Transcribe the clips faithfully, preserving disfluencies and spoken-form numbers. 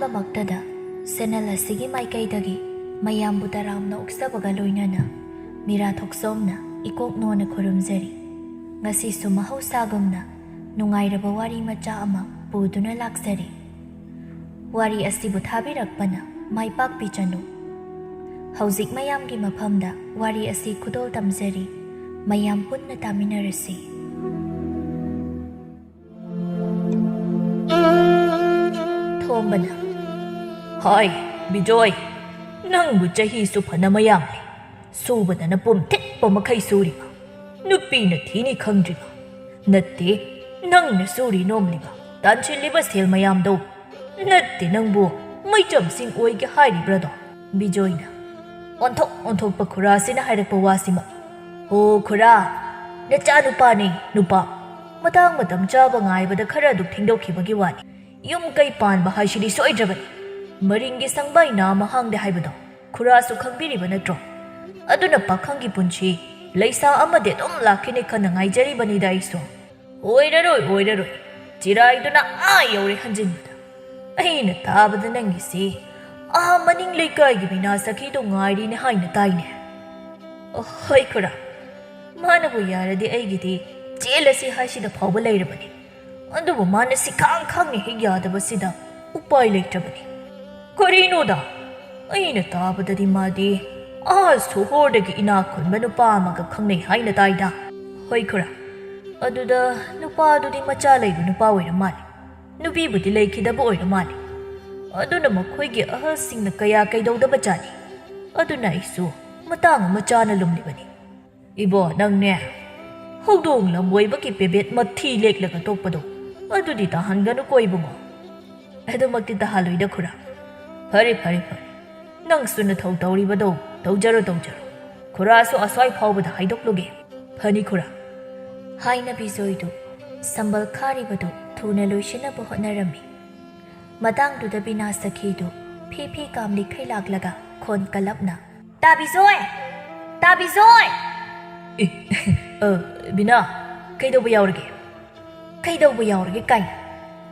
ꯃꯛꯇꯗ ꯁꯦꯅꯦꯜ ꯑꯁꯤꯒꯤ ꯃꯥꯏꯀꯩꯗꯒꯤ ꯃꯌꯥꯝꯕꯨ ꯇꯔꯥꯝꯅ ꯑꯣꯛꯆꯕꯒ ꯂꯣꯏꯅꯅ ꯃꯤꯔꯥ ꯊꯣꯛꯆꯣꯝꯅ ꯏꯀꯣꯛ ꯅꯣꯟꯅ ꯈꯨꯔꯨꯝꯖꯔꯤ꯫ ꯉꯁꯤꯁꯨ ꯃꯍꯧꯁꯥꯒꯨꯝꯅ ꯅꯨꯡꯉꯥꯏꯔꯕ ꯋꯥꯔꯤ ꯃꯆꯥ ꯑꯃ ꯄꯨꯗꯨꯅ ꯂꯥꯛꯆꯔꯤ꯫ ꯋꯥꯔꯤ ꯑꯁꯤꯕꯨ ꯊꯥꯕꯤꯔꯛꯄꯅ ꯃꯥꯏ ꯄꯥꯛꯄꯤꯆꯅꯨ꯫ ꯍꯧꯖꯤꯛ ꯃꯌꯥꯝꯒꯤ ꯃꯐꯝꯗ ꯋꯥꯔꯤ ꯑꯁꯤ ꯈꯨꯗꯣꯜ ꯇꯝꯖꯔꯤ꯫ ꯃꯌꯥꯝ ꯄꯨꯟꯅ ꯇꯥꯃꯤꯟꯅꯔꯁꯤ꯫ ꯊꯣꯝꯕꯅ, "ꯍꯥꯏ, ꯕꯤꯖꯣꯏ, ꯅꯪꯕꯨ ꯆꯍꯤꯁꯨ ꯐꯅ ꯃꯌꯥꯝꯂꯦ꯫ ꯁꯨꯕꯗꯅ ꯄꯨꯝ ꯊꯤꯠꯄ ꯃꯈꯩ ꯁꯨꯔꯤꯕ꯫ ꯅꯨꯄꯤꯅ ꯊꯤꯅꯤ ꯈꯪꯗ꯭ꯔꯤꯕ꯫ ꯅꯠꯇꯦ, ꯅꯪꯅ ꯁꯨꯔꯤ ꯅꯣꯝꯂꯤꯕ, ꯇꯥꯟꯁꯤꯜꯂꯤꯕ ꯁꯦꯜ ꯃꯌꯥꯝꯗꯣ꯫ ꯅꯠꯇꯦ, ꯅꯪꯕꯨ ꯃꯩꯆꯝꯁꯤꯡ ꯑꯣꯏꯒꯦ ꯍꯥꯏꯔꯤꯕ꯭ꯔꯥꯗꯣ?" ꯕꯤꯖꯣꯏꯅ ꯑꯣꯟꯊꯣꯛ ꯑꯣꯟꯊꯣꯛꯄ ꯈꯨꯔꯥꯁꯤꯅ ꯍꯥꯏꯔꯛꯄ ꯋꯥꯁꯤꯃ꯫ "ꯍꯣ ꯈꯨꯔꯥ, ꯅꯆꯥ ꯅꯨꯄꯥꯅꯤ, ꯅꯨꯄꯥ꯫ ꯃꯇꯥꯡ ꯃꯇꯝ ꯆꯥꯕ ꯉꯥꯏꯕꯗ ꯈꯔ ꯑꯗꯨꯛ ꯊꯦꯡꯗꯣꯛꯈꯤꯕꯒꯤ ꯋꯥꯅꯤ꯫ ꯌꯨꯝ ꯀꯩ ꯄꯥꯟꯕ ꯍꯥꯏꯁꯤꯗꯤ ꯁꯣꯏꯗ꯭ꯔꯕꯅꯤ꯫ ꯃꯔꯤꯡꯒꯤ ꯁꯪꯕꯥꯏ ꯅꯥ ꯃꯍꯥꯡꯗꯦ ꯍꯥꯏꯕꯗꯣ ꯈꯨꯔꯥꯁꯨ ꯈꯪꯕꯤꯔꯤꯕ ꯅꯠꯇ꯭ꯔꯣ? ꯑꯗꯨꯅ ꯄꯥꯈꯪꯒꯤ ꯄꯨꯟꯁꯤ ꯂꯩꯁꯥ ꯑꯃꯗꯤ ꯑꯗꯨꯝ ꯂꯥꯛꯈꯤꯅꯤ ꯈꯟꯅ ꯉꯥꯏꯖꯔꯤꯕꯅꯤꯗ ꯑꯩꯁꯨ꯫ ꯑꯣꯏꯔꯔꯣꯏ, ꯑꯣꯏꯔꯔꯣꯏ꯫ ꯆꯤꯔꯥꯏꯗꯨꯅ ꯑꯥ ꯌꯧꯔꯦ ꯍꯟꯖꯤꯟꯕꯗ꯫ ꯑꯩꯅ ꯇꯥꯕꯗ ꯅꯪꯒꯤꯁꯤ ꯑꯥ ꯃꯅꯤꯡ ꯂꯩꯀꯥꯏꯒꯤ ꯃꯤꯅꯥ ꯁꯈꯤꯗꯣ ꯉꯥꯏꯔꯤꯅꯦ ꯍꯥꯏꯅ ꯇꯥꯏꯅꯦ꯫ ꯑꯣ, ꯍꯣꯏ ꯈꯨꯔꯥ, ꯃꯥꯅꯕꯨ ꯌꯥꯔꯗꯤ ꯑꯩꯒꯤꯗꯤ ꯆꯦꯜꯂꯁꯤ ꯍꯥꯏꯁꯤꯗ ꯐꯥꯎꯕ ꯂꯩꯔꯕꯅꯤ꯫ ꯑꯗꯨꯕꯨ ꯃꯥꯅ ꯁꯤꯈꯥꯡ ꯈꯥꯡꯅ ꯍꯦꯛ ꯌꯥꯗꯕꯁꯤꯗ ꯎꯄꯥꯏ ꯂꯩꯇ꯭ꯔꯕꯅꯤ꯫ ꯀꯔꯤꯅꯣꯗ? ꯑꯩꯅ ꯇꯥꯕꯗꯗꯤ ꯃꯥꯗꯤ ꯑꯥ ꯁꯣꯍꯣꯔꯗꯒꯤ ꯏꯅꯥꯛ ꯈꯨꯟꯕ ꯅꯨꯄꯥ ꯑꯃꯒ ꯈꯪꯅꯩ ꯍꯥꯏꯅ ꯇꯥꯏꯗ꯫ ꯍꯣꯏ ꯈꯨꯔꯥ, ꯑꯗꯨꯗ ꯅꯨꯄꯥꯗꯨꯗꯤ ꯃꯆꯥ ꯂꯩꯕ ꯅꯨꯄꯥ ꯑꯣꯏꯔ ꯃꯥꯜꯂꯦ꯫ ꯅꯨꯄꯤꯕꯨꯗꯤ ꯂꯩꯈꯤꯗꯕ ꯑꯣꯏꯔ ꯃꯥꯜꯂꯦ꯫ ꯑꯗꯨꯅ ꯃꯈꯣꯏꯒꯤ ꯑꯍꯜꯁꯤꯡꯅ ꯀꯌꯥ ꯀꯩꯗꯧꯗꯕ ꯖꯥꯠꯅꯤ꯫ ꯑꯗꯨꯅ ꯑꯩꯁꯨ ꯃꯇꯥꯡ ꯑꯃ ꯆꯥꯅ ꯂꯨꯝꯂꯤꯕꯅꯤ꯫ ꯏꯕꯣ, ꯅꯪꯅꯦ, ꯍꯧꯗꯣꯡ ꯂꯝꯕꯣꯏꯕꯒꯤ ꯄꯦꯕꯦꯠ ꯃꯊꯤ ꯂꯦꯛꯂꯒ ꯇꯣꯛꯄꯗꯣ, ꯑꯗꯨꯗꯤ ꯇꯥꯍꯟꯒꯅꯨꯀꯣ ꯏꯕꯨꯡꯉꯣ꯫ ꯑꯗꯨꯃꯛꯇꯤ ꯇꯥꯍꯜꯂꯣꯏꯗ ꯈꯨꯔꯥ꯫ ꯐꯔꯦ, ꯐꯔꯦ, ꯐꯔꯦ꯫ ꯅꯪꯁꯨ ꯅꯊꯧ ꯇꯧꯔꯤꯕꯗꯣ ꯇꯧꯖꯔꯣ, ꯇꯧꯖꯔꯣ꯫ ꯈꯨꯔꯥꯁꯨ ꯑꯁ꯭ꯋꯥꯏ ꯐꯥꯎꯕꯗ ꯍꯥꯏꯗꯣꯛꯂꯨꯒꯦ꯫ ꯐꯅꯤ ꯈꯨꯔꯥ꯫ ꯍꯥꯏꯅ ꯕꯤꯖꯣꯏꯗꯨ ꯁꯝꯕꯜ ꯈꯥꯔꯤꯕꯗꯨ ꯊꯨꯅ ꯂꯣꯏꯁꯤꯟꯅꯕ ꯍꯣꯠꯅꯔꯝꯃꯤ꯫ ꯃꯇꯥꯡꯗꯨꯗ ꯕꯤꯅꯥ ꯁꯈꯤꯗꯨ ꯐꯤ ꯐꯤ ꯀꯥꯝꯂꯤꯈꯩ ꯂꯥꯛꯂꯒ ꯈꯣꯟ ꯀꯜꯂꯞꯅ, "ꯇꯥꯕꯤꯖꯣꯏ! ꯇꯥꯕꯤꯖꯣꯏ!" ꯑꯦ, ꯑ, ꯕꯤꯅꯥ, ꯀꯩꯗꯧꯕ ꯌꯥꯎꯔꯒꯦ? "ꯀꯩꯗꯧꯕ ꯌꯥꯎꯔꯒꯦ ꯀꯥꯏꯅ?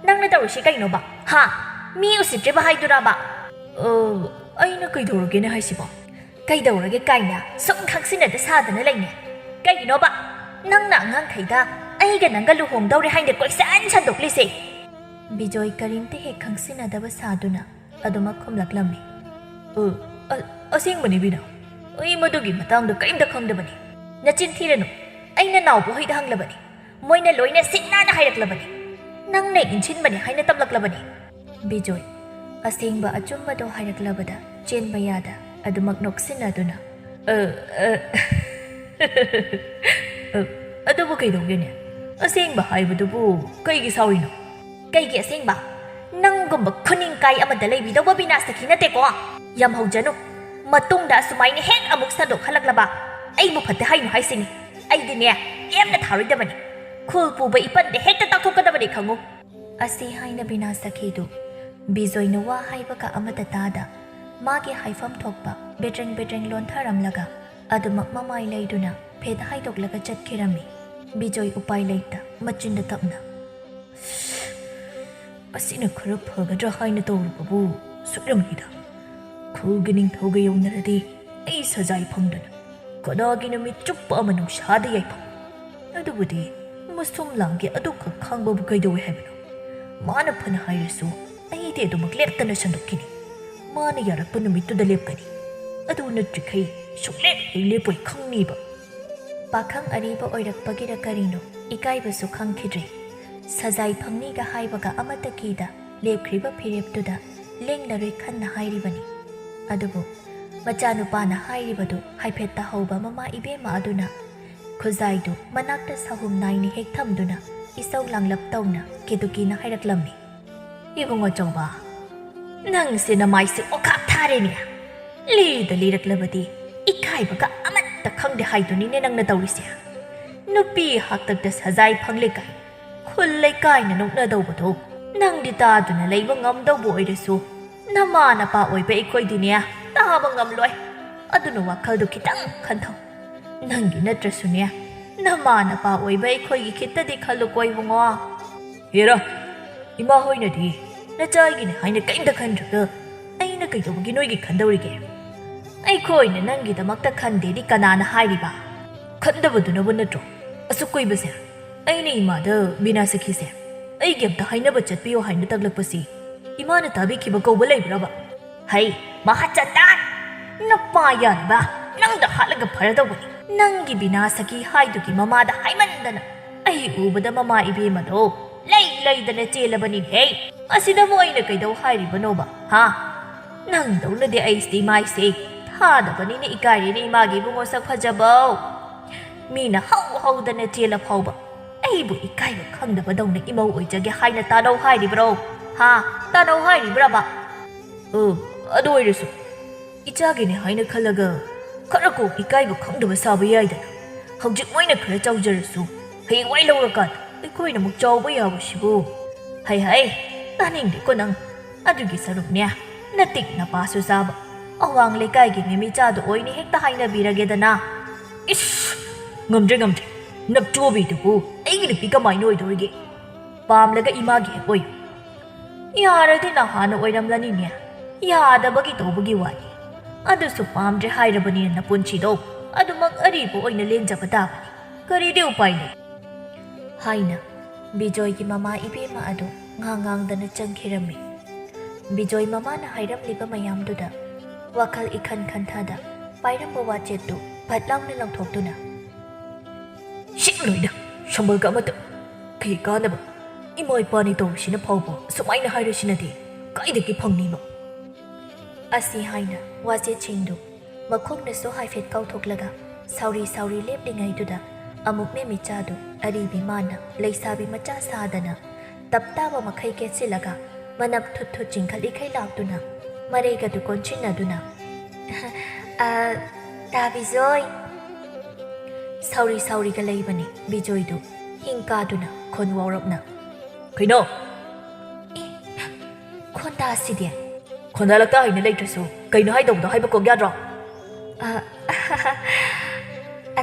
ꯅꯪꯅ ꯇꯧꯔꯤꯁꯤ ꯀꯩꯅꯣꯕ? ꯍꯥ?" ꯃꯤ ꯎꯁꯤꯠꯇ꯭ꯔꯤꯕ ꯍꯥꯏꯗꯨꯔꯕ? ꯑ, ꯑꯩꯅ ꯀꯩꯗꯧꯔꯒꯦꯅꯦ ꯍꯥꯏꯁꯤꯕꯣ? ꯀꯩꯗꯧꯔꯒꯦ ꯀꯥꯏꯅ ꯁꯨꯝ ꯈꯪꯁꯤꯟꯅꯗ ꯁꯥꯗꯅ ꯂꯩꯅꯦ꯫ ꯀꯩꯒꯤꯅꯣꯕ? ꯅꯪꯅ ꯑꯉꯥꯡꯈꯩꯗ ꯑꯩꯒ ꯅꯪꯒ ꯂꯨꯍꯣꯡꯗꯧꯔꯦ ꯍꯥꯏꯅ ꯀꯣꯏꯁꯟ ꯁꯟꯗꯣꯛꯂꯤꯁꯦ꯫ ꯕꯤꯖꯣꯏ ꯀꯔꯤꯝꯇ ꯍꯦꯛ ꯈꯪꯁꯤꯟꯅꯗꯕ ꯁꯥꯗꯨꯅ ꯑꯗꯨꯃꯛ ꯈꯨꯝꯂꯛꯂꯝꯃꯤ꯫ "ꯑ, ꯑ, ꯑꯁꯦꯡꯕꯅꯤ ꯕꯤꯅꯥ꯫ ꯑꯩ ꯃꯗꯨꯒꯤ ꯃꯇꯥꯡꯗ ꯀꯔꯤꯝꯇ ꯈꯪꯗꯕꯅꯤ꯫" "ꯅꯆꯤꯟ ꯊꯤꯔꯅꯨ꯫ ꯑꯩꯅ ꯅꯥꯎꯕꯣ ꯍꯣꯏꯗ ꯍꯪꯂꯕꯅꯤ꯫ ꯃꯣꯏꯅ ꯂꯣꯏꯅ ꯁꯤꯡ ꯅꯥꯟꯅ ꯍꯥꯏꯔꯛꯂꯕꯅꯤ꯫ ꯅꯪꯅ ꯏꯟꯁꯤꯟꯕꯅꯤ ꯍꯥꯏꯅ ꯇꯝꯂꯛꯂꯕꯅꯤ꯫" ꯕꯤꯖꯣꯏ ꯑꯁꯦꯡꯕ ꯑꯆꯨꯝꯕꯗꯣ ꯍꯥꯏꯔꯛꯂꯕꯗ ꯆꯦꯟꯕ ꯌꯥꯗ ꯑꯗꯨꯃꯛ ꯅꯣꯛꯁꯤꯟꯅꯗꯨꯅ, "ꯑ, ꯑ, ꯑ, ꯑꯗꯨꯕꯨ ꯀꯩꯗꯧꯒꯦꯅꯦ? ꯑꯁꯦꯡꯕ ꯍꯥꯏꯕꯗꯨꯕꯨ ꯀꯩꯒꯤ ꯁꯥꯎꯔꯤꯅꯣ?" "ꯀꯩꯒꯤ ꯑꯁꯦꯡꯕ? ꯅꯪꯒꯨꯝꯕ ꯈꯨꯅꯤꯡ ꯀꯥꯏ ꯑꯃꯗ ꯂꯩꯕꯤꯗꯧꯕ ꯕꯤꯅꯥ ꯁꯈꯤ ꯅꯠꯇꯦꯀꯣ꯫ ꯌꯥꯝ ꯍꯧꯖꯅꯨ꯫ ꯃꯇꯨꯡꯗ ꯑꯁꯨꯃꯥꯏꯅ ꯍꯦꯛ ꯑꯃꯨꯛ ꯁꯟꯗꯣꯛꯍꯜꯂꯛꯂꯕ ꯑꯩꯕꯨ ꯐꯠꯇꯦ ꯍꯥꯏꯅꯨ ꯍꯥꯏꯁꯤꯅꯤ꯫ ꯑꯩꯗꯤꯅꯦ, ꯂꯦꯝꯅ ꯊꯥꯔꯣꯏꯗꯕꯅꯤ꯫ ꯈꯨꯜ ꯄꯨꯕ ꯏꯄꯟꯗ ꯍꯦꯛꯇ ꯇꯥꯛꯊꯣꯛꯀꯗꯕꯅꯤ ꯈꯪꯉꯨ꯫" ꯑꯁꯤ ꯍꯥꯏꯅ ꯕꯤꯅꯥ ꯁꯈꯤꯗꯨ ꯕꯤꯖꯣꯏꯅ ꯋꯥ ꯍꯥꯏꯕꯒ ꯑꯃꯠꯇ ꯇꯥꯗ ꯃꯥꯒꯤ ꯍꯥꯏꯐꯝ ꯊꯣꯛꯄ ꯕꯦꯗ꯭ꯔꯦꯡ ꯕꯦꯗ꯭ꯔꯦꯡ ꯂꯣꯟꯊꯔꯝꯂꯒ ꯑꯗꯨꯃꯛ ꯃꯃꯥꯏ ꯂꯩꯗꯨꯅ ꯐꯦꯠ ꯍꯥꯏꯗꯣꯛꯂꯒ ꯆꯠꯈꯤꯔꯝꯃꯤ꯫ ꯕꯤꯖꯣꯏ ꯎꯄꯥꯏ ꯂꯩꯇ ꯃꯆꯤꯟꯗ ꯇꯞꯅ, "ꯑꯁꯤꯅ ꯈꯔ ꯐꯒꯗ꯭ꯔꯥ ꯍꯥꯏꯅ ꯇꯧꯔꯨꯕꯕꯨ ꯁꯣꯏꯔꯝꯃꯤꯗ꯫ ꯈꯨꯜꯒꯤ ꯅꯤꯡꯊꯧꯒ ꯌꯧꯅꯔꯗꯤ ꯑꯩ ꯁꯖꯥꯏ ꯐꯪꯗꯅ ꯀꯅꯥꯒꯤ ꯅꯨꯃꯤꯠ ꯆꯨꯞꯄ ꯑꯃ ꯅꯨꯡꯁꯥꯗ ꯌꯥꯏꯐꯝ? ꯑꯗꯨꯕꯨꯗꯤ ꯃꯁꯨꯝ ꯂꯥꯡꯒꯦ ꯑꯗꯨꯈꯛ ꯈꯥꯡꯕꯕꯨ ꯀꯩꯗꯧꯋꯦ ꯍꯥꯏꯕꯅꯣ? ꯃꯥꯅ ꯐꯅ ꯍꯥꯏꯔꯁꯨ ꯑꯩꯗꯤ ꯑꯗꯨꯃꯛ ꯂꯦꯞꯇꯅ ꯁꯟꯗꯣꯛꯈꯤꯅꯤ꯫ ꯃꯥꯅ ꯌꯥꯔꯛꯄ ꯅꯨꯃꯤꯠꯇꯨꯗ ꯂꯦꯞꯀꯅꯤ꯫ ꯑꯗꯨ ꯅꯠꯇ꯭ꯔꯤꯈꯩ ꯁꯨꯛꯂꯦꯞ ꯍꯦꯛ ꯂꯦꯞꯄꯣꯏ ꯈꯪꯅꯤꯕ꯫" ꯄꯥꯈꯪ ꯑꯔꯤꯕ ꯑꯣꯏꯔꯛꯄꯒꯤꯔ ꯀꯔꯤꯅꯣ ꯏꯀꯥꯏꯕꯁꯨ ꯈꯪꯈꯤꯗ꯭ꯔꯦ꯫ ꯁꯖꯥꯏ ꯐꯪꯅꯤꯒ ꯍꯥꯏꯕꯒ ꯑꯃꯠꯇ ꯀꯤꯗ ꯂꯦꯞꯈ꯭ꯔꯤꯕ ꯐꯤꯔꯦꯞꯇꯨꯗ ꯂꯦꯡꯂꯔꯣꯏ ꯈꯟꯅ ꯍꯥꯏꯔꯤꯕꯅꯤ꯫ ꯑꯗꯨꯕꯨ ꯃꯆꯥꯅꯨꯄꯥꯅ ꯍꯥꯏꯔꯤꯕꯗꯨ ꯍꯥꯏꯐꯦꯠ ꯇꯥꯍꯧꯕ ꯃꯃꯥ ꯏꯕꯦꯝꯃ ꯑꯗꯨꯅ ꯈꯨꯖꯥꯏꯗꯨ ꯃꯅꯥꯛꯇ ꯁꯥꯍꯨꯝ ꯅꯥꯏꯅ ꯍꯦꯛ ꯊꯝꯗꯨꯅ ꯏꯁꯧ ꯂꯥꯡꯂꯞ ꯇꯧꯅ ꯀꯦꯗꯨꯀꯤꯅ ꯍꯥꯏꯔꯛꯂꯝꯃꯤ꯫ "ꯏꯕꯨꯡꯉꯣ ꯆꯧꯕ, ꯅꯪꯁꯦ ꯅꯃꯥꯏꯁꯦ ꯑꯣꯈꯥꯛ ꯊꯥꯔꯦꯅꯦ꯫ ꯂꯤꯗ ꯂꯤꯔꯛꯂꯕꯗꯤ ꯏꯀꯥꯏꯕꯒ ꯑꯃꯠꯇ ꯈꯪꯗꯦ ꯍꯥꯏꯗꯨꯅꯤꯅꯦ ꯅꯪꯅ ꯇꯧꯔꯤꯁꯦ꯫ ꯅꯨꯄꯤ ꯍꯥꯛꯇꯛꯇ ꯁꯖꯥꯏ ꯐꯪꯂꯦ ꯀꯥꯏ ꯈꯨꯜ ꯂꯩꯀꯥꯏꯅ ꯅꯣꯛꯅꯗꯧꯕꯗꯣ ꯅꯪꯗꯤ ꯇꯥꯗꯨꯅ ꯂꯩꯕ ꯉꯝꯗꯧꯕ ꯑꯣꯏꯔꯁꯨ ꯅꯃꯥ ꯅꯄꯥ ꯑꯣꯏꯕ ꯑꯩꯈꯣꯏꯗꯤꯅꯦ ꯇꯥꯕ ꯉꯝꯂꯣꯏ꯫ ꯑꯗꯨꯅ ꯋꯥꯈꯜꯗꯣ ꯈꯤꯇꯪ ꯈꯟꯊꯧ꯫ ꯅꯪꯒꯤ ꯅꯠꯇ꯭ꯔꯁꯨꯅꯦ, ꯅꯃꯥ ꯅꯄꯥ ꯑꯣꯏꯕ ꯑꯩꯈꯣꯏꯒꯤ ꯈꯤꯠꯇꯗꯤ ꯈꯜꯂꯨꯀꯣ ꯏꯕꯨꯡꯉꯣ꯫" "ꯍꯦꯔꯥ, ꯏꯃꯥ ꯍꯣꯏꯅꯗꯤ ꯅꯆꯥꯒꯤꯅꯦ ꯍꯥꯏꯅ ꯀꯔꯤꯝꯇ ꯈꯟꯗ꯭ꯔꯒ ꯑꯩꯅ ꯀꯩꯗꯧꯕꯒꯤ ꯅꯣꯏꯒꯤ ꯈꯟꯗꯧꯔꯤꯒꯦ? ꯑꯩꯈꯣꯏꯅ ꯅꯪꯒꯤꯗꯃꯛꯇ ꯈꯟꯗꯦꯗꯤ ꯀꯅꯥꯅ ꯍꯥꯏꯔꯤꯕ? ꯈꯟꯗꯕꯗꯨꯅꯕꯨ ꯅꯠꯇ꯭ꯔꯣ ꯑꯁꯨꯛ ꯀꯨꯏꯕꯁꯦ? ꯑꯩꯅ ꯏꯃꯥꯗ ꯕꯤꯅꯥ ꯁꯈꯤꯁꯦ ꯑꯩꯒꯤ ꯑꯝꯇ ꯍꯥꯏꯅꯕ ꯆꯠꯄꯤꯌꯣ ꯍꯥꯏꯅ ꯇꯛꯂꯛꯄꯁꯤ ꯏꯃꯥꯅ ꯇꯥꯕꯤꯈꯤꯕ ꯀꯧꯕ ꯂꯩꯕ꯭ꯔꯕ? ꯍꯩ, ꯃꯍꯥꯆꯟꯗꯥꯟ! ꯅꯄꯥ ꯌꯥꯅꯕ ꯅꯪꯗ ꯍꯥꯠꯂꯒ ꯐꯔꯗꯧꯕꯅꯤ꯫ ꯅꯪꯒꯤ ꯕꯤꯅꯥ ꯁꯈꯤ ꯍꯥꯏꯗꯨꯒꯤ ꯃꯃꯥꯗ ꯍꯥꯏꯃꯟꯗꯅ ꯑꯩ ꯎꯕꯗ ꯃꯃꯥ ꯏꯕꯦꯝꯃꯗꯣ ꯂꯩ ꯂꯩꯗꯅ ꯆꯦꯜꯂꯕꯅꯤꯍꯦ꯫ ꯑꯁꯤꯗꯕꯨ ꯑꯩꯅ ꯀꯩꯗꯧ ꯍꯥꯏꯔꯤꯕꯅꯣꯕ, ꯍꯥ? ꯅꯪꯗꯧꯅꯗꯤ ꯑꯩꯁꯤꯗꯤ ꯃꯥꯏꯁꯦ ꯊꯥꯗꯕꯅꯤꯅ ꯏꯀꯥꯏꯔꯦꯅꯦ ꯏꯃꯥꯒꯤ ꯏꯕꯨꯡꯉꯣ ꯁꯛ ꯐꯖꯕꯧ꯫ ꯃꯤꯅ ꯍꯧ ꯍꯧꯗꯅ ꯆꯦꯜꯂ ꯐꯥꯎꯕ ꯑꯩꯕꯨ ꯏꯀꯥꯏꯕ ꯈꯪꯗꯕꯗꯧꯅ ꯏꯃꯧ ꯑꯣꯏꯖꯒꯦ ꯍꯥꯏꯅ ꯇꯥꯅꯧ ꯍꯥꯏꯔꯤꯕ꯭ꯔꯣ? ꯍꯥ? ꯇꯥꯅꯧ ꯍꯥꯏꯔꯤꯕ꯭ꯔꯕ? ꯑ, ꯑꯗꯨ ꯑꯣꯏꯔꯁꯨ ꯏꯆꯥꯒꯤꯅꯦ ꯍꯥꯏꯅ ꯈꯜꯂꯒ ꯈꯔ ꯀꯣꯛ ꯏꯀꯥꯏꯕ ꯈꯪꯗꯕ ꯁꯥꯕ ꯌꯥꯏꯗꯅ꯫ ꯍꯧꯖꯤꯛ ꯃꯣꯏꯅ ꯈꯔ ꯆꯥꯎꯖꯔꯁꯨ ꯍꯌꯦꯡꯋꯥꯏ ꯂꯧꯔꯀꯥꯟꯗ ꯑꯩꯈꯣꯏꯅ ꯑꯃꯨꯛ ꯆꯥꯎꯕ ꯌꯥꯕꯁꯤꯕꯨ꯫ ꯍꯩ ꯍꯩ, ꯇꯥꯅꯤꯡꯗꯦꯀꯣ ꯅꯪ꯫ ꯑꯗꯨꯒꯤ ꯁꯔꯨꯛꯅꯦ, ꯅꯇꯤꯛ ꯅꯄꯥꯁꯨ ꯆꯥꯕ ꯑꯋꯥꯡ ꯂꯩꯀꯥꯏꯒꯤ ꯃꯤꯃꯤꯆꯥꯗꯨ ꯑꯣꯏꯅ ꯍꯦꯛꯇ ꯍꯥꯏꯅꯕꯤꯔꯒꯦꯗꯅ꯫ ꯏꯁ! ꯉꯝꯗ꯭ꯔꯦ, ꯉꯝꯗ꯭ꯔꯦ꯫ ꯅꯞꯆꯣꯕꯤꯗꯨꯕꯨ ꯑꯩꯒꯤ ꯅꯨꯄꯤ ꯀꯃꯥꯏꯅ ꯑꯣꯏꯗꯣꯔꯤꯒꯦ? ꯄꯥꯝꯂꯒ ꯏꯃꯥꯒꯤ ꯍꯦꯛ ꯑꯣꯏꯌꯨ꯫ ꯌꯥꯔꯗꯤ ꯅꯍꯥꯟꯅ ꯑꯣꯏꯔꯝꯂꯅꯤꯅꯦ꯫ ꯌꯥꯗꯕꯒꯤ ꯇꯧꯕꯒꯤ ꯋꯥꯅꯤ꯫ ꯑꯗꯨꯁꯨ ꯄꯥꯝꯗ꯭ꯔꯦ ꯍꯥꯏꯔꯕꯅꯤꯅ ꯅꯄꯨꯟꯁꯤꯗꯣ ꯑꯗꯨꯃꯛ ꯑꯔꯤꯕ ꯑꯣꯏꯅ ꯂꯦꯟꯖꯕ ꯇꯥꯕꯅꯤ꯫ ꯀꯔꯤꯗꯤ ꯎꯄꯥꯏ ꯂꯩ? ꯍꯥꯏꯅ ꯕꯤꯖꯣꯏꯒꯤ ꯃꯃꯥ ꯏꯕꯦꯝꯃ ꯑꯗꯨ ꯉꯥꯡ ꯉꯥꯡꯗꯅ ꯆꯪꯈꯤꯔꯝꯃꯤ꯫ ꯕꯤꯖꯣꯏ ꯃꯃꯥꯅ ꯍꯥꯏꯔꯝꯂꯤꯕ ꯃꯌꯥꯝꯗꯨꯗ ꯋꯥꯈꯜ ꯏꯈꯟ ꯈꯟꯊꯗ ꯄꯥꯏꯔꯝꯕ ꯋꯥꯆꯦꯠꯇꯨ ꯐꯠ ꯂꯥꯎꯅ ꯂꯧꯊꯣꯛꯇꯨꯅ, "ꯁꯤꯠꯂꯣꯏꯗ, ꯁꯝꯕꯜꯒ ꯑꯃꯠꯇ꯫ ꯀꯩ ꯀꯥꯟꯅꯕ? ꯏꯃꯥ ꯏꯄꯥꯅꯤ ꯇꯧꯔꯤꯁꯤꯅ ꯐꯥꯎꯕ ꯁꯨꯃꯥꯏꯅ ꯍꯥꯏꯔꯁꯤꯅꯗꯤ ꯀꯥꯏꯗꯒꯤ ꯐꯪꯅꯤꯕ?" ꯑꯁꯤ ꯍꯥꯏꯅ ꯋꯥꯆꯦꯠꯁꯤꯡꯗꯨ ꯃꯈꯣꯡꯅꯁꯨ ꯍꯥꯏꯐꯦꯠ ꯀꯥꯎꯊꯣꯛꯂꯒ ꯁꯥꯎꯔꯤ ꯁꯥꯎꯔꯤ ꯂꯦꯞꯂꯤꯉꯩꯗꯨꯗ ꯑꯃꯨꯛ ꯃꯦꯃꯤꯆꯥꯗꯨ ꯑꯔꯤꯕꯤ ꯃꯥꯅ ꯂꯩꯁꯥꯕꯤ ꯃꯆꯥ ꯁꯥꯗꯅ ꯇꯞ ꯇꯥꯕ ꯃꯈꯩ ꯀꯦꯠꯁꯤꯜꯂꯒ ꯃꯅꯞ ꯊꯨꯠ ꯊꯨꯠ ꯆꯤꯡꯈꯠꯂꯤꯈꯩ ꯂꯥꯎꯗꯨꯅ ꯃꯔꯩꯒꯗꯨ ꯀꯣꯟꯁꯤꯟꯅꯗꯨꯅ, "ꯑ, ꯇꯥ ꯕꯤꯖꯣꯏ!" ꯁꯥꯎꯔꯤ ꯁꯥꯎꯔꯤꯒ ꯂꯩꯕꯅꯤ ꯕꯤꯖꯣꯏꯗꯨ ꯍꯤꯡ ꯀꯥꯗꯨꯅ ꯈꯣꯟ ꯋꯥꯎꯔꯞꯅ, "ꯀꯩꯅꯣ?" "ꯑꯦ, ꯈꯣꯟꯗꯥꯁꯤꯗꯤ!" "ꯈꯣꯟꯗꯥ ꯂꯛꯇꯥ ꯍꯩꯅ ꯂꯩꯇ꯭ꯔꯁꯨ ꯀꯩꯅꯣ ꯍꯥꯏꯗꯧꯕꯗꯣ ꯍꯥꯏꯕ ꯀꯣꯛ ꯌꯥꯗ꯭ꯔꯣ?" "ꯑ,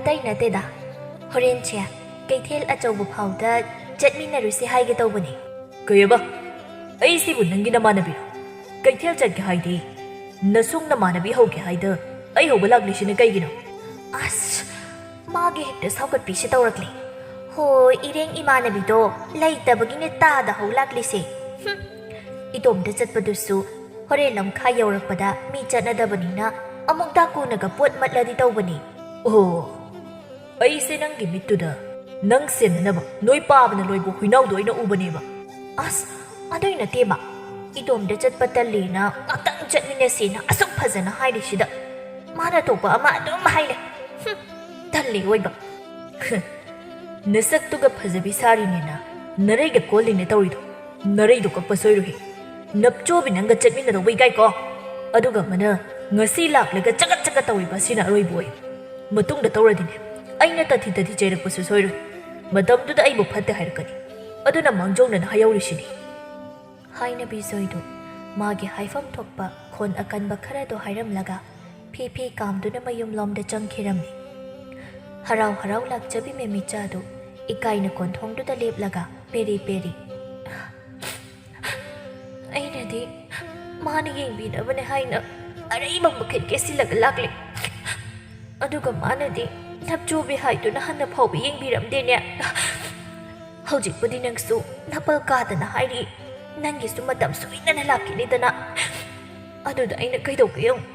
ꯑꯇꯩ ꯅꯠꯇꯦꯗ, ꯍꯣꯔꯦꯟꯁꯦ ꯀꯩꯊꯦꯜ ꯑꯆꯧꯕ ꯐꯥꯎꯗ ꯆꯠꯃꯤꯟꯅꯔꯨꯁꯤ ꯍꯥꯏꯒꯦ ꯇꯧꯕꯅꯤ꯫" "ꯀꯩꯑꯕ?" ꯑꯩꯁꯤꯕꯨ ꯅꯪꯒꯤ ꯅꯃꯥꯟꯅꯕꯤꯔꯣ? ꯀꯩꯊꯦꯜ ꯆꯠꯀꯦ ꯍꯥꯏꯗꯤ ꯅꯁꯨꯡ ꯅꯃꯥꯟꯅꯕꯤ ꯍꯧꯒꯦ ꯍꯥꯏꯗ ꯑꯩ ꯍꯧꯕ ꯂꯥꯛꯂꯤꯁꯤꯅ ꯀꯩꯒꯤꯅꯣ? ꯑꯁ, ꯃꯥꯒꯤ ꯍꯦꯛꯇ ꯁꯥꯎꯒꯠꯄꯤꯁꯦ ꯇꯧꯔꯛꯂꯤ꯫ ꯍꯣꯏ, ꯏꯔꯦꯡ ꯏꯃꯥꯟꯅꯕꯤꯗꯣ ꯂꯩꯇꯕꯒꯤꯅꯦ ꯇꯥꯗ ꯍꯧ ꯂꯥꯛꯂꯤꯁꯦ꯫ ꯍꯨꯝ, ꯏꯇꯣꯝꯇ ꯆꯠꯄꯗꯨꯁꯨ ꯍꯣꯔꯦꯟ ꯂꯝꯈꯥꯏ ꯌꯧꯔꯛꯄꯗ ꯃꯤ ꯆꯠꯅꯗꯕꯅꯤꯅ ꯑꯃꯨꯛ ꯗꯥꯀꯨꯅꯒ ꯄꯣꯠ ꯃꯠꯂꯗꯤ ꯇꯧꯕꯅꯤ꯫ ꯑꯣ, ꯑꯩꯁꯦ ꯅꯪꯒꯤ ꯃꯤꯠꯇꯨꯗ ꯅꯪ ꯁꯦꯟꯅꯅꯕ ꯅꯣꯏ ꯄꯥꯕꯅ ꯂꯣꯏꯕ ꯍꯨꯏꯅꯥꯎꯗꯣ ꯑꯩꯅ ꯎꯕꯅꯦꯕ꯫ ꯑꯁ, ꯑꯗꯨꯏ ꯅꯠꯇꯦꯕ꯫ ꯏꯇꯣꯝꯇ ꯆꯠꯄ ꯇꯜꯂꯦꯅ ꯉꯥꯛꯇꯪ ꯆꯠꯃꯤꯟꯅꯁꯦꯅ ꯑꯁꯨꯛ ꯐꯖꯅ ꯍꯥꯏꯔꯤꯁꯤꯗ ꯃꯥꯅ ꯊꯣꯛꯄ ꯑꯃ ꯑꯗꯨꯝ ꯍꯥꯏꯂꯦ꯫ ꯍꯨꯝ, ꯇꯜꯂꯤ ꯑꯣꯏꯕ꯫ ꯅꯁꯛꯇꯨꯒ ꯐꯖꯕꯤ ꯁꯥꯔꯤꯅꯦꯅ ꯅꯔꯩꯒ ꯀꯣꯜꯂꯤꯅꯦ ꯇꯧꯔꯤꯗꯣ꯫ ꯅꯔꯩꯗꯣ ꯀꯛꯄ ꯁꯣꯏꯔꯨꯍꯦ꯫ ꯅꯞꯆꯣꯕꯤ ꯅꯪꯒ ꯆꯠꯃꯤꯟꯅꯗꯧꯕ ꯏꯀꯥꯏꯀꯣ꯫ ꯑꯗꯨꯒ ꯑꯃꯅ ꯉꯁꯤ ꯂꯥꯛꯂꯒ ꯆꯒꯠ ꯆꯒꯠ ꯇꯧꯔꯤꯕ ꯑꯁꯤꯅ ꯑꯔꯣꯏꯕ ꯑꯣꯏ꯫ ꯃꯇꯨꯡꯗ ꯇꯧꯔꯗꯤꯅꯦ, ꯑꯩꯅ ꯇꯥꯊꯤ ꯇꯥꯊꯤ ꯆꯩꯔꯛꯄꯁꯨ ꯁꯣꯏꯔꯣꯏ꯫ ꯃꯇꯝꯗꯨꯗ ꯑꯩꯕꯨ ꯐꯠꯇꯦ ꯍꯥꯏꯔꯛꯀꯅꯤ꯫ ꯑꯗꯨꯅ ꯃꯥꯡꯖꯧꯅꯅ ꯍꯥꯏꯍꯧꯔꯤꯁꯤꯅꯤ꯫ ꯍꯥꯏꯅ ꯕꯤꯖꯣꯏꯗꯨ ꯃꯥꯒꯤ ꯍꯥꯏꯐꯝ ꯊꯣꯛꯄ ꯈꯣꯟ ꯑꯀꯟꯕ ꯈꯔꯗꯣ ꯍꯥꯏꯔꯝꯂꯒ ꯐꯤ ꯐꯤ ꯀꯥꯝꯗꯨꯅ ꯃꯌꯨꯝꯂꯣꯝꯗ ꯆꯪꯈꯤꯔꯝꯃꯤ꯫ ꯍꯔꯥꯎ ꯍꯔꯥꯎ ꯂꯥꯛꯆꯕꯤ ꯃꯦꯃꯤꯆꯥꯗꯨ ꯏꯀꯥꯏꯅ ꯀꯣꯟꯊꯣꯡꯗꯨꯗ ꯂꯦꯞꯂꯒ ꯄꯦꯔꯤ ꯄꯦꯔꯤ꯫ ꯑꯩꯅꯗꯤ ꯃꯥꯅ ꯌꯦꯡꯕꯤꯅꯕꯅꯦ ꯍꯥꯏꯅ ꯑꯔꯩꯕ ꯃꯈꯩ ꯀꯦꯁꯤꯜꯂꯒ ꯂꯥꯛꯂꯦ꯫ ꯑꯗꯨꯒ ꯃꯥꯅꯗꯤ ꯅꯞꯆꯣꯕꯤ ꯍꯥꯏꯗꯨꯅ ꯍꯟꯅ ꯐꯥꯎꯕ ꯌꯦꯡꯕꯤꯔꯝꯗꯦꯅꯦ꯫ ꯍꯧꯖꯤꯛꯄꯨꯗꯤ ꯅꯪꯁꯨ ꯅꯄꯜ ꯀꯥꯗꯅ ꯍꯥꯏꯔꯤ, ꯅꯪꯒꯤꯁꯨ ꯃꯇꯝ ꯁꯣꯏꯗꯅ ꯂꯥꯛꯈꯤꯅꯤꯗꯅ꯫ ꯑꯗꯨꯗ ꯑꯩꯅ ꯀꯩꯗꯧꯒꯦ ꯌꯦꯡꯉꯨ꯫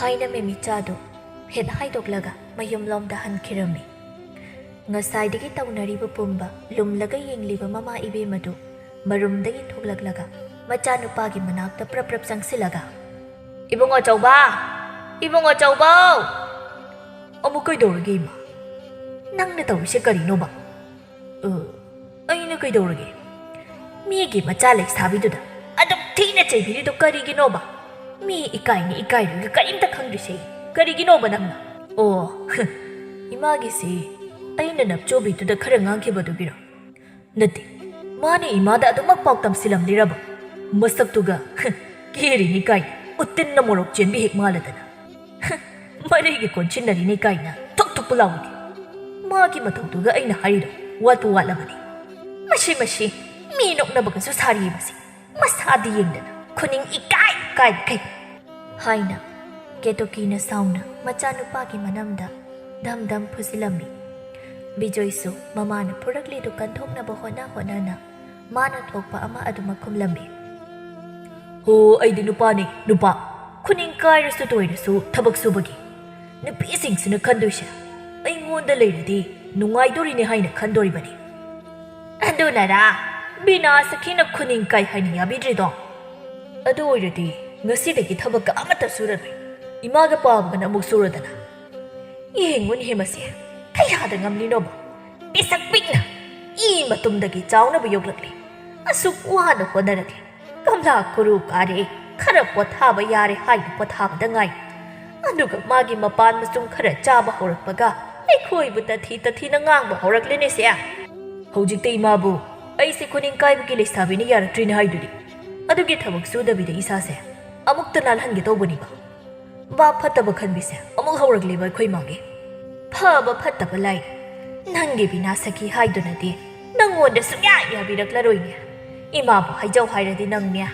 ꯍꯥꯏꯅ ꯃꯦꯃꯤꯆꯥꯗꯨ ꯐꯦꯠ ꯍꯥꯏꯗꯣꯛꯂꯒ ꯃꯌꯨꯝꯂꯣꯝꯗ ꯍꯟꯈꯤꯔꯝꯃꯤ꯫ ꯉꯁꯥꯏꯗꯒꯤ ꯇꯧꯅꯔꯤꯕ ꯄꯨꯝꯕ ꯂꯨꯝꯂꯒ ꯌꯦꯡꯂꯤꯕ ꯃꯃꯥ ꯏꯕꯦꯝꯃꯗꯨ ꯃꯔꯨꯝꯗꯒꯤ ꯊꯣꯛꯂꯛꯂꯒ ꯃꯆꯥꯅꯨꯄꯥꯒꯤ ꯃꯅꯥꯛꯇ ꯄ꯭ꯔꯞ ꯄ꯭ꯔꯞ ꯆꯪꯁꯤꯜꯂꯒ, "ꯏꯕꯨꯡꯉꯣ ꯆꯧꯕ! ꯏꯕꯨꯡꯉꯣ ꯆꯧꯕꯧ!" "ꯑꯃꯨꯛ ꯀꯩꯗꯧꯔꯒꯦ, ꯏꯃꯥ? ꯅꯪꯅ ꯇꯧꯔꯤꯁꯦ ꯀꯔꯤꯅꯣꯕ?" "ꯑ, ꯑꯩꯅ ꯀꯩꯗꯧꯔꯒꯦ? ꯃꯤꯒꯤ ꯃꯆꯥ ꯂꯩꯁꯥꯕꯤꯗꯨꯗ ꯑꯗꯨꯛ ꯊꯤꯅ ꯆꯩꯕꯤꯔꯤꯗꯣ ꯀꯔꯤꯒꯤꯅꯣꯕ? ꯃꯤ ꯏꯀꯥꯏꯅꯤ ꯏꯀꯥꯏꯔꯣꯏꯒ ꯀꯔꯤꯝꯇ ꯈꯪꯗ꯭ꯔꯤꯁꯦ ꯀꯔꯤꯒꯤꯅꯣꯕ ꯅꯪꯅ?" "ꯑꯣ, ꯏꯃꯥꯒꯤꯁꯤ ꯑꯩꯅ ꯅꯞꯆꯣꯕꯤꯗꯨꯗ ꯈꯔ ꯉꯥꯡꯈꯤꯕꯗꯨꯒꯤꯔꯣ?" "ꯅꯠꯇꯦ, ꯃꯥꯅ ꯏꯃꯥꯗ ꯑꯗꯨꯃꯛ ꯄꯥꯎ ꯇꯝꯁꯤꯜꯂꯝꯂꯤꯔꯕ? ꯃꯁꯛꯇꯨꯒ, ꯍ, ꯀꯦꯔꯤꯅꯤ ꯀꯥꯏꯅ ꯎꯠꯇꯤꯟꯅ ꯃꯣꯔꯣꯛ ꯆꯦꯟꯕꯤ ꯍꯦꯛ ꯃꯥꯜꯂꯗꯅ꯫ ꯍ, ꯃꯔꯩꯒ ꯀꯣꯟꯁꯤꯟꯅꯔꯤꯅꯤ ꯀꯥꯏꯅ ꯊꯨꯛ ꯊꯨꯛꯄꯨ ꯂꯥꯎꯏꯅꯦ꯫ ꯃꯥꯒꯤ ꯃꯇꯧꯗꯨꯒ ꯑꯩꯅ ꯍꯥꯏꯔꯤꯗꯣ ꯋꯥꯠꯄꯨ ꯋꯥꯠꯂꯕꯅꯤ꯫ ꯃꯁꯤ, ꯃꯁꯤ, ꯃꯤ ꯅꯣꯛꯅꯕꯒꯁꯨ ꯁꯥꯔꯤ ꯃꯁꯤ꯫ ꯃꯁꯥꯗꯤ ꯌꯦꯡꯗꯅ ꯈꯨꯅꯤꯡ ꯏꯀꯥꯏ ꯀꯥꯏꯈꯩ ꯍꯥꯏꯅ ꯀꯦꯇꯣꯀꯤꯅ ꯁꯥꯎꯅ ꯃꯆꯥꯅꯨꯄꯥꯒꯤ ꯃꯅꯝꯗ ꯙꯝ ꯙꯝ ꯐꯨꯖꯤꯜꯂꯝꯃꯤ꯫ ꯕꯤꯖꯣꯏꯁꯨ ꯃꯃꯥꯅ ꯐꯨꯔꯛꯂꯤꯗꯨ ꯀꯟꯊꯣꯛꯅꯕ ꯍꯣꯠꯅ ꯍꯣꯠꯅꯅ ꯃꯥꯅ ꯊꯣꯛꯄ ꯑꯃ ꯑꯗꯨꯃꯛ ꯈꯨꯝꯂꯝꯃꯤ꯫ "ꯍꯣ, ꯑꯩꯗꯤ ꯅꯨꯄꯥꯅꯤ, ꯅꯨꯄꯥ꯫ ꯈꯨꯅꯤꯡ ꯀꯥꯏꯔꯁꯨ ꯇꯣꯏꯔꯁꯨ ꯊꯕꯛ ꯁꯨꯕꯒꯤ꯫ ꯅꯨꯄꯤꯁꯤꯡꯁꯤꯅ ꯈꯟꯗꯣꯏꯁꯦ ꯑꯩꯉꯣꯟꯗ ꯂꯩꯔꯗꯤ ꯅꯨꯡꯉꯥꯏꯗꯣꯔꯤꯅꯦ ꯍꯥꯏꯅ ꯈꯟꯗꯣꯔꯤꯕꯅꯤ꯫ ꯑꯗꯨꯅꯔꯥ ꯕꯤꯅꯥ ꯁꯈꯤꯅ ꯈꯨꯅꯤꯡ ꯀꯥꯏ ꯍꯥꯏꯅ ꯌꯥꯕꯤꯗ꯭ꯔꯤꯗꯣ? ꯑꯗꯨ ꯑꯣꯏꯔꯗꯤ ꯉꯁꯤꯗꯒꯤ ꯊꯕꯛꯀ ꯑꯃꯠꯇ ꯁꯨꯔꯔꯣꯏ꯫ ꯏꯃꯥꯒ ꯄꯥꯕꯒꯅ ꯑꯃꯨꯛ ꯁꯨꯔꯗꯅ꯫ ꯌꯦꯡꯉꯨꯅꯦꯍꯦ ꯃꯁꯤ, ꯀꯌꯥꯗ ꯉꯝꯂꯤꯅꯣꯕ? ꯄꯤꯁꯛ ꯄꯤꯛꯅ ꯏ ꯃꯇꯨꯝꯗꯒꯤ ꯆꯥꯎꯅꯕ ꯌꯣꯛꯂꯛꯂꯤ꯫ ꯑꯁꯨꯛ ꯋꯥꯅ ꯍꯣꯠꯅꯔꯛꯂꯤ꯫ ꯒꯝꯂꯥ ꯀꯨꯔꯨ ꯀꯥꯔꯦ, ꯈꯔ ꯄꯣꯊꯥꯕ ꯌꯥꯔꯦ ꯍꯥꯏꯅ ꯄꯣꯊꯥꯕꯗ ꯉꯥꯏ꯫ ꯑꯗꯨꯒ ꯃꯥꯒꯤ ꯃꯄꯥꯟ ꯃꯆꯨꯝ ꯈꯔ ꯆꯥꯕ ꯍꯧꯔꯛꯄꯒ ꯑꯩꯈꯣꯏꯕꯨ ꯇꯊꯤ ꯇꯊꯤꯅ ꯉꯥꯡꯕ ꯍꯧꯔꯛꯂꯦꯅꯦꯁꯦ꯫ ꯍꯧꯖꯤꯛꯇ ꯏꯃꯥꯕꯨ ꯑꯩꯁꯦ ꯈꯨꯅꯤꯡ ꯀꯥꯏꯕꯒꯤ ꯂꯩꯁꯥꯕꯤꯅ ꯌꯥꯔꯛꯇ꯭ꯔꯤꯅꯦ ꯍꯥꯏꯗꯨꯗꯤ꯫ ꯑꯗꯨꯒꯤ ꯊꯕꯛ ꯁꯨꯗꯕꯤꯗ ꯏꯁꯥꯁꯦ ꯑꯃꯨꯛꯇ ꯅꯥꯜꯍꯟꯒꯦ ꯇꯧꯕꯅꯤꯕ꯫ ꯚꯥꯞ ꯐꯠꯇꯕ ꯈꯟꯕꯤꯁꯦ ꯑꯃꯨꯛ ꯍꯧꯔꯛꯂꯦꯕ ꯑꯩꯈꯣꯏ ꯃꯥꯒꯤ꯫ ꯐꯕ ꯐꯠꯇꯕ ꯂꯥꯏ꯫ ꯅꯪꯒꯤ ꯕꯤꯅꯥ ꯁꯈꯤ ꯍꯥꯏꯗꯨꯅꯗꯤ ꯅꯪꯉꯣꯟꯗ ꯁꯨꯡꯌꯥ ꯌꯥꯕꯤꯔꯛꯂꯔꯣꯏꯅꯦ꯫ ꯏꯃꯥꯕꯨ ꯍꯥꯏꯖꯧ ꯍꯥꯏꯔꯗꯤ ꯅꯪꯅꯦ,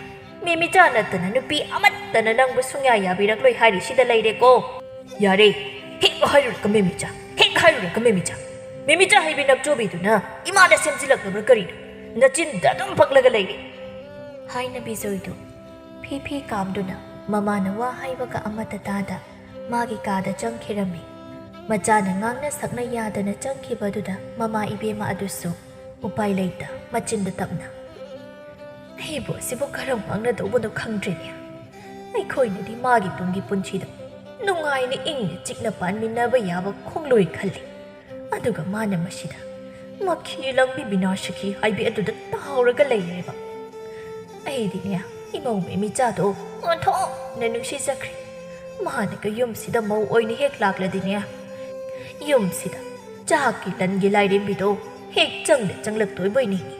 ꯃꯦꯃꯤꯆꯥ ꯅꯠꯇꯅ ꯅꯨꯄꯤ ꯑꯃꯠꯇꯅ ꯅꯪꯕꯨ ꯁꯨꯡꯌꯥ ꯌꯥꯕꯤꯔꯛꯂꯣꯏ ꯍꯥꯏꯔꯤꯁꯤꯗ ꯂꯩꯔꯦꯀꯣ꯫ ꯌꯥꯔꯦ, ꯍꯦꯛ ꯍꯥꯏꯔꯨꯔꯒ ꯃꯦꯃꯤꯆꯥ, ꯍꯦꯛ ꯍꯥꯏꯔꯨꯔꯒ ꯃꯦꯃꯤꯆꯥ꯫ ꯃꯦꯃꯤꯆꯥ ꯍꯥꯏꯕꯤ ꯅꯞꯆꯣꯕꯤꯗꯨꯅ ꯏꯃꯥꯗ ꯁꯦꯝꯖꯤꯜꯂꯛꯂꯕ꯭ꯔꯥ ꯀꯔꯤꯅꯣ? ꯅꯆꯤꯟꯗ ꯑꯗꯨꯝ ꯄꯛꯂꯒ ꯂꯩꯔꯦ꯫ ꯍꯥꯏꯅ ꯕꯤꯖꯣꯏꯗꯨ ꯐꯤ ꯐꯤ ꯀꯥꯝꯗꯨꯅ ꯃꯃꯥꯅ ꯋꯥ ꯍꯥꯏꯕꯒ ꯑꯃꯠꯇ ꯇꯥꯗ ꯃꯥꯒꯤ ꯀꯥꯗ ꯆꯪꯈꯤꯔꯝꯃꯤ꯫ ꯃꯆꯥꯅ ꯉꯥꯡꯅ ꯁꯛꯅ ꯌꯥꯗꯅ ꯆꯪꯈꯤꯕꯗꯨꯗ ꯃꯃꯥ ꯏꯕꯦꯝꯃ ꯑꯗꯨꯁꯨ ꯎꯄꯥꯏ ꯂꯩꯇ ꯃꯆꯤꯟꯗ ꯇꯞꯅ, "ꯑꯩꯕꯨ ꯑꯁꯤꯕꯨ ꯀꯔꯝ ꯉꯥꯡꯅꯗꯧꯕꯅꯣ ꯈꯪꯗ꯭ꯔꯦꯅꯦ꯫ ꯑꯩꯈꯣꯏꯅꯗꯤ ꯃꯥꯒꯤ ꯇꯨꯡꯒꯤ ꯄꯨꯟꯁꯤꯗ ꯅꯨꯡꯉꯥꯏꯅ ꯏꯪꯅ ꯆꯤꯛꯅ ꯄꯥꯟꯃꯤꯟꯅꯕ ꯌꯥꯕ ꯈꯣꯡꯂꯣꯏ ꯈꯜꯂꯤ꯫ ꯑꯗꯨꯒ ꯃꯥꯅ ꯃꯁꯤꯗ ꯃꯈꯤ ꯂꯪꯕꯤ ꯕꯤꯅꯥ ꯁꯈꯤ ꯍꯥꯏꯕꯤ ꯑꯗꯨꯗ ꯇꯥꯎꯔꯒ ꯂꯩꯔꯦꯕ꯫ ꯑꯩꯗꯤꯅꯦ, ꯏꯃꯧ ꯃꯦꯃꯤꯆꯥꯗꯣ ꯑꯣꯟꯊꯣꯛꯅ ꯅꯨꯡꯁꯤꯖꯈ꯭ꯔꯦ꯫ ꯃꯥꯅꯒ ꯌꯨꯝꯁꯤꯗ ꯃꯧ ꯑꯣꯏꯅ ꯍꯦꯛ ꯂꯥꯛꯂꯗꯤꯅꯦ, ꯌꯨꯝꯁꯤꯗ ꯆꯥꯛꯀꯤ ꯂꯟꯒꯤ ꯂꯥꯏꯔꯦꯝꯕꯤꯗꯣ ꯍꯦꯛ ꯆꯪꯗ ꯆꯪꯂꯛꯇꯣꯏꯕꯣꯏ ꯅꯤꯡꯏ꯫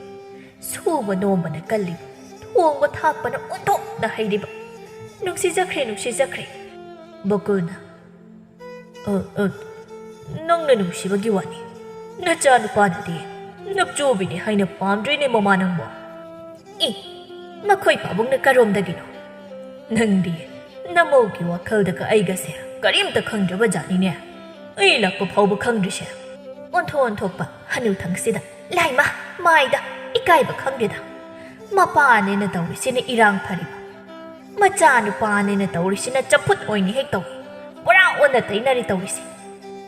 ꯁꯨꯕ ꯅꯣꯝꯕꯅ ꯀꯜꯂꯤꯕ, ꯊꯣꯡꯕ ꯊꯥꯛꯄꯅ ꯑꯣꯟꯊꯣꯛꯅ ꯍꯩꯔꯤꯕ꯫ ꯅꯨꯡꯁꯤꯖꯈ꯭ꯔꯦ, ꯅꯨꯡꯁꯤꯖꯈ꯭ꯔꯦ꯫" ꯕꯀꯨꯜꯅ, "ꯑ, ꯑ, ꯅꯪꯅ ꯅꯨꯡꯁꯤꯕꯒꯤ ꯋꯥꯅꯤ꯫ ꯅꯆꯥꯅꯨꯄꯥꯅꯗꯤ ꯅꯞꯆꯨꯕꯤꯅꯤ ꯍꯥꯏꯅ ꯄꯥꯝꯗ꯭ꯔꯤꯅꯦ ꯃꯃꯥ ꯅꯪꯕꯣ꯫ ꯏ, ꯃꯈꯣꯏ ꯄꯥꯕꯨꯡꯅ ꯀꯔꯣꯝꯗꯒꯤꯅꯣ? ꯅꯪꯗꯤ ꯅꯃꯧꯒꯤ ꯋꯥꯈꯜꯗꯒ ꯑꯩꯒꯁꯦ ꯀꯔꯤꯝꯇ ꯈꯪꯗ꯭ꯔꯕ ꯖꯥꯠꯅꯤꯅꯦ꯫ ꯑꯩ ꯂꯥꯛꯄ ꯐꯥꯎꯕ ꯈꯪꯗ꯭ꯔꯤꯁꯦ꯫ ꯑꯣꯟꯊꯣꯛ ꯑꯣꯟꯊꯣꯛꯄ ꯍꯅꯨꯊꯪꯁꯤꯗ꯫ ꯂꯥꯏꯃ, ꯃꯥꯏꯗ, ꯏꯀꯥꯏꯕ ꯈꯪꯗꯦꯗ꯫ ꯃꯄꯥꯅꯦꯅ ꯇꯧꯔꯤꯁꯤꯅ ꯏꯔꯥꯡ ꯐꯔꯤꯕ, ꯃꯆꯥꯅꯨꯄꯥꯅꯦꯅ ꯇꯧꯔꯤꯁꯤꯅ ꯆꯝꯐꯨꯠ ꯑꯣꯏꯅ ꯍꯦꯛ ꯇꯧꯏ꯫ ꯄꯨꯔꯥ ꯑꯣꯟꯅ ꯇꯩꯅꯔꯦ ꯇꯧꯔꯤꯁꯦ꯫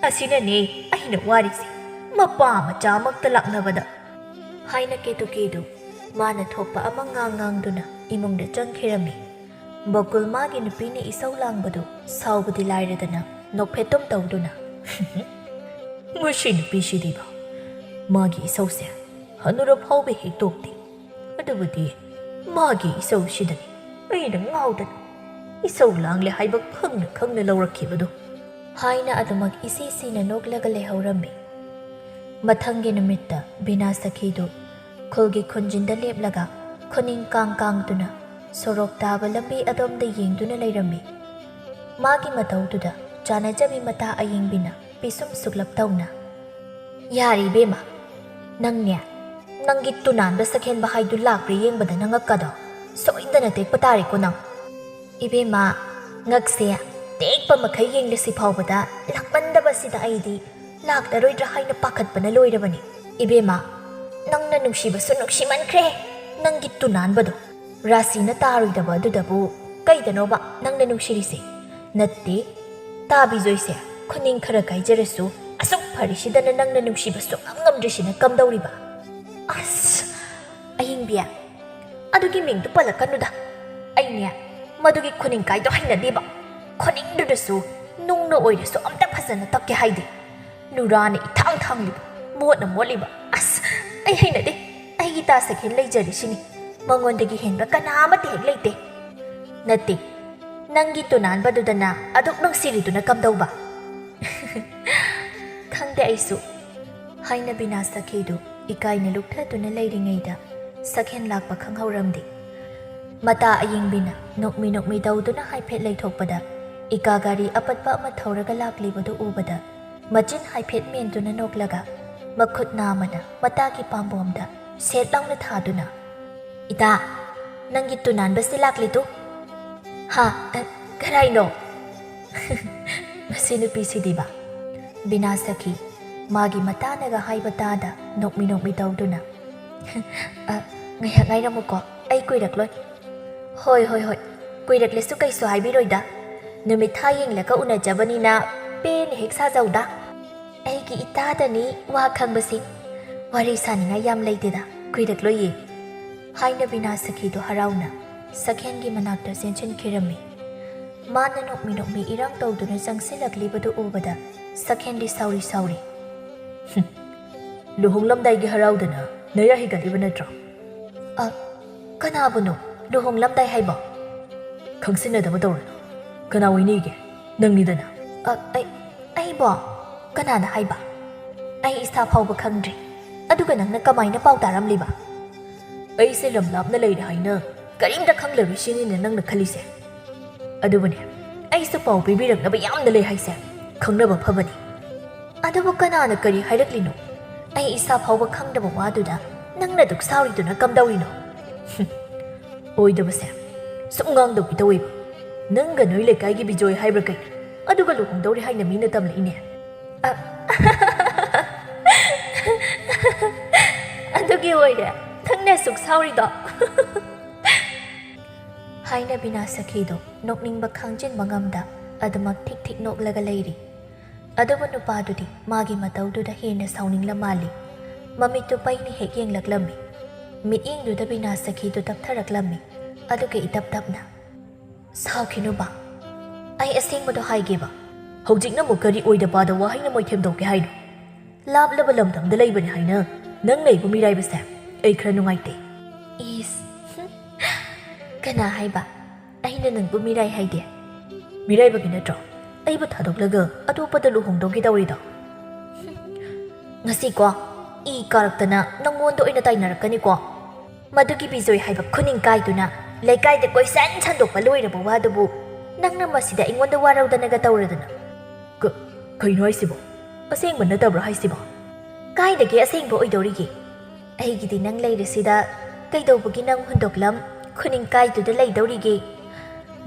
ꯑꯁꯤꯅꯅꯦ ꯑꯩꯅ ꯋꯥꯔꯤꯁꯦ꯫ ꯃꯄꯥ ꯃꯆꯥꯃꯛꯇ ꯂꯥꯛꯅꯕꯗ꯫ ꯍꯥꯏꯅ ꯀꯦꯇꯨꯀꯤꯗꯨ ꯃꯥꯅ ꯊꯣꯛꯄ ꯑꯃ ꯉꯥꯡ ꯉꯥꯡꯗꯨꯅ ꯏꯃꯨꯡꯗ ꯆꯪꯈꯤꯔꯝꯃꯤ꯫ ꯕꯀꯨꯜ ꯃꯥꯒꯤ ꯅꯨꯄꯤꯅ ꯏꯁꯧ ꯂꯥꯡꯕꯗꯨ ꯁꯥꯎꯕꯗꯤ ꯂꯥꯏꯔꯗꯅ ꯅꯣꯛꯐꯦꯠꯇꯨꯝ ꯇꯧꯗꯨꯅ, "ꯃꯁꯤ ꯅꯨꯄꯤꯁꯤꯗꯤꯕ, ꯃꯥꯒꯤ ꯏꯁꯧꯁꯦ ꯍꯅꯨꯔ ꯐꯥꯎꯕ ꯍꯦꯛ ꯇꯣꯛꯇꯦ꯫ ꯑꯗꯨꯕꯨꯗꯤ ꯃꯥꯒꯤ ꯏꯁꯧꯁꯤꯗꯅꯤ ꯑꯩꯅ ꯉꯥꯎꯗꯅ ꯏꯁꯧ ꯂꯥꯡꯂꯦ ꯍꯥꯏꯕ ꯈꯪꯅ ꯈꯪꯅ ꯂꯧꯔꯛꯈꯤꯕꯗꯣ," ꯍꯥꯏꯅ ꯑꯗꯨꯃꯛ ꯏꯁꯤ ꯁꯤꯅ ꯅꯣꯛꯂꯒ ꯂꯩꯍꯧꯔꯝꯃꯤ꯫ ꯃꯊꯪꯒꯤ ꯅꯨꯃꯤꯠꯇ ꯕꯤꯅꯥ ꯁꯈꯤꯗꯨ ꯈꯨꯜꯒꯤ ꯈꯨꯟꯖꯤꯟꯗ ꯂꯦꯞꯂꯒ ꯈꯨꯅꯤꯡ ꯀꯥꯡ ꯀꯥꯡꯗꯨꯅ ꯁꯣꯔꯣꯛ ꯇꯥꯕ ꯂꯝꯕꯤ ꯑꯗꯣꯝꯗ ꯌꯦꯡꯗꯨꯅ ꯂꯩꯔꯝꯃꯤ꯫ ꯃꯥꯒꯤ ꯃꯇꯧꯗꯨꯗ ꯆꯥꯅꯖꯕꯤ ꯃꯇꯥ ꯑꯌꯤꯡꯕꯤꯅ ꯄꯤꯁꯨꯝ ꯁꯨꯛꯂꯞ ꯇꯧꯅ, "ꯌꯥꯔꯦ ꯏꯕꯦꯝꯃ, ꯅꯪꯅꯦ, ꯅꯪꯒꯤ ꯇꯨꯅꯥꯟꯕ ꯁꯛꯍꯦꯟꯕ ꯍꯥꯏꯗꯨ ꯂꯥꯛꯄ꯭ꯔꯥ ꯌꯦꯡꯕꯗ ꯅꯉꯛꯀꯗꯣ ꯁꯣꯏꯗꯅ ꯇꯦꯛꯄ ꯇꯥꯔꯦꯀꯣ ꯅꯪ꯫ ꯏꯕꯦꯝꯃ, ꯉꯛꯁꯦ ꯇꯦꯛꯄ ꯃꯈꯩ ꯌꯦꯡꯂꯁꯤ ꯐꯥꯎꯕꯗ ꯂꯥꯛꯃꯟꯗꯕꯁꯤꯗ ꯑꯩꯗꯤ ꯂꯥꯛꯂꯔꯣꯏꯗ꯭ꯔꯥ ꯍꯥꯏꯅ ꯄꯥꯈꯠꯄꯅ ꯂꯣꯏꯔꯕꯅꯤ꯫ ꯏꯕꯦꯝꯃ, ꯅꯪꯅ ꯅꯨꯡꯁꯤꯕꯁꯨ ꯅꯨꯡꯁꯤꯃꯟꯈ꯭ꯔꯦ꯫ ꯅꯪꯒꯤ ꯇꯨꯅꯥꯟꯕꯗꯣ, ꯔꯥꯁꯤꯅ ꯇꯥꯔꯣꯏꯗꯕ ꯑꯗꯨꯗꯕꯨ ꯀꯩꯗꯅꯣꯕ ꯅꯪꯅ ꯅꯨꯡꯁꯤꯔꯤꯁꯦ? ꯅꯠꯇꯦ, ꯇꯥꯕꯤꯖꯣꯏꯁꯦ, ꯈꯨꯅꯤꯡ ꯈꯔ ꯀꯥꯏꯖꯔꯁꯨ ꯑꯁꯨꯛ ꯐꯔꯤꯁꯤꯗꯅ ꯅꯪꯅ ꯅꯨꯡꯁꯤꯕ ꯁꯨꯡꯉꯝ ꯉꯝꯗ꯭ꯔꯤꯁꯤꯅ ꯀꯝꯗꯧꯔꯤꯕ?" "ꯑꯁ, ꯑꯌꯤꯡꯕꯤ, ꯑꯗꯨꯒꯤ ꯃꯤꯡꯗꯨ ꯄꯜꯂꯛꯀꯅꯨꯗ꯫ ꯑꯩꯅꯦ, ꯃꯗꯨꯒꯤ ꯈꯨꯅꯤꯡ ꯀꯥꯏꯗꯣ ꯍꯩꯅꯗꯦꯕ꯫ ꯈꯨꯅꯤꯡꯗꯨꯗꯁꯨ ꯅꯨꯡꯅ ꯑꯣꯏꯔꯁꯨ ꯑꯝꯇ ꯐꯖꯅ ꯇꯛꯀꯦ ꯍꯥꯏꯗꯦ꯫ ꯅꯨꯔꯥꯅ ꯏꯊꯥꯡ ꯊꯥꯡꯂꯤꯕ, ꯃꯣꯠꯅ ꯃꯣꯠꯂꯤꯕ꯫ ꯑꯁ, ꯑꯩ ꯍꯩꯅꯗꯦ꯫ ꯑꯩꯒꯤ ꯇꯥ ꯁꯛꯍꯦꯟ ꯂꯩꯖꯔꯤꯁꯤꯅꯤ꯫ ꯃꯉꯣꯟꯗꯒꯤ ꯍꯦꯟꯕ ꯀꯅꯥ ꯑꯃꯠꯇ ꯍꯦꯛ ꯂꯩꯇꯦ꯫ ꯅꯠꯇꯦ, ꯅꯪꯒꯤ ꯇꯨꯅꯥꯟꯕꯗꯨꯗꯅ ꯑꯗꯨꯛ ꯅꯨꯡꯁꯤꯔꯤꯗꯨꯅ ꯀꯝꯗꯧꯕ?" "ꯈꯪꯗꯦ ꯑꯩꯁꯨ," ꯍꯥꯏꯅ ꯕꯤꯅꯥ ꯁꯈꯤꯗꯨ ꯏꯀꯥꯏꯅ ꯂꯨꯞꯊꯗꯨꯅ ꯂꯩꯔꯤꯉꯩꯗ ꯁꯛꯍꯦꯟ ꯂꯥꯛꯄ ꯈꯪꯍꯧꯔꯝꯗꯦ꯫ ꯃꯇꯥ ꯑꯌꯤꯡꯕꯤꯅ ꯅꯣꯛꯃꯤ ꯅꯣꯛꯃꯤ ꯇꯧꯗꯨꯅ ꯍꯥꯏꯐꯦꯠ ꯂꯩꯊꯣꯛꯄꯗ, ꯏꯀꯥ ꯒꯥꯔꯤ ꯑꯄꯠꯄ ꯑꯃ ꯊꯧꯔꯒ ꯂꯥꯛꯂꯤꯕꯗꯨ ꯎꯕꯗ, ꯃꯆꯤꯟ ꯍꯥꯏꯐꯦꯠ ꯃꯦꯟꯗꯨꯅ ꯅꯣꯛꯂꯒ, ꯃꯈꯨꯠ ꯅꯥꯝꯃꯅ ꯃꯇꯥꯒꯤ ꯄꯥꯝꯕꯣꯝꯗ ꯁꯦꯠ ꯂꯥꯎꯅ ꯊꯥꯗꯨꯅ, "ꯏꯇꯥ, ꯅꯪꯒꯤ ꯇꯨꯅꯥꯟꯕꯁꯦ ꯂꯥꯛꯂꯦ ꯇꯨ!" "ꯍꯥ? ꯑ, ꯀꯔꯥꯏꯅꯣ?" ꯃꯁꯤ ꯅꯨꯄꯤꯁꯤꯗꯤꯕ꯫ ꯕꯤꯅꯥ ꯁꯈꯤ, ꯃꯥꯒꯤ ꯃꯇꯥꯅꯒ ꯍꯥꯏꯕ ꯇꯥꯗ ꯅꯣꯛꯃꯤ ꯅꯣꯛꯃꯤ ꯇꯧꯗꯨꯅ, "ꯑ, ꯉꯥꯏꯍꯥꯛ ꯉꯥꯏꯔꯝꯃꯨꯀꯣ, ꯑꯩ ꯀꯨꯏꯔꯛꯂꯣꯏ꯫" "ꯍꯣꯏ, ꯍꯣꯏ, ꯍꯣꯏ, ꯀꯨꯏꯔꯛꯂꯁꯨ ꯀꯩꯁꯨ ꯍꯥꯏꯕꯤꯔꯣꯏꯗ꯫ ꯅꯨꯃꯤꯠ ꯊꯥ ꯌꯦꯡꯂꯒ ꯎꯅꯖꯕꯅꯤꯅ ꯄꯦꯟꯅ ꯍꯦꯛ ꯁꯥꯖꯧꯗ꯫ ꯑꯩꯒꯤ ꯏꯇꯥꯗꯅꯤ ꯋꯥ ꯈꯪꯕꯁꯤ꯫ ꯋꯥꯔꯤ ꯁꯥꯅꯤꯡꯉꯥꯏ ꯌꯥꯝ ꯂꯩꯇꯦꯗ, ꯀꯨꯏꯔꯛꯂꯣꯏꯌꯦ," ꯍꯥꯏꯅ ꯕꯤꯅꯥ ꯁꯈꯤꯗꯣ ꯍꯔꯥꯎꯅ ꯁꯛꯍꯦꯟꯒꯤ ꯃꯅꯥꯛꯇ ꯆꯦꯟꯁꯤꯟꯈꯤꯔꯝꯃꯤ꯫ ꯃꯥꯅ ꯅꯣꯛꯃꯤ ꯅꯣꯛꯃꯤ ꯏꯔꯥꯡ ꯇꯧꯗꯨꯅ ꯆꯪꯁꯤꯜꯂꯛꯂꯤꯕꯗꯨ ꯎꯕꯗ ꯁꯛꯍꯦꯟꯗꯤ ꯁꯥꯎꯔꯤ ꯁꯥꯎꯔꯤ, "ꯍꯨꯝ, ꯂꯨꯍꯣꯡꯂꯝꯗꯥꯏꯒꯤ ꯍꯔꯥꯎꯗꯅ ꯅꯌꯥ ꯍꯤꯒꯠꯂꯤꯕ ꯅꯠꯇ꯭ꯔꯣ?" "ꯑ, ꯀꯅꯥꯕꯨꯅꯣ ꯂꯨꯍꯣꯡꯂꯝꯗꯥꯏ ꯍꯥꯏꯕꯣ?" "ꯈꯪꯁꯤꯟꯅꯗꯕ ꯇꯧꯔꯅꯨ꯫ ꯀꯅꯥ ꯑꯣꯏꯅꯤꯒꯦ? ꯅꯪꯅꯤꯗꯅ꯫" "ꯑ, ꯑꯩ, ꯑꯩꯕꯣ? ꯀꯅꯥꯅ ꯍꯥꯏꯕ? ꯑꯩ ꯏꯁꯥ ꯐꯥꯎꯕ ꯈꯪꯗ꯭ꯔꯤ꯫ ꯑꯗꯨꯒ ꯅꯪꯅ ꯀꯃꯥꯏꯅ ꯄꯥꯎ ꯇꯥꯔꯝꯂꯤꯕ?" "ꯑꯩꯁꯦ ꯂꯝ ꯂꯥꯞꯅ ꯂꯩꯔꯦ ꯍꯥꯏꯅ ꯀꯔꯤꯝꯇ ꯈꯪꯂꯔꯣꯏ ꯁꯤꯅꯤꯅꯦ ꯅꯪꯅ ꯈꯜꯂꯤꯁꯦ? ꯑꯗꯨꯕꯨꯅꯦ, ꯑꯩꯁꯨ ꯄꯥꯎ ꯄꯤꯕꯤꯔꯛꯅꯕ ꯌꯥꯝꯅ ꯂꯩ ꯍꯥꯏꯁꯦ ꯈꯪꯅꯕ ꯐꯕꯅꯤ꯫" "ꯑꯗꯨꯕꯨ ꯀꯅꯥꯅ ꯀꯔꯤ ꯍꯥꯏꯔꯛꯂꯤꯅꯣ? ꯑꯩ ꯏꯁꯥ ꯐꯥꯎꯕ ꯈꯪꯗꯕ ꯋꯥꯗꯨꯗ ꯅꯪꯅ ꯑꯗꯨꯛ ꯁꯥꯎꯔꯤꯗꯨꯅ ꯀꯝꯗꯧꯔꯤꯅꯣ?" "ꯍꯨꯝ, ꯑꯣꯏꯗꯕꯁꯦ ꯁꯨꯝ ꯉꯥꯡꯗꯧꯒꯤ ꯇꯧꯋꯦꯕ꯫ ꯅꯪꯒ ꯅꯣꯏ ꯂꯩꯀꯥꯏꯒꯤ ꯕꯤꯖꯣꯏ ꯍꯥꯏꯕ꯭ꯔꯥ ꯀꯩꯅꯣ, ꯑꯗꯨꯒ ꯂꯨꯍꯣꯡꯗꯧꯔꯦ ꯍꯥꯏꯅ ꯃꯤꯅ ꯇꯝꯂꯛꯏꯅꯦ꯫" "ꯑ, ꯑꯗꯨꯒꯤ ꯑꯣꯏꯔꯦ ꯅꯪꯅ ꯑꯁꯨꯛ ꯁꯥꯎꯔꯤꯗꯣ?" ꯍꯥꯏꯅ ꯕꯤꯅꯥ ꯁꯈꯤꯗꯣ ꯅꯣꯛꯅꯤꯡꯕ ꯈꯥꯡꯖꯤꯟꯕ ꯉꯝꯗ ꯑꯗꯨꯃꯛ ꯊꯤꯛ ꯊꯤꯛ ꯅꯣꯛꯂꯒ ꯂꯩꯔꯤ꯫ ꯑꯗꯨꯕꯨ ꯅꯨꯄꯥꯗꯨꯗꯤ ꯃꯥꯒꯤ ꯃꯇꯧꯗꯨꯗ ꯍꯦꯟꯅ ꯁꯥꯎꯅꯤꯡꯂ ꯃꯥꯜꯂꯤ꯫ ꯃꯃꯤꯠꯇꯨ ꯄꯩꯅ ꯍꯦꯛ ꯌꯦꯡꯂꯛꯂꯝꯃꯤ꯫ ꯃꯤꯠꯌꯦꯡꯗꯨꯗ ꯕꯤꯅꯥ ꯁꯈꯤꯗꯨ ꯇꯞꯊꯔꯛꯂꯝꯃꯤ꯫ ꯑꯗꯨꯒ ꯏꯇꯞ ꯇꯞꯅ, "ꯁꯥꯎꯈꯤꯅꯨꯕ, ꯑꯩ ꯑꯁꯦꯡꯕꯗꯣ ꯍꯥꯏꯒꯦꯕ꯫" "ꯍꯧꯖꯤꯛꯅ ꯑꯃꯨꯛ ꯀꯔꯤ ꯑꯣꯏꯗ ꯄꯥꯗ ꯋꯥꯍꯩꯅ ꯃꯣꯏꯊꯦꯝ ꯇꯧꯒꯦ ꯍꯥꯏꯅꯣ? ꯂꯥꯞꯂꯕ ꯂꯝꯗꯝꯗ ꯂꯩꯕꯅꯤ ꯍꯥꯏꯅ ꯅꯪꯅ ꯑꯩꯕꯨ ꯃꯤꯔꯥꯏꯕꯁꯦ ꯑꯩ ꯈꯔ ꯅꯨꯡꯉꯥꯏꯇꯦ꯫" "ꯏꯁ, ꯀꯅꯥ ꯍꯥꯏꯕ ꯑꯩꯅ ꯅꯪꯕꯨ ꯃꯤꯔꯥꯏ ꯍꯥꯏꯒꯦ?" "ꯃꯤꯔꯥꯏꯕꯒꯤ ꯅꯠꯇ꯭ꯔꯣ ꯑꯩꯕꯨ ꯊꯥꯗꯣꯛꯂꯒ ꯑꯇꯣꯞꯄꯗ ꯂꯨꯍꯣꯡꯗꯧꯒꯤ ꯇꯧꯔꯤꯗꯣ?" "ꯉꯁꯤꯀꯣ, ꯏ ꯀꯥꯔꯛꯇꯅ ꯅꯪꯉꯣꯟꯗ ꯑꯣꯏꯅ ꯇꯥꯏꯅꯔꯛꯀꯅꯤꯀꯣ꯫ ꯃꯗꯨꯒꯤ ꯕꯤꯖꯣꯏ ꯍꯥꯏꯕ ꯈꯨꯅꯤꯡ ꯀꯥꯏꯗꯨꯅ ꯂꯩꯀꯥꯏꯗ ꯀꯣꯏꯁꯟ ꯁꯟꯗꯣꯛꯄ ꯂꯣꯏꯔꯕ ꯋꯥꯗꯨꯕꯨ ꯅꯪꯅ ꯃꯁꯤꯗ ꯑꯩꯉꯣꯟꯗ ꯋꯥꯔꯧꯗꯅꯒ ꯇꯧꯔꯗꯅ?" "ꯀ-, ꯀꯩꯅꯣ ꯍꯥꯏꯁꯤꯕꯣ? ꯑꯁꯦꯡꯕ ꯅꯠꯇꯕ꯭ꯔꯣ ꯍꯥꯏꯁꯤꯕꯣ?" ꯀꯥꯏꯗꯒꯤ ꯑꯁꯦꯡꯕ ꯑꯣꯏꯗꯧꯔꯤꯒꯦ? ꯑꯩꯒꯤꯗꯤ ꯅꯪ ꯂꯩꯔꯤꯁꯤꯗ ꯀꯩꯗꯧꯕꯒꯤ ꯅꯪ ꯍꯨꯟꯗꯣꯛꯂꯝ ꯈꯨꯅꯤꯡ ꯀꯥꯏꯗꯨꯗ ꯂꯩꯗꯧꯔꯤꯒꯦ?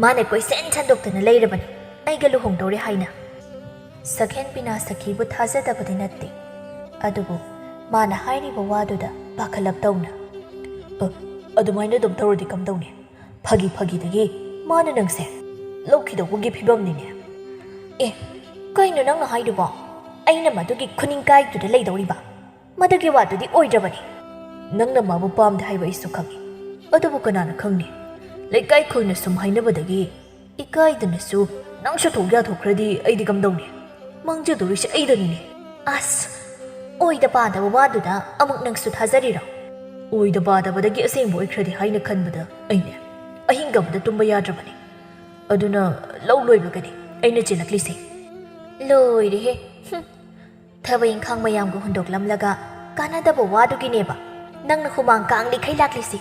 ꯃꯥꯅ ꯀꯣꯏꯁꯦꯟ ꯁꯟꯗꯣꯛꯇꯅ ꯂꯩꯔꯕꯅꯤ, ꯑꯩꯒ ꯂꯨꯍꯣꯡꯗꯧꯔꯦ ꯍꯥꯏꯅ꯫ ꯁꯛꯍꯦꯟ ꯕꯤꯅꯥ ꯁꯈꯤꯕꯨ ꯊꯥꯖꯗꯕꯗꯤ ꯅꯠꯇꯦ, ꯑꯗꯨꯕꯨ ꯃꯥꯅ ꯍꯥꯏꯔꯤꯕ ꯋꯥꯗꯨꯗ ꯄꯥꯈꯠꯂꯞ ꯇꯧꯅ, "ꯑ, ꯑꯗꯨꯃꯥꯏꯅ ꯑꯗꯨꯝ ꯇꯧꯔꯗꯤ ꯀꯝꯗꯧꯅꯤ? ꯐꯥꯒꯤ ꯐꯥꯒꯤꯗꯒꯤ ꯃꯥꯅ ꯅꯪꯁꯦ ꯂꯧꯈꯤꯗꯧꯕꯒꯤ ꯐꯤꯕꯝꯅꯤꯅꯦ꯫" "ꯑꯦ, ꯀꯩꯅꯣ ꯅꯪꯅ ꯍꯥꯏꯗꯨꯕꯣ? ꯑꯩꯅ ꯃꯗꯨꯒꯤ ꯈꯨꯅꯤꯡ ꯀꯥꯏꯗꯨꯗ ꯂꯩꯗꯧꯔꯤꯕ? ꯃꯗꯨꯒꯤ ꯋꯥꯗꯨꯗꯤ ꯑꯣꯏꯗ꯭ꯔꯕꯅꯤ꯫" "ꯅꯪꯅ ꯃꯥꯕꯨ ꯄꯥꯝꯗꯦ ꯍꯥꯏꯕ ꯑꯩꯁꯨ ꯈꯪꯉꯤ, ꯑꯗꯨꯕꯨ ꯀꯅꯥꯅ ꯈꯪꯅꯤ? ꯂꯩꯀꯥꯏ ꯈꯨꯜꯅ ꯁꯨꯝ ꯍꯥꯏꯅꯕꯗꯒꯤ ꯏꯀꯥꯏꯗꯅꯁꯨ ꯅꯪꯁꯨ ꯊꯣꯛ ꯌꯥꯊꯣꯛꯈ꯭ꯔꯗꯤ ꯑꯩꯗꯤ ꯀꯝꯗꯧꯅꯤ? ꯃꯥꯡꯖꯗꯧꯔꯤꯁꯦ ꯑꯩꯗꯅꯤꯅꯦ꯫" "ꯑꯁ, ꯑꯣꯏꯗ ꯄꯥꯗꯕ ꯋꯥꯗꯨꯗ ꯑꯃꯨꯛ ꯅꯪꯁꯨ ꯊꯥꯖꯔꯤꯔꯣ?" "ꯑꯣꯏꯗ ꯄꯥꯗꯕꯗꯒꯤ ꯑꯁꯦꯡꯕ ꯑꯣꯏꯈ꯭ꯔꯗꯤ ꯍꯥꯏꯅ ꯈꯟꯕꯗ ꯑꯩꯅꯦ ꯑꯍꯤꯡ ꯑꯃꯗ ꯇꯨꯝꯕ ꯌꯥꯗ꯭ꯔꯕꯅꯤ꯫ ꯑꯗꯨꯅ ꯂꯧ ꯂꯣꯏꯕꯒꯅꯤ ꯑꯩꯅ ꯆꯦꯜꯂꯛꯂꯤꯁꯦ꯫" "ꯂꯣꯏꯔꯦꯍꯦ꯫ ꯍꯨꯝ꯫ ꯊꯕꯛ ꯏꯪꯈꯥꯡ ꯃꯌꯥꯝꯒ ꯍꯨꯟꯗꯣꯛꯂꯝꯂꯒ ꯀꯥꯟꯅꯗꯕ ꯋꯥꯗꯨꯒꯤꯅꯦꯕ ꯅꯪꯅ ꯍꯨꯃꯥꯡ ꯀꯥꯡꯂꯤꯈꯩ ꯂꯥꯛꯂꯤꯁꯤ꯫"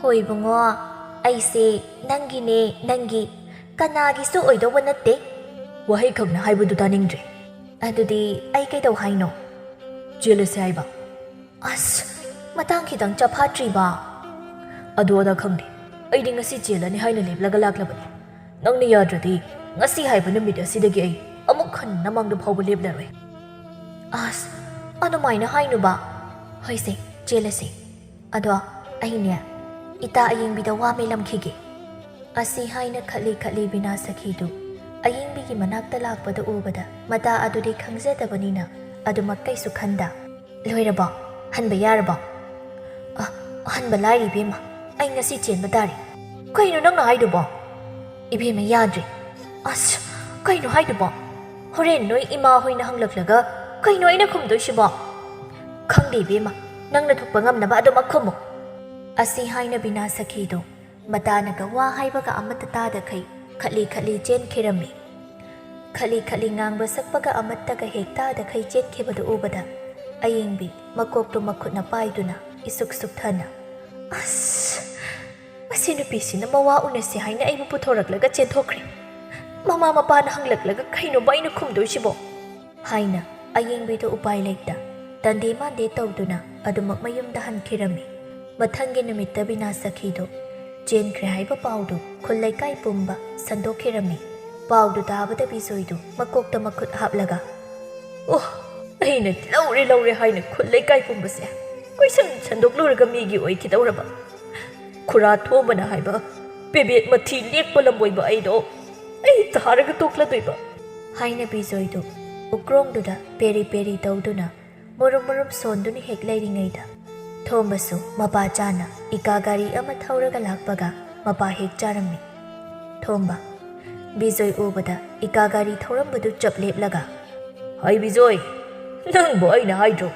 "ꯍꯣꯏ ꯏꯕꯨꯡꯉꯣ, ꯑꯩꯁꯦ ꯅꯪꯒꯤꯅꯦ, ꯅꯪꯒꯤ, ꯀꯅꯥꯒꯤꯁꯨ ꯑꯣꯏꯗꯧꯕ ꯅꯠꯇꯦ꯫" "ꯋꯥꯍꯩ ꯈꯛꯅ ꯍꯥꯏꯕꯗꯨ ꯇꯥꯅꯤꯡꯗ꯭ꯔꯦ꯫" "ꯑꯗꯨꯗꯤ ꯑꯩ ꯀꯩꯗꯧ ꯍꯥꯏꯅꯣ?" "ꯆꯦꯜꯂꯁꯦ ꯍꯥꯏꯕ꯫" "ꯑꯁ, ꯃꯇꯥꯡ ꯈꯤꯇꯪ ꯆꯐꯥꯠꯇ꯭ꯔꯤꯕ꯫" "ꯑꯗꯨ ꯑꯗꯥ ꯈꯪꯗꯦ, ꯑꯩꯗꯤ ꯉꯁꯤ ꯆꯦꯜꯂꯅꯤ ꯍꯥꯏꯅ ꯂꯦꯞꯂꯒ ꯂꯥꯛꯂꯕꯅꯤ꯫ ꯅꯪꯅ ꯌꯥꯗ꯭ꯔꯗꯤ ꯉꯁꯤ ꯍꯥꯏꯕ ꯅꯨꯃꯤꯠ ꯑꯁꯤꯗꯒꯤ ꯑꯩ ꯑꯃꯨꯛ ꯍꯟꯅ ꯅꯃꯥꯡꯗ ꯐꯥꯎꯕ ꯂꯦꯞꯂꯔꯣꯏ꯫" "ꯑꯁ, ꯑꯗꯨꯃꯥꯏꯅ ꯍꯥꯏꯅꯨꯕ꯫" "ꯍꯣꯏꯁꯦ, ꯆꯦꯜꯂꯁꯦ꯫ ꯑꯗꯣ ꯑꯩꯅꯦ ꯏꯇꯥ ꯑꯌꯤꯡꯕꯤꯗ ꯋꯥ ꯃꯦꯜꯂꯝꯈꯤꯒꯦ꯫" ꯑꯁꯤ ꯍꯥꯏꯅ ꯈꯠꯂꯤ ꯈꯠꯂꯤ ꯕꯤꯅꯥ ꯁꯈꯤꯗꯨ ꯑꯌꯤꯡꯕꯤꯒꯤ ꯃꯅꯥꯛꯇ ꯂꯥꯛꯄꯗ ꯎꯕꯗ ꯃꯇꯥ ꯑꯗꯨꯗꯤ ꯈꯪꯖꯗꯕꯅꯤꯅ ꯑꯗꯨꯃꯛ ꯀꯩꯁꯨ ꯈꯟꯗ, "ꯂꯣꯏꯔꯕꯣ? ꯍꯟꯕ ꯌꯥꯔꯕꯣ?" "ꯑ, ꯍꯟꯕ ꯂꯥꯏꯔꯤ ꯏꯕꯦꯝꯃ, ꯑꯩ ꯉꯁꯤ ꯆꯦꯟꯕ ꯇꯥꯔꯦ꯫" "ꯀꯩꯅꯣ ꯅꯪꯅ ꯍꯥꯏꯗꯨꯕꯣ?" "ꯏꯕꯦꯝꯃ, ꯌꯥꯗ꯭ꯔꯦ꯫" "ꯑꯁ, ꯀꯩꯅꯣ ꯍꯥꯏꯗꯨꯕꯣ? ꯍꯣꯔꯦꯟ ꯅꯣꯏ ꯏꯃꯥ ꯍꯣꯏꯅ ꯍꯪꯂꯛꯂꯒ ꯀꯩꯅꯣ ꯑꯩꯅ ꯈꯨꯝꯗꯣꯏꯁꯤꯕꯣ?" "ꯈꯪꯗꯦ ꯏꯕꯦꯝꯃ, ꯅꯪꯅ ꯊꯣꯛꯄ ꯉꯝꯅꯕ ꯑꯗꯨꯃꯛ ꯈꯨꯝꯃꯨ꯫" ꯑꯁꯤ ꯍꯥꯏꯅ ꯕꯤꯅꯥ ꯁꯈꯤꯗꯨ ꯃꯇꯥꯅꯒ ꯋꯥ ꯍꯥꯏꯕꯒ ꯑꯃꯠꯇ ꯇꯥꯗꯈꯩ ꯈꯠꯂꯤ ꯈꯠꯂꯤ ꯆꯦꯟꯈꯤꯔꯝꯃꯤ꯫ ꯈꯠꯂꯤ ꯈꯠꯂꯤ ꯉꯥꯡꯕ ꯁꯛꯄꯒ ꯑꯃꯠꯇꯒ ꯍꯦꯛ ꯇꯥꯗꯈꯩ ꯆꯦꯟꯈꯤꯕꯗꯨ ꯎꯕꯗ ꯑꯌꯤꯡꯕꯤ ꯃꯀꯣꯛꯇꯨ ꯃꯈꯨꯠꯅ ꯄꯥꯏꯗꯨꯅ ꯏꯁꯨꯛ ꯁꯨꯛꯊꯅ, "ꯑꯁ! ꯃꯁꯤ ꯅꯨꯄꯤꯁꯤꯅ ꯃꯋꯥ ꯎꯅꯁꯤ ꯍꯥꯏꯅ ꯑꯩꯕꯨ ꯄꯨꯊꯣꯔꯛꯂꯒ ꯆꯦꯟꯊꯣꯛꯈ꯭ꯔꯦ꯫ ꯃꯃꯥ ꯃꯄꯥꯅ ꯍꯪꯂꯛꯂꯒ ꯀꯩꯅꯣꯕ ꯑꯩꯅ ꯈꯨꯝꯗꯣꯏꯁꯤꯕꯣ?" ꯍꯥꯏꯅ ꯑꯌꯤꯡꯕꯤꯗꯨ ꯎꯄꯥꯏ ꯂꯩꯇ ꯇꯟꯗꯦ ꯃꯥꯟꯗꯦ ꯇꯧꯗꯨꯅ ꯑꯗꯨꯃꯛ ꯃꯌꯨꯝꯗ ꯍꯟꯈꯤꯔꯝꯃꯤ꯫ ꯃꯊꯪꯒꯤ ꯅꯨꯃꯤꯠꯇ ꯕꯤꯅꯥ ꯁꯈꯤꯗꯨ ꯆꯦꯟꯈ꯭ꯔꯦ ꯍꯥꯏꯕ ꯄꯥꯎꯗꯨ ꯈꯨꯜ ꯂꯩꯀꯥꯏ ꯄꯨꯝꯕ ꯁꯟꯗꯣꯛꯈꯤꯔꯝꯃꯤ꯫ ꯄꯥꯎꯗꯨ ꯇꯥꯕꯗ ꯕꯤꯖꯣꯏꯗꯨ ꯃꯀꯣꯛꯇ ꯃꯈꯨꯠ ꯍꯥꯞꯂꯒ, "ꯑꯣ, ꯑꯩꯅ ꯂꯧꯔꯦ ꯂꯧꯔꯦ ꯍꯥꯏꯅ ꯈꯨꯜ ꯂꯩꯀꯥꯏ ꯄꯨꯝꯕꯁꯦ ꯀꯣꯏꯁꯟ ꯁꯟꯗꯣꯛꯂꯨꯔꯒ ꯃꯤꯒꯤ ꯑꯣꯏꯈꯤꯗꯧꯔꯕ? ꯈꯨꯔꯥ ꯊꯣꯝꯕꯅ ꯍꯥꯏꯕ ꯄꯦꯕꯦꯠ ꯃꯊꯤ ꯂꯦꯛꯄ ꯂꯝꯕꯣꯏꯕ ꯑꯩꯗꯣ ꯑꯩ ꯇꯥꯔꯒ ꯇꯣꯛꯂꯗꯣꯏꯕ?" ꯍꯥꯏꯅ ꯕꯤꯖꯣꯏꯗꯨ ꯎꯀ꯭ꯔꯣꯡꯗꯨꯗ ꯄꯦꯔꯤ ꯄꯦꯔꯤ ꯇꯧꯗꯨꯅ ꯃꯔꯨꯝ ꯃꯔꯨꯝ ꯁꯣꯟꯗꯨꯅ ꯍꯦꯛ ꯂꯩꯔꯤꯉꯩꯗ, ꯊꯣꯝꯕꯁꯨ ꯃꯄꯥ ꯆꯥꯅ ꯏꯀꯥ ꯒꯥꯔꯤ ꯑꯃ ꯊꯧꯔꯒ ꯂꯥꯛꯄꯒ ꯃꯄꯥ ꯍꯦꯛ ꯆꯥꯔꯝꯃꯤ꯫ ꯊꯣꯝꯕ, ꯕꯤꯖꯣꯏ ꯎꯕꯗ ꯏꯀꯥ ꯒꯥꯔꯤ ꯊꯧꯔꯝꯕꯗꯨ ꯆꯞ ꯂꯦꯞꯂꯒ, "ꯍꯩ ꯕꯤꯖꯣꯏ, ꯅꯪꯕꯨ ꯑꯩꯅ ꯍꯥꯏꯗ꯭ꯔꯣ,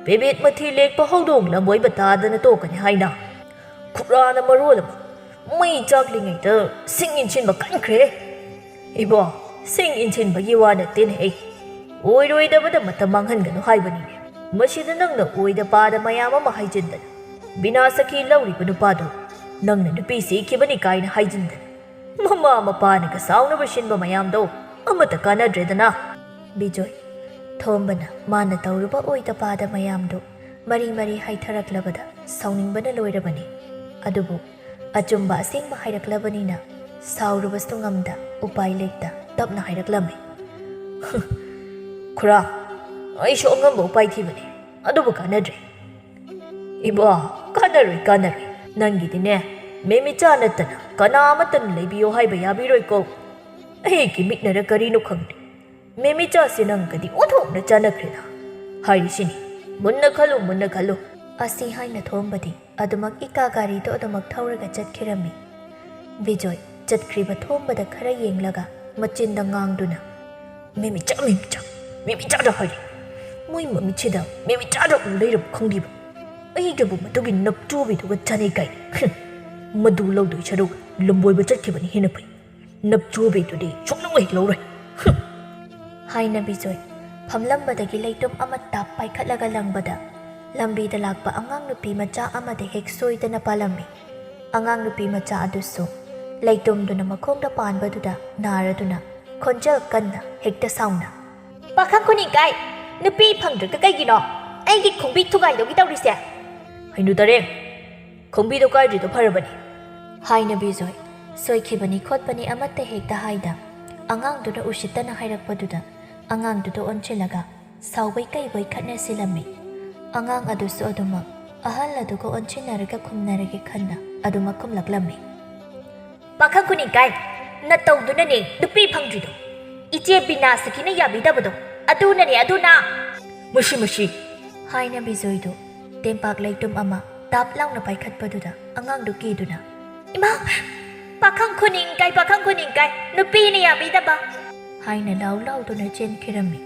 ꯄꯦꯕꯦꯠ ꯃꯊꯤ ꯂꯦꯛꯄ ꯍꯧꯗꯣꯡ ꯂꯝꯕꯣꯏꯕ ꯇꯥꯗꯅ ꯇꯣꯛꯀꯅꯤ ꯍꯥꯏꯅ? ꯈꯨꯔꯥꯅ ꯃꯔꯣꯜ ꯑꯃ ꯃꯩ ꯆꯥꯛꯂꯤꯉꯩꯗ ꯁꯤꯡ ꯏꯟꯁꯤꯟꯕ ꯀꯟꯈ꯭ꯔꯦ꯫ ꯏꯕꯣ, ꯁꯤꯡ ꯏꯟꯁꯤꯟꯕꯒꯤ ꯋꯥ ꯅꯠꯇꯦꯅꯦꯍꯦ, ꯑꯣꯏꯔꯣꯏꯗꯕꯗ ꯃꯇꯝ ꯃꯥꯡꯍꯟꯒꯅꯨ ꯍꯥꯏꯕꯅꯤꯅꯦ꯫ ꯃꯁꯤꯗ ꯅꯪꯅ ꯑꯣꯏꯗ ꯄꯥꯗ ꯃꯌꯥꯝ ꯑꯃ ꯍꯥꯏꯖꯤꯟꯗꯅ, ꯕꯤꯅꯥ ꯁꯈꯤ ꯂꯧꯔꯤꯕ ꯅꯨꯄꯥꯗꯨ ꯅꯪꯅ ꯅꯨꯄꯤ ꯁꯤꯈꯤꯕꯅꯤ ꯀꯥꯏꯅ ꯍꯥꯏꯖꯤꯟꯗꯅ, ꯃꯃꯥ ꯃꯄꯥꯅꯒ ꯁꯥꯎꯅꯕ ꯁꯤꯟꯕ ꯃꯌꯥꯝꯗꯣ ꯑꯃꯠꯇ ꯀꯥꯟꯅꯗ꯭ꯔꯦꯗꯅ꯫" ꯕꯤꯖꯣꯏ, ꯊꯣꯝꯕꯅ ꯃꯥꯅ ꯇꯧꯔꯨꯕ ꯑꯣꯏꯗ ꯄꯥꯗ ꯃꯌꯥꯝꯗꯨ ꯃꯔꯤ ꯃꯔꯤ ꯍꯥꯏꯊꯔꯛꯂꯕꯗ ꯁꯥꯎꯅꯤꯡꯕꯅ ꯂꯣꯏꯔꯕꯅꯤ꯫ ꯑꯗꯨꯕꯨ ꯑꯆꯨꯝꯕ ꯑꯁꯦꯡꯕ ꯍꯥꯏꯔꯛꯂꯕꯅꯤꯅ ꯁꯥꯎꯔꯨꯕꯁꯨ ꯉꯝꯗ ꯎꯄꯥꯏ ꯂꯩꯇ ꯇꯞꯅ ꯍꯥꯏꯔꯛꯂꯝꯃꯤ꯫ "ꯈꯨꯔꯥ, ꯑꯩꯁꯨ ꯑꯉꯝꯕ ꯎꯄꯥꯏ ꯊꯤꯕꯅꯤ, ꯑꯗꯨꯕꯨ ꯀꯥꯟꯅꯗ꯭ꯔꯦ꯫" "ꯏꯕꯣ, ꯀꯥꯟꯅꯔꯣꯏ, ꯀꯥꯟꯅꯔꯣꯏ꯫ ꯅꯪꯒꯤꯗꯤꯅꯦ, ꯃꯦꯃꯤꯆꯥ ꯅꯠꯇꯅ ꯀꯅꯥ ꯑꯃꯠꯇꯅ ꯂꯩꯕꯤꯌꯣ ꯍꯥꯏꯕ ꯌꯥꯕꯤꯔꯣꯏꯀꯣ꯫ ꯑꯩꯒꯤ ꯃꯤꯠꯅꯔ ꯀꯔꯤꯅꯣ ꯈꯪꯗꯦ, ꯃꯦꯃꯤꯆꯥꯁꯦ ꯅꯪꯒꯗꯤ ꯑꯣꯟꯊꯣꯛꯅ ꯆꯥꯟꯅꯈ꯭ꯔꯦꯗ꯫ ꯍꯥꯏꯔꯤꯁꯤꯅꯤ, ꯃꯨꯟꯅ ꯈꯜꯂꯨ, ꯃꯨꯟꯅ ꯈꯜꯂꯨ꯫" ꯑꯁꯤ ꯍꯥꯏꯅ ꯊꯣꯝꯕꯗꯤ ꯑꯗꯨꯃꯛ ꯏꯀꯥ ꯒꯥꯔꯤꯗꯣ ꯑꯗꯨꯃꯛ ꯊꯧꯔꯒ ꯆꯠꯈꯤꯔꯝꯃꯤ꯫ ꯕꯤꯖꯣꯏ ꯆꯠꯈ꯭ꯔꯤꯕ ꯊꯣꯝꯕꯗ ꯈꯔ ꯌꯦꯡꯂꯒ ꯃꯆꯤꯟꯗ ꯉꯥꯡꯗꯨꯅ, "ꯃꯦꯃꯤꯆꯥ, ꯃꯦꯃꯤꯆꯥ, ꯃꯦꯃꯤꯆꯥꯗ ꯍꯥꯏꯔꯤ꯫ ꯃꯣꯏ ꯃꯃꯤꯠꯁꯤꯗ ꯃꯦꯃꯤꯆꯥꯗ ꯎ ꯂꯩꯔꯕ ꯈꯪꯗꯦꯕ꯫ ꯑꯩꯒꯕꯨ ꯃꯗꯨꯒꯤ ꯅꯞꯆꯨꯕꯤꯗꯨꯒ ꯆꯥꯅꯩ ꯀꯥꯏꯅ꯫ ꯍꯨꯝ, ꯃꯗꯨ ꯂꯧꯗꯣꯏ ꯁꯔꯨꯛ ꯂꯝꯕꯣꯏꯕ ꯆꯠꯈꯤꯕꯅ ꯍꯦꯟꯅ ꯐꯩ꯫ ꯅꯞꯆꯨꯕꯤꯗꯨꯗꯤ ꯁꯨꯛꯂꯧ ꯍꯦꯛ ꯂꯧꯔꯣꯏ꯫" ꯍꯨꯝ꯫ ꯍꯥꯏꯅ ꯕꯤꯖꯣꯏ ꯐꯝꯂꯝꯕꯗꯒꯤ ꯂꯩꯇꯨꯝ ꯑꯃ ꯇꯥꯞ ꯄꯥꯏꯈꯠꯂꯒ ꯂꯪꯕꯗ, ꯂꯝꯕꯤꯗ ꯂꯥꯛꯄ ꯑꯉꯥꯡ ꯅꯨꯄꯤ ꯃꯆꯥ ꯑꯃꯗ ꯍꯦꯛ ꯁꯣꯏꯗꯅ ꯄꯥꯜꯂꯝꯃꯤ꯫ ꯑꯉꯥꯡ ꯅꯨꯄꯤ ꯃꯆꯥ ꯑꯗꯨꯁꯨ ꯂꯩꯇꯨꯝꯗꯨꯅ ꯃꯈꯣꯡꯗ ꯄꯥꯟꯕꯗꯨꯗ ꯅꯥꯔꯗꯨꯅ ꯈꯣꯟꯖꯦꯜ ꯀꯟꯅ ꯍꯦꯛꯇ ꯁꯥꯎꯅ, "ꯄꯥꯈꯪ ꯈꯨꯅꯤꯡꯀꯥꯏ, ꯅꯨꯄꯤ ꯐꯪꯗ꯭ꯔꯒ ꯀꯩꯒꯤꯅꯣ? ꯑꯩꯒꯤ ꯈꯣꯡꯕꯤ ꯊꯨꯒꯥꯏꯗꯧꯒꯤ ꯇꯧꯔꯤꯁꯦ? ꯍꯩꯅꯨ ꯇꯔꯦꯡ, ꯈꯣꯡꯕꯤꯗꯣ ꯀꯥꯏꯗ꯭ꯔꯤꯗꯣ ꯐꯔꯕꯅꯤ꯫ ꯍꯥꯏꯅ ꯕꯤꯖꯣꯏ ꯁꯣꯏꯈꯤꯕꯅꯤ ꯈꯣꯠꯄꯅꯤ ꯑꯃꯠꯇ ꯍꯦꯛꯇ ꯍꯥꯏꯗ, ꯑꯉꯥꯡꯗꯨꯅ ꯎꯁꯤꯠꯇꯅ ꯍꯥꯏꯔꯛꯄꯗꯨꯗ ꯑꯉꯥꯡꯗꯨꯗ ꯑꯣꯟꯁꯤꯜꯂꯒ ꯁꯥꯎꯕꯩ ꯀꯩꯕꯩ ꯈꯠꯅ ꯁꯤꯜꯂꯝꯃꯤ꯫ ꯑꯉꯥꯡ ꯑꯗꯨꯁꯨ ꯑꯗꯨꯃꯛ ꯑꯍꯜ ꯑꯗꯨꯒ ꯑꯣꯟꯁꯤꯟꯅꯔꯒ ꯈꯨꯝꯅꯔꯒꯦ ꯈꯟꯅ ꯑꯗꯨꯃꯛ ꯈꯨꯝꯂꯛꯂꯝꯃꯤ꯫ ꯄꯥꯈꯪ ꯈꯨꯅꯤꯡꯀꯥꯏ, ꯅꯇꯧꯗꯨꯅꯅꯦ ꯅꯨꯄꯤ ꯐꯪꯗ꯭ꯔꯤꯗꯣ꯫ ꯏꯆꯦ ꯕꯤꯅꯥ ꯁꯈꯤꯅ ꯌꯥꯕꯤꯗꯕꯗꯣ ꯑꯗꯨꯅꯅꯦ, ꯑꯗꯨꯅ꯫ ꯃꯁꯤ, ꯃꯁꯤ꯫ ꯍꯥꯏꯅ ꯕꯤꯖꯣꯏꯗꯨ ꯇꯦꯝꯄꯥꯛ ꯂꯩꯇꯨꯝ ꯑꯃ ꯇꯥꯞ ꯂꯥꯎꯅ ꯄꯥꯏꯈꯠꯄꯗꯨꯗ ꯑꯉꯥꯡꯗꯨ ꯀꯤꯗꯨꯅ, "ꯏꯃꯥ! ꯄꯥꯈꯪ ꯈꯨꯅꯤꯡꯀꯥꯏ, ꯄꯥꯈꯪ ꯈꯨꯅꯤꯡꯀꯥꯏ, ꯅꯨꯄꯤꯅ ꯌꯥꯕꯤꯗꯕ!" ꯍꯥꯏꯅ ꯂꯥꯎ ꯂꯥꯎꯗꯨꯅ ꯆꯦꯟꯈꯤꯔꯝꯃꯤ꯫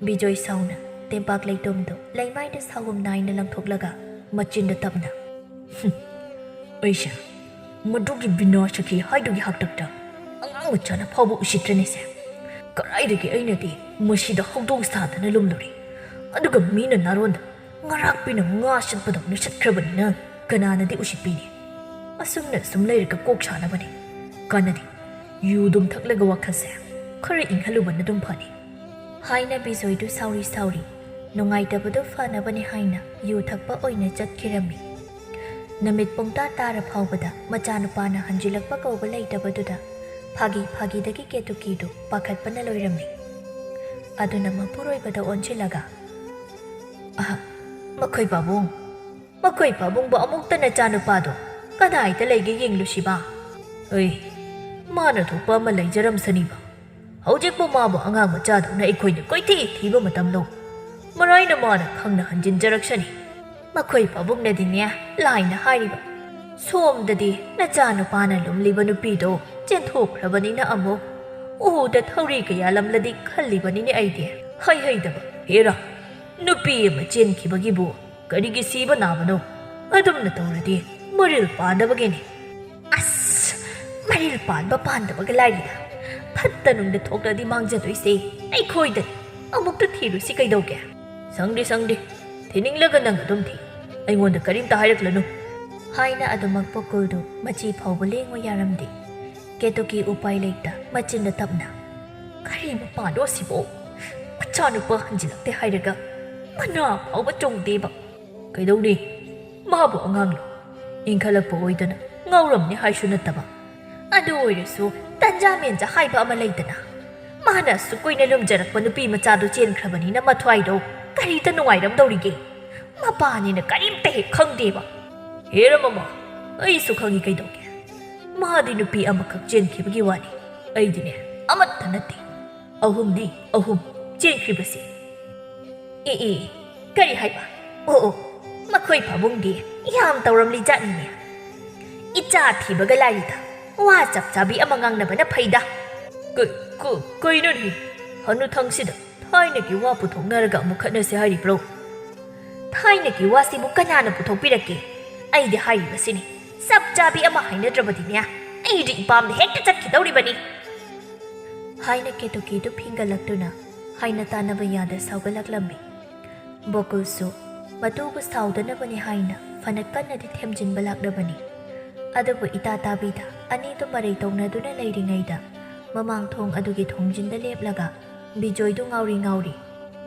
ꯕꯤꯖꯣꯏ ꯁꯥꯎꯅ ꯇꯦꯝꯄꯥꯛ ꯂꯩꯇꯨꯝꯗꯨ ꯂꯩꯃꯥꯏꯗ ꯁꯥꯍꯨꯝ ꯅꯥꯏꯅ ꯂꯪꯊꯣꯛꯂꯒ ꯃꯆꯤꯟꯗ ꯇꯞꯅ, "ꯍꯨꯝ, ꯑꯩꯁꯦ ꯃꯗꯨꯒꯤ ꯕꯤꯅꯥ ꯁꯈꯤ ꯍꯥꯏꯗꯨꯒꯤ ꯍꯥꯛꯇꯛꯇ ꯑꯉꯥꯡ ꯃꯆꯥꯅ ꯐꯥꯎꯕ ꯎꯁꯤꯠꯇ꯭ꯔꯅꯤꯁꯦ꯫ ꯀꯗꯥꯏꯗꯒꯤ ꯑꯩꯅꯗꯤ ꯃꯁꯤꯗ ꯍꯧꯗꯣꯡ ꯁꯥꯗꯅ ꯂꯨꯝꯂꯨꯔꯦ, ꯑꯗꯨꯒ ꯃꯤꯅ ꯅꯥꯔꯣꯟꯗ ꯉꯥꯔꯥꯛꯄꯤꯅ ꯉꯥ ꯁꯤꯠꯄꯗꯧꯅ ꯁꯤꯠꯈ꯭ꯔꯕꯅꯤꯅ ꯀꯅꯥꯅꯗꯤ ꯎꯁꯤꯠꯄꯤꯅꯤ? ꯑꯁꯨꯝꯅ ꯁꯨꯝ ꯂꯩꯔꯒ ꯀꯣꯛ ꯁꯥꯅꯕꯅꯤ꯫ ꯀꯥꯟꯅꯗꯦ꯫ ꯌꯨ ꯑꯗꯨꯝ ꯊꯛꯂꯒ ꯋꯥꯈꯜꯁꯦ ꯈꯔ ꯏꯪꯍꯜꯂꯨꯕꯅ ꯑꯗꯨꯝ ꯐꯅꯤ꯫" ꯍꯥꯏꯅ ꯕꯤꯖꯣꯏꯗꯨ ꯁꯥꯎꯔꯤ ꯁꯥꯎꯔꯤ ꯅꯨꯡꯉꯥꯏꯇꯕꯗꯨ ꯐꯅꯕꯅꯤ ꯍꯥꯏꯅ ꯌꯨ ꯊꯛꯄ ꯑꯣꯏꯅ ꯆꯠꯈꯤꯔꯝꯃꯤ꯫ ꯅꯨꯃꯤꯠ ꯄꯨꯡꯇꯥ ꯇꯥꯔ ꯐꯥꯎꯕꯗ ꯃꯆꯥꯅꯨꯄꯥꯅ ꯍꯟꯖꯤꯜꯂꯛꯄ ꯀꯧꯕ ꯂꯩꯇꯕꯗꯨꯗ ꯐꯥꯒꯤ ꯐꯥꯒꯤꯗꯒꯤ ꯀꯦꯇꯨꯀꯤꯗꯨ ꯄꯥꯈꯠꯄꯅ ꯂꯣꯏꯔꯝꯃꯤ꯫ ꯑꯗꯨꯅ ꯃꯄꯨꯔꯣꯏꯕꯗ ꯑꯣꯟꯁꯤꯜꯂꯒ, "ꯑꯍ, ꯃꯈꯣꯏ ꯄꯥꯕꯨꯡ, ꯃꯈꯣꯏ ꯄꯥꯕꯨꯡꯕꯨ ꯑꯃꯨꯛꯇ ꯅꯆꯥꯅꯨꯄꯥꯗꯣ ꯀꯗꯥꯏꯗ ꯂꯩꯒꯦ ꯌꯦꯡꯂꯨꯁꯤꯕ?" "ꯑꯩ, ꯃꯥꯅ ꯊꯣꯛꯄ ꯑꯃ ꯂꯩꯖꯔꯝꯁꯅꯤꯕ꯫ ꯍꯧꯖꯤꯛꯄꯨ ꯃꯥꯕꯨ ꯑꯉꯥꯡ ꯃꯆꯥꯗꯧꯅ ꯑꯩꯈꯣꯏꯅ ꯀꯣꯏꯊꯤ ꯊꯤꯕ ꯃꯇꯝꯂꯣ? ꯃꯔꯥꯏꯅ ꯃꯥꯅ ꯈꯪꯅ ꯍꯟꯖꯤꯟꯖꯔꯛꯁꯅꯤ꯫ ꯃꯈꯣꯏ ꯄꯥꯕꯨꯡꯅꯗꯤꯅꯦ ꯂꯥꯏꯅ ꯍꯥꯏꯔꯤꯕ, ꯁꯣꯝꯗꯗꯤ ꯅꯆꯥꯅꯨꯄꯥꯅ ꯂꯨꯝꯂꯤꯕ ꯅꯨꯄꯤꯗꯣ ꯆꯦꯟꯊꯣꯛꯈ꯭ꯔꯕꯅꯤꯅ ꯑꯃꯨꯛ ꯎꯗ ꯊꯧꯔꯤ ꯀꯌꯥ ꯂꯝꯂꯗꯤ ꯈꯜꯂꯤꯕꯅꯤꯅꯦ ꯑꯩꯗꯤ꯫ ꯍꯩ ꯍꯩꯗꯕ, ꯍꯦꯔꯥ, ꯅꯨꯄꯤ ꯑꯃ ꯆꯦꯟꯈꯤꯕꯒꯤꯕꯨ ꯀꯔꯤꯒꯤ ꯁꯤꯕ ꯅꯥꯕꯅꯣ? ꯑꯗꯨꯝꯅ ꯇꯧꯔꯗꯤ ꯃꯔꯤꯜ ꯄꯥꯟꯗꯕꯒꯤꯅꯤ꯫" "ꯑꯁ, ꯃꯔꯤꯜ ꯄꯥꯟꯕ ꯄꯥꯟꯗꯕꯒ ꯂꯥꯏꯔꯤꯗ, ꯐꯠꯇ ꯅꯨꯡꯗ ꯊꯣꯛꯂꯗꯤ ꯃꯥꯡꯖꯗꯣꯏꯁꯦ ꯑꯩꯈꯣꯏꯗꯅꯤ꯫ ꯑꯃꯨꯛꯇ ꯊꯤꯔꯨꯁꯤ ꯀꯩꯗꯧꯒꯦ?" "ꯁꯪꯗꯦ, ꯁꯪꯗꯦ꯫ ꯊꯤꯅꯤꯡꯂꯒ ꯅꯪ ꯑꯗꯨꯝ ꯊꯤ꯫ ꯑꯩꯉꯣꯟꯗ ꯀꯔꯤꯝꯇ ꯍꯥꯏꯔꯛꯂꯅꯨ꯫" ꯍꯥꯏꯅ ꯑꯗꯨꯃꯛ ꯄꯨꯀꯨꯜꯗꯨ ꯃꯆꯤ ꯐꯥꯎꯕ ꯂꯦꯡꯉꯨ ꯌꯥꯔꯝꯗꯦ꯫ ꯀꯦꯇꯨꯀꯤ ꯎꯄꯥꯏ ꯂꯩꯇ ꯃꯆꯤꯟꯗ ꯇꯞꯅ, "ꯀꯔꯤ ꯃꯄꯥꯅꯣ ꯑꯁꯤꯕꯣ? ꯃꯆꯥꯅꯨꯄꯥ ꯍꯟꯖꯤꯜꯂꯛꯇꯦ ꯍꯥꯏꯔꯒ ꯃꯅꯥ ꯐꯥꯎꯕ ꯆꯣꯡꯗꯦꯕ꯫ ꯀꯩꯗꯧꯅꯤ? ꯃꯥꯕꯨ ꯑꯉꯥꯡꯂꯣ? ꯏꯟꯈꯠꯂꯛꯄ ꯑꯣꯏꯗꯅ ꯉꯥꯎꯔꯝꯅꯤ ꯍꯥꯏꯁꯨ ꯅꯠꯇꯕ꯫ ꯑꯗꯨ ꯑꯣꯏꯔꯁꯨ ꯇꯟꯖꯥ ꯃꯦꯟꯖꯥ ꯍꯥꯏꯕ ꯑꯃ ꯂꯩꯗꯅ꯫ ꯃꯥꯅ ꯑꯁꯨꯛ ꯀꯨꯏꯅ ꯂꯨꯝꯖꯔꯛꯄ ꯅꯨꯄꯤ ꯃꯆꯥꯗꯨ ꯆꯦꯟꯈ꯭ꯔꯕꯅꯤꯅ ꯃꯊ꯭ꯋꯥꯏꯗꯣ ꯀꯔꯤꯗ ꯅꯨꯡꯉꯥꯏꯔꯝꯗꯧꯔꯤꯒꯦ? ꯃꯄꯥꯅꯤꯅ ꯀꯔꯤꯝꯇ ꯍꯦꯛ ꯈꯪꯗꯦꯕ꯫ ꯍꯦꯔ ꯃꯃꯥ, ꯑꯩꯁꯨ ꯈꯪꯉꯤ ꯀꯩꯗꯧꯒꯦ꯫ ꯃꯥꯗꯤ ꯅꯨꯄꯤ ꯑꯃꯈꯛ ꯆꯦꯟꯈꯤꯕꯒꯤ ꯋꯥꯅꯤ꯫ ꯑꯩꯗꯤꯅꯦ, ꯑꯃꯠꯇ ꯅꯠꯇꯦ꯫ ꯑꯍꯨꯝꯅꯦ, ꯑꯍꯨꯝ ꯆꯦꯟꯈ꯭ꯔꯤꯕꯁꯦ꯫ ꯑꯦ, ꯑꯦ, ꯀꯔꯤ ꯍꯥꯏꯕ? ꯑꯣ, ꯑꯣ, ꯃꯈꯣꯏ ꯐꯃꯨꯡꯗꯤ ꯌꯥꯝ ꯇꯧꯔꯝꯂꯤ ꯖꯥꯠꯅꯤꯅꯦ꯫ ꯏꯆꯥ ꯊꯤꯕꯒ ꯂꯥꯏꯔꯤꯗ, ꯋꯥ ꯆꯞ ꯆꯥꯕꯤ ꯑꯃ ꯉꯥꯡꯅꯕꯅ ꯐꯩꯗ꯫ ꯀ-, ꯀ-, ꯀꯩꯅꯣꯅꯦ? ꯍꯅꯨꯊꯪꯁꯤꯗ ꯊꯥꯏꯅꯒꯤ ꯋꯥ ꯄꯨꯊꯣꯛꯅꯔꯒ ꯑꯃꯨꯛ ꯈꯠꯅꯁꯦ ꯍꯥꯏꯔꯤꯕ꯭ꯔꯣ? ꯊꯥꯏꯅꯒꯤ ꯋꯥꯁꯤꯕꯨ ꯀꯅꯥꯅ ꯄꯨꯊꯣꯛꯄꯤꯔꯛꯀꯦ? ꯑꯩꯗꯤ ꯍꯥꯏꯔꯤꯕꯁꯤꯅꯤ꯫ ꯆꯞ ꯆꯥꯕꯤ ꯑꯃ ꯍꯥꯏꯅꯗ꯭ꯔꯕꯗꯤꯅꯦ, ꯑꯩꯗꯤ ꯏꯄꯥꯝꯗ ꯍꯦꯛꯇ ꯆꯠꯈꯤꯗꯧꯔꯤꯕꯅꯤ꯫ ꯍꯥꯏꯅ ꯀꯦꯇꯨꯀꯤꯗꯨ ꯐꯤꯡꯒꯠꯂꯛꯇꯨꯅ ꯍꯥꯏꯅ ꯇꯥꯅꯕ ꯌꯥꯗ ꯁꯥꯎꯒꯠꯂꯛꯂꯝꯃꯤ꯫ ꯕꯣꯀꯨꯜꯁꯨ ꯃꯇꯨꯕꯨ ꯁꯥꯎꯗꯅꯕꯅꯤ ꯍꯥꯏꯅ ꯐꯅ ꯀꯟꯅꯗꯤ ꯊꯦꯝꯖꯤꯟꯕ ꯂꯥꯛꯂꯕꯅꯤ꯫ ꯑꯗꯨꯕꯨ ꯏꯇꯥ ꯇꯥꯕꯤꯗ ꯑꯅꯤꯗꯨ ꯃꯔꯩ ꯇꯧꯅꯗꯨꯅ ꯂꯩꯔꯤꯉꯩꯗ ꯃꯃꯥꯡ ꯊꯣꯡ ꯑꯗꯨꯒꯤ ꯊꯣꯡꯖꯤꯟꯗ ꯂꯦꯞꯂꯒ ꯕꯤꯖꯣꯏꯗꯨ ꯉꯥꯎꯔꯤ ꯉꯥꯎꯔꯤ,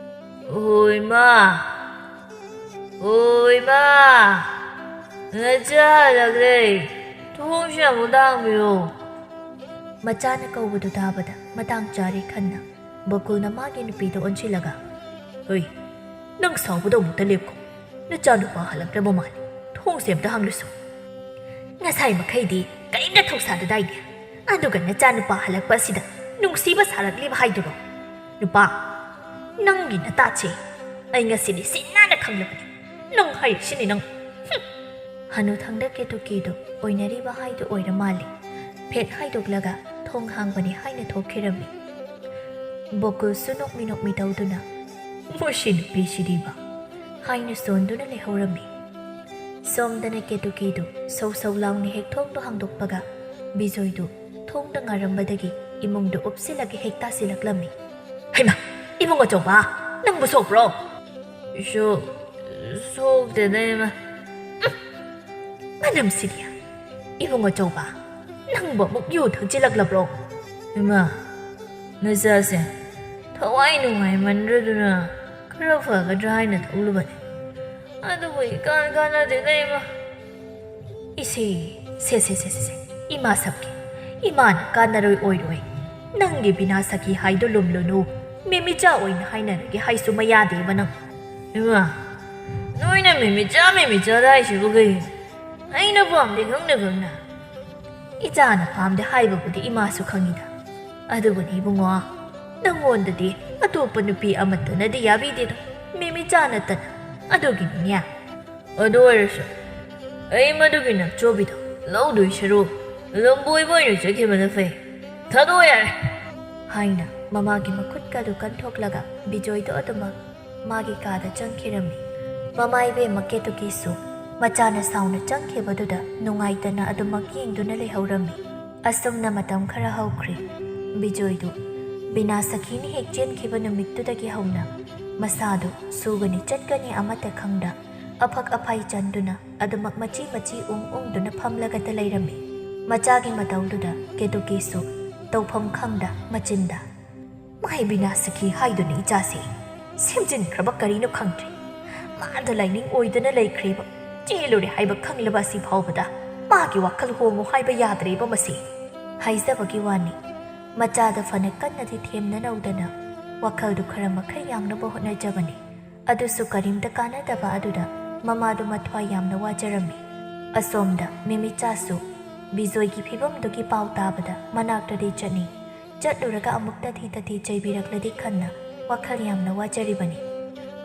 "ꯍꯣꯏ ꯃꯥ, ꯍꯣꯏ ꯃꯥ, ꯅꯆꯥ ꯍꯜꯂꯛꯂꯦ, ꯊꯣꯡꯁꯦ ꯑꯃꯨꯛ ꯍꯥꯡꯕꯤꯌꯨ꯫" ꯃꯆꯥꯅ ꯀꯧꯕꯗꯨ ꯇꯥꯕꯗ ꯃꯇꯥꯡ ꯆꯥꯔꯦ ꯈꯟꯅ ꯕꯣꯀꯨꯜꯅ ꯃꯥꯒꯤ ꯅꯨꯄꯤꯗ ꯑꯣꯟꯁꯤꯜꯂꯒ, "ꯍꯣꯏ, ꯅꯪ ꯁꯥꯎꯕꯗꯣ ꯑꯃꯨꯛꯇ ꯂꯦꯞꯈꯣ꯫ ꯅꯆꯥꯅꯨꯄꯥ ꯍꯜꯂꯛꯇ꯭ꯔꯕ ꯃꯥꯜꯂꯦ꯫ ꯊꯣꯡꯁꯦ ꯑꯝꯇ ꯍꯥꯡꯂꯨꯁꯣ꯫ ꯉꯁꯥꯏ ꯃꯈꯩꯗꯤ ꯀꯔꯤꯝꯇ ꯊꯧꯁꯥꯗꯗꯥꯏꯅꯦ, ꯑꯗꯨꯒ ꯅꯆꯥꯅꯨꯄꯥ ꯍꯜꯂꯛꯄ ꯑꯁꯤꯗ ꯅꯨꯡꯁꯤꯕ ꯁꯥꯔꯛꯂꯤꯕ ꯍꯥꯏꯗꯨꯔꯣ? ꯅꯨꯄꯥ, ꯅꯪꯒꯤ ꯅꯇꯥꯁꯦ ꯑꯩ ꯉꯁꯤꯗꯤ ꯁꯤ ꯅꯥꯟꯅ ꯈꯪꯂꯕꯅꯤ꯫ ꯅꯪ ꯍꯥꯏꯔꯤꯁꯤꯅꯤ ꯅꯪ꯫ ꯍꯨꯝ!" ꯍꯅꯨꯊꯪꯗ ꯀꯦꯇꯨꯀꯤꯗꯨ ꯑꯣꯏꯅꯔꯤꯕ ꯍꯥꯏꯗꯨ ꯑꯣꯏꯔ ꯃꯥꯜꯂꯦ꯫ ꯐꯦꯠ ꯍꯥꯏꯗꯣꯛꯂꯒ ꯊꯣꯡ ꯍꯥꯡꯕꯅꯤ ꯍꯥꯏꯅ ꯊꯣꯛꯈꯤꯔꯝꯃꯤ꯫ ꯕꯣꯀꯨꯜꯁꯨ ꯅꯣꯛꯃꯤ ꯅꯣꯛꯃꯤ ꯇꯧꯗꯨꯅ, "ꯃꯁꯤ ꯅꯨꯄꯤꯁꯤꯗꯤꯕ!" ꯍꯥꯏꯅ ꯁꯣꯟꯗꯨꯅ ꯂꯩꯍꯧꯔꯝꯃꯤ꯫ ꯁꯣꯝꯗꯅ ꯀꯦꯇꯨꯀꯤꯗꯨ ꯁꯧ ꯁꯧ ꯂꯥꯎꯅ ꯍꯦꯛ ꯊꯣꯡꯗꯨ ꯍꯥꯡꯗꯣꯛꯄꯒ ꯕꯤꯖꯣꯏꯗꯨ ꯊꯣꯡꯗ ꯉꯥꯔꯝꯕꯗꯒꯤ ꯏꯃꯨꯡꯗ ꯎꯞꯁꯤꯜꯂꯒ ꯍꯦꯛ ꯇꯥꯁꯤꯜꯂꯛꯂꯝꯃꯤ꯫ "ꯍꯩꯃꯥ! ꯏꯕꯨꯡ ꯑꯆꯧꯕ, ꯅꯪꯕꯨ ꯁꯣꯛꯄ꯭ꯔꯣ?" "ꯁꯣ-, ꯁꯣꯛꯇꯦꯗ, ꯏꯃꯥ꯫" "ꯎꯝ, ꯃꯅꯝꯁꯤꯗꯤ! ꯏꯕꯨꯡ ꯑꯆꯧꯕ, ꯅꯪꯕꯨ ꯑꯃꯨꯛ ꯌꯨ ꯊꯛꯆꯤꯜꯂꯛꯂꯕ꯭ꯔꯣ?" "ꯏꯃꯥ, ꯅꯆꯥꯁꯦ ꯊꯋꯥꯏ ꯅꯨꯡꯉꯥꯏꯃꯟꯗ꯭ꯔꯗꯨꯅ ꯈꯔ ꯐꯒꯗ꯭ꯔꯥ ꯍꯥꯏꯅ ꯊꯣꯛꯂꯨꯕꯅꯤ꯫ ꯑꯗꯨꯕꯨ ꯏꯀꯥꯟ ꯀꯥꯟꯅꯗꯦꯗ ꯏꯃꯥ꯫ ꯏꯁꯦ, ꯁꯦ, ꯁꯦ, ꯁꯦ, ꯁꯦ, ꯁꯦ꯫ ꯏꯃꯥ ꯁꯛꯀꯦ꯫ ꯏꯃꯥꯅ ꯀꯥꯟꯅꯔꯣꯏ ꯑꯣꯏꯔꯣꯏ꯫ ꯅꯪꯒꯤ ꯕꯤꯅꯥ ꯁꯈꯤ ꯍꯥꯏꯗꯣ ꯂꯨꯝꯂꯨꯅꯨ꯫ ꯃꯦꯃꯤꯆꯥ ꯑꯣꯏꯅ ꯍꯥꯏꯅꯔꯒꯦ ꯍꯥꯏꯁꯨ ꯃꯌꯥꯗꯦꯕ ꯅꯪ꯫ ꯏꯃꯥ, ꯅꯣꯏꯅ ꯃꯦꯃꯤꯆꯥ, ꯃꯦꯃꯤꯆꯥꯗ ꯍꯥꯏꯁꯤꯕꯨ ꯀꯩꯒꯤꯅꯣ? ꯑꯩꯅ ꯄꯥꯝꯗꯦ ꯈꯪꯅ ꯈꯪꯅ꯫ ꯏꯆꯥꯅ ꯄꯥꯝꯗꯦ ꯍꯥꯏꯕꯕꯨꯗꯤ ꯏꯃꯥꯁꯨ ꯈꯪꯉꯤꯗ꯫ ꯑꯗꯨꯕꯨꯅꯤ ꯏꯕꯨꯡꯉꯣ, ꯅꯪꯉꯣꯟꯗꯗꯤ ꯑꯇꯣꯞꯄ ꯅꯨꯄꯤ ꯑꯃꯠꯇꯅꯗꯤ ꯌꯥꯕꯤꯗꯦꯗꯣ, ꯃꯦꯃꯤꯆꯥ ꯅꯠꯇꯅ꯫ ꯑꯗꯨꯒꯤꯅꯤꯅꯦ꯫ ꯑꯗꯨ ꯑꯣꯏꯔꯁꯨ ꯑꯩ ꯃꯗꯨꯒꯤ ꯅꯞꯆꯣꯕꯤꯗꯣ ꯂꯧꯗꯣꯏ ꯁꯔꯨꯛ ꯂꯝꯕꯣꯏꯕ ꯑꯣꯏꯅ ꯆꯠꯈꯤꯕꯅ ꯐꯩ꯫ ꯊꯥꯗꯣꯛꯑꯣ ꯌꯥꯔꯦ꯫ ꯍꯥꯏꯅ ꯃꯃꯥꯒꯤ ꯃꯈꯨꯠꯀꯗꯨ ꯀꯟꯊꯣꯛꯂꯒ ꯕꯤꯖꯣꯏꯗꯣ ꯑꯗꯨꯃꯛ ꯃꯥꯒꯤ ꯀꯥꯗ ꯆꯪꯈꯤꯔꯝꯃꯤ꯫ ꯃꯃꯥ ꯏꯕꯦꯝꯃ ꯀꯦꯇꯨꯀꯤꯁꯨ ꯃꯆꯥꯅ ꯁꯥꯎꯅ ꯆꯪꯈꯤꯕꯗꯨꯗ ꯅꯨꯡꯉꯥꯏꯇꯅ ꯑꯗꯨꯃꯛ ꯌꯦꯡꯗꯨꯅ ꯂꯩꯍꯧꯔꯝꯃꯤ꯫ ꯑꯁꯨꯝꯅ ꯃꯇꯝ ꯈꯔ ꯍꯧꯈ꯭ꯔꯦ꯫ ꯕꯤꯖꯣꯏꯗꯨ ꯕꯤꯅꯥ ꯁꯈꯤꯅ ꯍꯦꯛ ꯆꯦꯟꯈꯤꯕ ꯅꯨꯃꯤꯠꯇꯨꯗꯒꯤ ꯍꯧꯅ ꯃꯁꯥꯗꯨ ꯁꯨꯒꯅꯤ ꯆꯠꯀꯅꯤ ꯑꯃꯠꯇ ꯈꯪꯗ ꯑꯐꯛ ꯑꯐꯥꯏ ꯆꯟꯗꯨꯅ ꯑꯗꯨꯃꯛ ꯃꯆꯤ ꯃꯆꯤ ꯎꯪ ꯎꯪꯗꯨꯅ ꯐꯝꯂꯒꯇ ꯂꯩꯔꯝꯃꯤ꯫ ꯃꯆꯥꯒꯤ ꯃꯇꯧꯗꯨꯗ ꯀꯦꯇꯨꯀꯤꯁꯨ ꯇꯧꯐꯝ ꯈꯪꯗ ꯃꯆꯤꯟꯗ, "ꯃꯥꯏ ꯕꯤꯅꯥ ꯁꯈꯤ ꯍꯥꯏꯗꯨꯅ ꯏꯆꯥꯁꯦ ꯁꯦꯝꯖꯤꯟꯈ꯭ꯔꯕ ꯀꯔꯤꯅꯣ ꯈꯪꯗ꯭ꯔꯦ꯫ ꯃꯥꯗ ꯂꯥꯏꯅꯤꯡ ꯑꯣꯏꯗꯅ ꯂꯩꯈ꯭ꯔꯦꯕ꯫ ꯆꯦꯜꯂꯨꯔꯦ ꯍꯥꯏꯕ ꯈꯪꯂꯕ ꯑꯁꯤ ꯐꯥꯎꯕꯗ ꯃꯥꯒꯤ ꯋꯥꯈꯜ ꯍꯣꯡꯉꯨ ꯍꯥꯏꯕ ꯌꯥꯗ꯭ꯔꯦꯕ ꯃꯁꯤ" ꯍꯥꯏꯖꯕꯒꯤ ꯋꯥꯅꯤ꯫ ꯃꯆꯥꯗ ꯐꯅ ꯀꯟꯅꯗꯤ ꯊꯦꯝꯅꯅꯧꯗꯅ ꯋꯥꯈꯜꯗꯨ ꯈꯔ ꯃꯈꯩ ꯌꯥꯡꯅꯕ ꯍꯣꯠꯅꯖꯕꯅꯤ꯫ ꯑꯗꯨꯁꯨ ꯀꯔꯤꯝꯇ ꯀꯥꯟꯅꯗꯕ ꯑꯗꯨꯗ ꯃꯃꯥꯗꯨ ꯃꯊ꯭ꯋꯥꯏ ꯌꯥꯝꯅ ꯋꯥꯖꯔꯝꯃꯤ꯫ ꯑꯁꯣꯝꯗ ꯃꯦꯃꯤꯆꯥꯁꯨ ꯕꯤꯖꯣꯏꯒꯤ ꯐꯤꯕꯝꯗꯨꯒꯤ ꯄꯥꯎ ꯇꯥꯕꯗ ꯃꯅꯥꯛꯇꯗꯤ ꯆꯠꯅꯤ꯫ ꯆꯠꯂꯨꯔꯒ ꯑꯃꯨꯛꯇ ꯊꯤ ꯇꯊꯤ ꯆꯩꯕꯤꯔꯛꯂꯗꯤ ꯈꯟꯅ ꯋꯥꯈꯜ ꯌꯥꯝꯅ ꯋꯥꯖꯔꯤꯕꯅꯤ꯫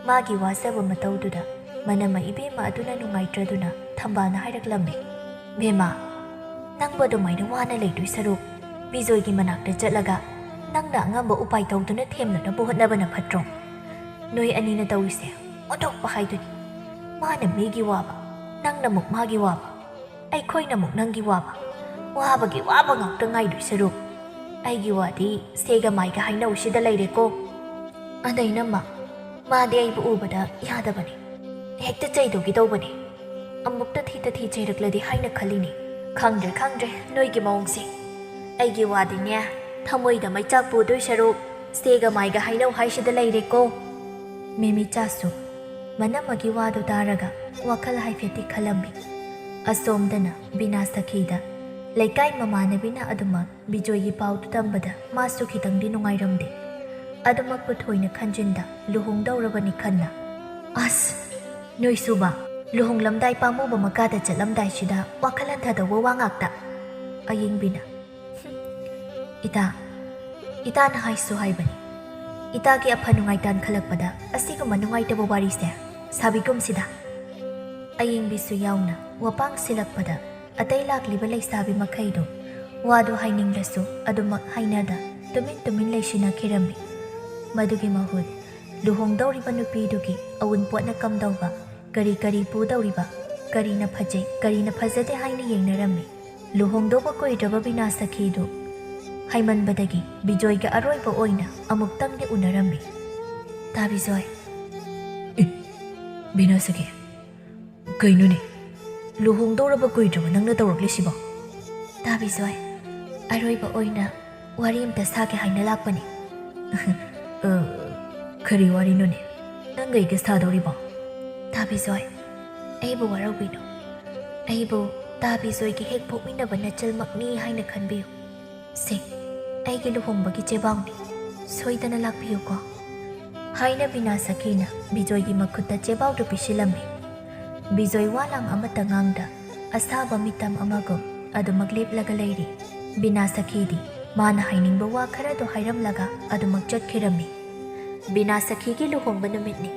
ꯃꯥꯒꯤ ꯋꯥꯖꯕ ꯃꯇꯧꯗꯨꯗ ꯃꯅꯝꯃ ꯏꯕꯦꯝꯃ ꯑꯗꯨꯅ ꯅꯨꯡꯉꯥꯏꯇ꯭ꯔꯗꯨꯅ ꯊꯝꯕꯥꯜꯅ ꯍꯥꯏꯔꯛꯂꯝꯃꯤ, "ꯕꯦꯝꯃ, ꯅꯪꯕꯨ ꯑꯗꯨꯃꯥꯏꯅ ꯋꯥꯅ ꯂꯩꯗꯣꯏ ꯁꯔꯨꯛ ꯕꯤꯖꯣꯏꯒꯤ ꯃꯅꯥꯛꯇ ꯆꯠꯂꯒ ꯅꯪꯅ ꯑꯉꯝꯕ ꯎꯄꯥꯏ ꯇꯧꯗꯨꯅ ꯊꯦꯝꯅꯅꯕ ꯍꯣꯠꯅꯕꯅ ꯐꯠꯇ꯭ꯔꯣ? ꯅꯣꯏ ꯑꯅꯤꯅ ꯇꯧꯔꯤꯁꯦ ꯑꯣꯟꯊꯣꯛꯄ ꯍꯥꯏꯗꯨꯅꯤ꯫ ꯃꯥꯅ ꯃꯤꯒꯤ ꯋꯥꯕ, ꯅꯪꯅ ꯑꯃꯨꯛ ꯃꯥꯒꯤ ꯋꯥꯕ, ꯑꯩꯈꯣꯏꯅ ꯑꯃꯨꯛ ꯅꯪꯒꯤ ꯋꯥꯕ꯫ ꯋꯥꯕꯒꯤ ꯋꯥꯕ ꯉꯥꯛꯇ ꯉꯥꯏꯗꯣꯏ ꯁꯔꯨꯛ ꯑꯩꯒꯤ ꯋꯥꯗꯤ ꯁꯦꯒ ꯃꯥꯏꯒ ꯍꯥꯏꯅꯧꯁꯤꯗ ꯂꯩꯔꯦꯀꯣ꯫ ꯑꯗꯩꯅꯃ ꯃꯥꯗꯤ ꯑꯩꯕꯨ ꯎꯕꯗ ꯌꯥꯗꯕꯅꯤ, ꯍꯦꯛꯇ ꯆꯩꯗꯧꯒꯤ ꯇꯧꯕꯅꯤ꯫ ꯑꯃꯨꯛꯇ ꯊꯤ ꯇꯊꯤ ꯆꯩꯔꯛꯂꯗꯤ ꯍꯥꯏꯅ ꯈꯜꯂꯤꯅꯤ꯫ ꯈꯪꯗ꯭ꯔꯦ, ꯈꯪꯗ꯭ꯔꯦ ꯅꯣꯏꯒꯤ ꯃꯑꯣꯡꯁꯦ꯫ ꯑꯩꯒꯤ ꯋꯥꯗꯤꯅꯦ, ꯊꯃꯣꯏꯗ ꯃꯩꯆꯥꯛ ꯄꯨꯗꯣꯏ ꯁꯔꯨꯛ ꯁꯦꯒ ꯃꯥꯏꯒ ꯍꯥꯏꯅꯧ ꯍꯥꯏꯁꯤꯗ ꯂꯩꯔꯦꯀꯣ"꯫ ꯃꯦꯃꯤꯆꯥꯁꯨ ꯃꯅꯝꯃꯒꯤ ꯋꯥꯗꯨ ꯇꯥꯔꯒ ꯋꯥꯈꯜ ꯍꯥꯏꯐꯦꯠꯇꯤ ꯈꯜꯂꯝꯃꯤ꯫ ꯑꯁꯣꯝꯗꯅ ꯕꯤꯅꯥ ꯁꯈꯤꯗ ꯂꯩꯀꯥꯏ ꯃꯃꯥꯟꯅꯕꯤꯅ ꯑꯗꯨꯃꯛ ꯕꯤꯖꯣꯏꯒꯤ ꯄꯥꯎꯗꯨ ꯇꯝꯕꯗ ꯃꯥꯁꯨ ꯈꯤꯇꯪꯗꯤ ꯅꯨꯡꯉꯥꯏꯔꯝꯗꯦ꯫ ꯑꯗꯨꯃꯛꯄꯨ ꯊꯣꯏꯅ ꯈꯟꯖꯤꯟꯗ ꯂꯨꯍꯣꯡꯗꯧꯔꯕꯅꯤ ꯈꯟꯅ꯫ "ꯑꯁ, ꯅꯣꯏꯁꯨꯕ, ꯂꯨꯍꯣꯡꯂꯝꯗꯥꯏ ꯄꯥꯝꯃꯨꯕ ꯃꯀꯥꯗ ꯆꯠꯂꯝꯗꯥꯏꯁꯤꯗ ꯋꯥꯈꯜ ꯍꯟꯊꯗꯧꯕ ꯋꯥ ꯉꯥꯛꯇ!" ꯑꯌꯤꯡꯕꯤꯅ, "ꯍꯨꯝ, ꯏꯇꯥ, ꯏꯇꯥꯅ ꯍꯥꯏꯁꯨ ꯍꯥꯏꯕꯅꯤ꯫ ꯏꯇꯥꯒꯤ ꯑꯐ ꯅꯨꯡꯉꯥꯏ ꯇꯥꯟꯈꯠꯂꯛꯄꯗ ꯑꯁꯤꯒꯨꯝꯕ ꯅꯨꯡꯉꯥꯏꯇꯕ ꯋꯥꯔꯤꯁꯦ ꯁꯥꯕꯤꯒꯨꯝꯁꯤꯗ!" ꯑꯌꯤꯡꯕꯤꯁꯨ ꯌꯥꯎꯅ ꯋꯥꯄꯥꯡ ꯁꯤꯜꯂꯛꯄꯗ ꯑꯇꯩ ꯂꯥꯛꯂꯤꯕ ꯂꯩꯁꯥꯕꯤ ꯃꯈꯩꯗꯨ ꯋꯥꯗꯨ ꯍꯥꯏꯅꯤꯡꯂꯁꯨ ꯑꯗꯨꯃꯛ ꯍꯥꯏꯅꯗ ꯇꯨꯃꯤꯟ ꯇꯨꯃꯤꯟ ꯂꯩꯁꯤꯟꯅꯈꯤꯔꯝꯃꯤ꯫ ꯃꯗꯨꯒꯤ ꯃꯍꯨꯠ ꯂꯨꯍꯣꯡꯗꯧꯔꯤꯕ ꯅꯨꯄꯤꯗꯨꯒꯤ ꯑꯎꯟꯄꯣꯠꯅ ꯀꯝꯗꯧꯕ, ꯀꯔꯤ ꯀꯔꯤ ꯄꯨꯗꯧꯔꯤꯕ, ꯀꯔꯤꯅ ꯐꯖꯩ, ꯀꯔꯤꯅ ꯐꯖꯗꯦ ꯍꯥꯏꯅ ꯌꯦꯡꯅꯔꯝꯃꯤ꯫ ꯂꯨꯍꯣꯡꯗꯧꯕ ꯀꯨꯏꯗ꯭ꯔꯕ ꯕꯤꯅꯥ ꯁꯈꯤꯗꯨ ꯍꯥꯏꯃꯟꯕꯗꯒꯤ ꯕꯤꯖꯣꯏꯒ ꯑꯔꯣꯏꯕ ꯑꯣꯏꯅ ꯑꯃꯨꯛꯇꯪꯗꯤ ꯎꯅꯔꯝꯃꯤ꯫ "ꯇꯥ ꯕꯤꯖꯣꯏ!" "ꯑꯦ, ꯕꯤꯅꯥ ꯁꯈꯤ, ꯀꯩꯅꯣꯅꯦ? ꯂꯨꯍꯣꯡꯗꯧꯔꯕ ꯀꯨꯏꯗ꯭ꯔꯕ ꯅꯪꯅ ꯇꯧꯔꯛꯂꯤꯁꯤꯕꯣ?" "ꯇꯥ ꯕꯤꯖꯣꯏ, ꯑꯔꯣꯏꯕ ꯑꯣꯏꯅ ꯋꯥꯔꯤ ꯑꯝꯇ ꯁꯥꯒꯦ ꯍꯥꯏꯅ ꯂꯥꯛꯄꯅꯤ꯫" "ꯑ, ꯀꯔꯤ ꯋꯥꯔꯤꯅꯣꯅꯦ ꯅꯪꯒ ꯑꯩꯒ ꯁꯥꯗꯧꯔꯤꯕꯣ?" "ꯇꯥ ꯕꯤꯖꯣꯏ, ꯑꯩꯕꯨ ꯋꯥꯔꯧꯕꯤꯅꯨ꯫ ꯑꯩꯕꯨ ꯇꯥ ꯕꯤꯖꯣꯏꯒꯤ ꯍꯦꯛ ꯄꯣꯛꯃꯤꯟꯅꯕ ꯅꯆꯜꯃꯛꯅꯤ ꯍꯥꯏꯅ ꯈꯟꯕꯤꯌꯨ꯫ ꯁꯦ, ꯑꯩꯒꯤ ꯂꯨꯍꯣꯡꯕꯒꯤ ꯆꯦꯕꯥꯎꯅꯤ꯫ ꯁꯣꯏꯗꯅ ꯂꯥꯛꯄꯤꯌꯨꯀꯣ" ꯍꯥꯏꯅ ꯕꯤꯅꯥ ꯁꯈꯤꯅ ꯕꯤꯖꯣꯏꯒꯤ ꯃꯈꯨꯠꯇ ꯆꯦꯕꯥꯎꯗꯨ ꯄꯤꯁꯤꯜꯂꯝꯃꯤ꯫ ꯕꯤꯖꯣꯏ ꯋꯥ ꯂꯥꯡ ꯑꯃꯠꯇ ꯉꯥꯡꯗ ꯑꯁꯥꯕ ꯃꯤꯇꯝ ꯑꯃꯒꯨꯝ ꯑꯗꯨꯃꯛ ꯂꯦꯞꯂꯒ ꯂꯩꯔꯤ꯫ ꯕꯤꯅꯥ ꯁꯈꯤꯗꯤ ꯃꯥꯅ ꯍꯥꯏꯅꯤꯡꯕ ꯋꯥ ꯈꯔꯗꯨ ꯍꯥꯏꯔꯝꯂꯒ ꯑꯗꯨꯃꯛ ꯆꯠꯈꯤꯔꯝꯃꯤ꯫ ꯕꯤꯅꯥ ꯁꯈꯤꯒꯤ ꯂꯨꯍꯣꯡꯕ ꯅꯨꯃꯤꯠꯅꯤ꯫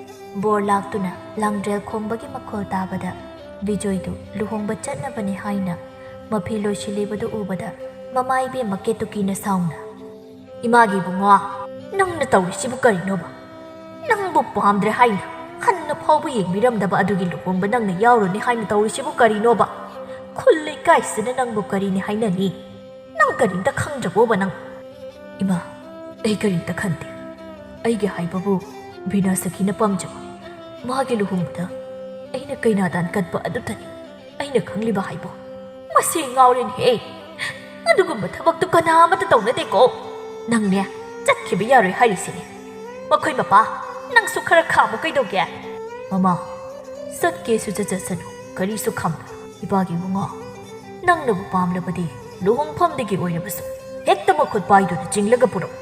ꯕꯣꯔ ꯂꯥꯛꯇꯨꯅ ꯂꯥꯡꯗ꯭ꯔꯦꯜ ꯈꯣꯡꯕꯒꯤ ꯃꯈꯣꯜ ꯇꯥꯕꯗ ꯕꯤꯖꯣꯏꯗꯨ ꯂꯨꯍꯣꯡꯕ ꯆꯠꯅꯕꯅꯤ ꯍꯥꯏꯅ ꯃꯐꯤ ꯂꯣꯏꯁꯤꯜꯂꯤꯕꯗꯨ ꯎꯕꯗ ꯃꯃꯥ ꯏꯕꯦꯝꯃ ꯀꯦꯇꯨꯀꯤꯅ ꯁꯥꯎꯅ, "ꯏꯃꯥꯒꯤ ꯏꯕꯨꯡꯉꯣ, ꯅꯪꯅ ꯇꯧꯔꯤꯁꯤꯕꯨ ꯀꯔꯤꯅꯣꯕ? ꯅꯪꯕꯨ ꯄꯥꯝꯗ꯭ꯔꯦ ꯍꯥꯏꯅ ꯍꯟꯅ ꯐꯥꯎꯕ ꯌꯦꯡꯕꯤꯔꯝꯗꯕ ꯑꯗꯨꯒꯤ ꯂꯨꯍꯣꯡꯕ ꯅꯪꯅ ꯌꯥꯎꯔꯨꯅꯤ ꯍꯥꯏꯅ ꯇꯧꯔꯤꯁꯤꯕꯨ ꯀꯔꯤꯅꯣꯕ? ꯈꯨꯜ ꯂꯩꯀꯥꯏꯁꯤꯅ ꯅꯪꯕꯨ ꯀꯔꯤꯅꯤ ꯍꯥꯏꯅꯅꯤ? ꯅꯪ ꯀꯔꯤꯝꯇ ꯈꯪꯗ꯭ꯔꯕꯣꯕ ꯅꯪ?" "ꯏꯃꯥ, ꯑꯩ ꯀꯔꯤꯝꯇ ꯈꯟꯗꯦ꯫ ꯑꯩꯒꯤ ꯍꯥꯏꯕꯕꯨ ꯕꯤꯅꯥ ꯁꯈꯤꯅ ꯄꯥꯝꯖꯕ, ꯃꯥꯒꯤ ꯂꯨꯍꯣꯡꯕꯗ ꯑꯩꯅ ꯀꯩꯅꯥꯗꯥꯟ ꯀꯠꯄ ꯑꯗꯨꯇꯅꯤ ꯑꯩꯅ ꯈꯪꯂꯤꯕ ꯍꯥꯏꯕꯨ꯫" "ꯃꯁꯤ ꯉꯥꯎꯔꯦꯅꯦꯍꯦ꯫ ꯑꯗꯨꯒꯨꯝꯕ ꯊꯕꯛꯇꯨ ꯀꯅꯥ ꯑꯃꯠꯇ ꯇꯧꯅꯗꯦꯀꯣ꯫ ꯅꯪꯅꯦ, ꯆꯠꯈꯤꯕ ꯌꯥꯔꯣꯏ ꯍꯥꯏꯔꯤꯁꯤꯅꯦ꯫ ꯃꯈꯣꯏ ꯃꯄꯥ, ꯅꯪꯁꯨ ꯈꯔ ꯈꯥꯝꯃꯨ ꯀꯩꯗꯧꯒꯦ? ꯃꯃꯥ, ꯆꯠꯀꯦꯁꯨ ꯆꯠꯆꯁꯅꯨ, ꯀꯔꯤꯁꯨ ꯈꯥꯝꯃꯨ꯫ ꯏꯄꯥꯒꯤ ꯏꯕꯨꯡꯉꯣ, ꯅꯪꯅꯕꯨ ꯄꯥꯝꯂꯕꯗꯤ ꯂꯨꯍꯣꯡꯐꯝꯗꯒꯤ ꯑꯣꯏꯔꯕꯁꯨ ꯍꯦꯛꯇ ꯃꯈꯨꯠ ꯄꯥꯏꯗꯨꯅ ꯆꯤꯡꯂꯒ ꯄꯨꯔꯛꯎ꯫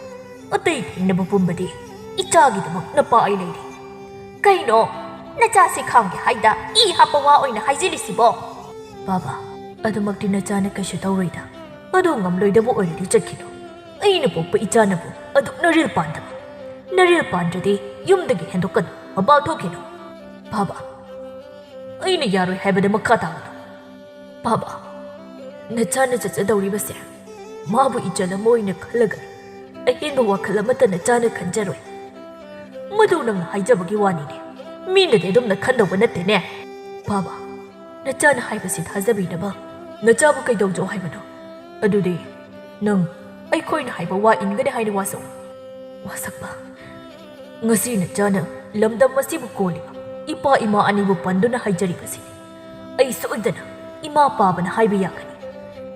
ꯑꯇꯩ ꯊꯦꯡꯅꯕ ꯄꯨꯝꯕꯗꯤ ꯏꯆꯥꯒꯤꯗꯃꯛ ꯅꯄꯥ ꯑꯩ ꯂꯩꯔꯤ꯫ ꯀꯩꯅꯣ? ꯅꯆꯥꯁꯤ ꯈꯥꯝꯒꯦ ꯍꯥꯏꯗ ꯏ ꯍꯥꯞꯄ ꯋꯥ ꯑꯣꯏꯅ ꯍꯥꯏꯖꯤꯜꯂꯤꯁꯤꯕꯣ? ꯕꯥꯕꯥ, ꯑꯗꯨꯃꯛꯇꯤ ꯅꯆꯥꯅ ꯀꯩꯁꯨ ꯇꯧꯔꯣꯏꯗ꯫ ꯑꯗꯨ ꯉꯝꯂꯣꯏꯗꯕ ꯑꯣꯏꯔꯗꯤ ꯆꯠꯈꯤꯅꯨ꯫ ꯑꯩꯅ ꯄꯣꯛꯄ ꯏꯆꯥꯅꯕꯨ ꯑꯗꯨꯛ ꯅꯔꯤꯜ ꯄꯥꯟꯗꯕ? ꯅꯔꯤꯜ ꯄꯥꯟꯗ꯭ꯔꯗꯤ ꯌꯨꯝꯗꯒꯤ ꯍꯦꯟꯗꯣꯛꯀꯅꯨ, ꯃꯄꯥꯟ ꯊꯣꯛꯈꯤꯅꯨ꯫ ꯕꯥꯕꯥ, ꯑꯩꯅ ꯌꯥꯔꯣꯏ ꯍꯥꯏꯕꯗ ꯃꯈꯥ ꯇꯥꯒꯅꯨ꯫ ꯕꯥꯕꯥ, ꯅꯆꯥꯅ ꯆꯠꯆꯗꯧꯔꯤꯕꯁꯦ ꯃꯥꯕꯨ ꯏꯆꯜ ꯑꯃ ꯑꯣꯏꯅ ꯈꯜꯂꯒꯅꯤ꯫ ꯑꯍꯦꯟꯕ ꯋꯥꯈꯜ ꯑꯃꯠꯇ ꯅꯆꯥꯅ ꯈꯟꯖꯔꯣꯏ꯫ ꯃꯗꯨ ꯅꯪꯅ ꯍꯥꯏꯖꯕꯒꯤ ꯋꯥꯅꯤꯅꯦ꯫ ꯃꯤꯅꯗꯤ ꯑꯗꯨꯝꯅ ꯈꯟꯗꯧꯕ ꯅꯠꯇꯦꯅꯦ꯫ ꯕꯥꯕꯥ, ꯅꯆꯥꯅ ꯍꯥꯏꯕꯁꯤ ꯊꯥꯖꯕꯤꯅꯕ ꯅꯆꯥꯕꯨ ꯀꯩꯗꯧꯖꯧ ꯍꯥꯏꯕꯅꯣ? ꯑꯗꯨꯗꯤ ꯅꯪ ꯑꯩꯈꯣꯏꯅ ꯍꯥꯏꯕ ꯋꯥ ꯏꯟꯒꯅꯤ ꯍꯥꯏꯅ ꯋꯥꯁꯛꯎ꯫ ꯋꯥꯁꯛꯄ, ꯉꯁꯤ ꯅꯆꯥꯅ ꯂꯝꯗꯝ ꯑꯁꯤꯕꯨ ꯀꯣꯜꯂꯤꯕ ꯏꯄꯥ ꯏꯃꯥ ꯑꯅꯤꯕꯨ ꯄꯟꯗꯨꯅ ꯍꯥꯏꯖꯔꯤꯕꯁꯤꯅꯤ꯫ ꯑꯩ ꯁꯣꯏꯗꯅ ꯏꯃꯥ ꯄꯥꯕꯅ ꯍꯥꯏꯕ ꯌꯥꯒꯅꯤ꯫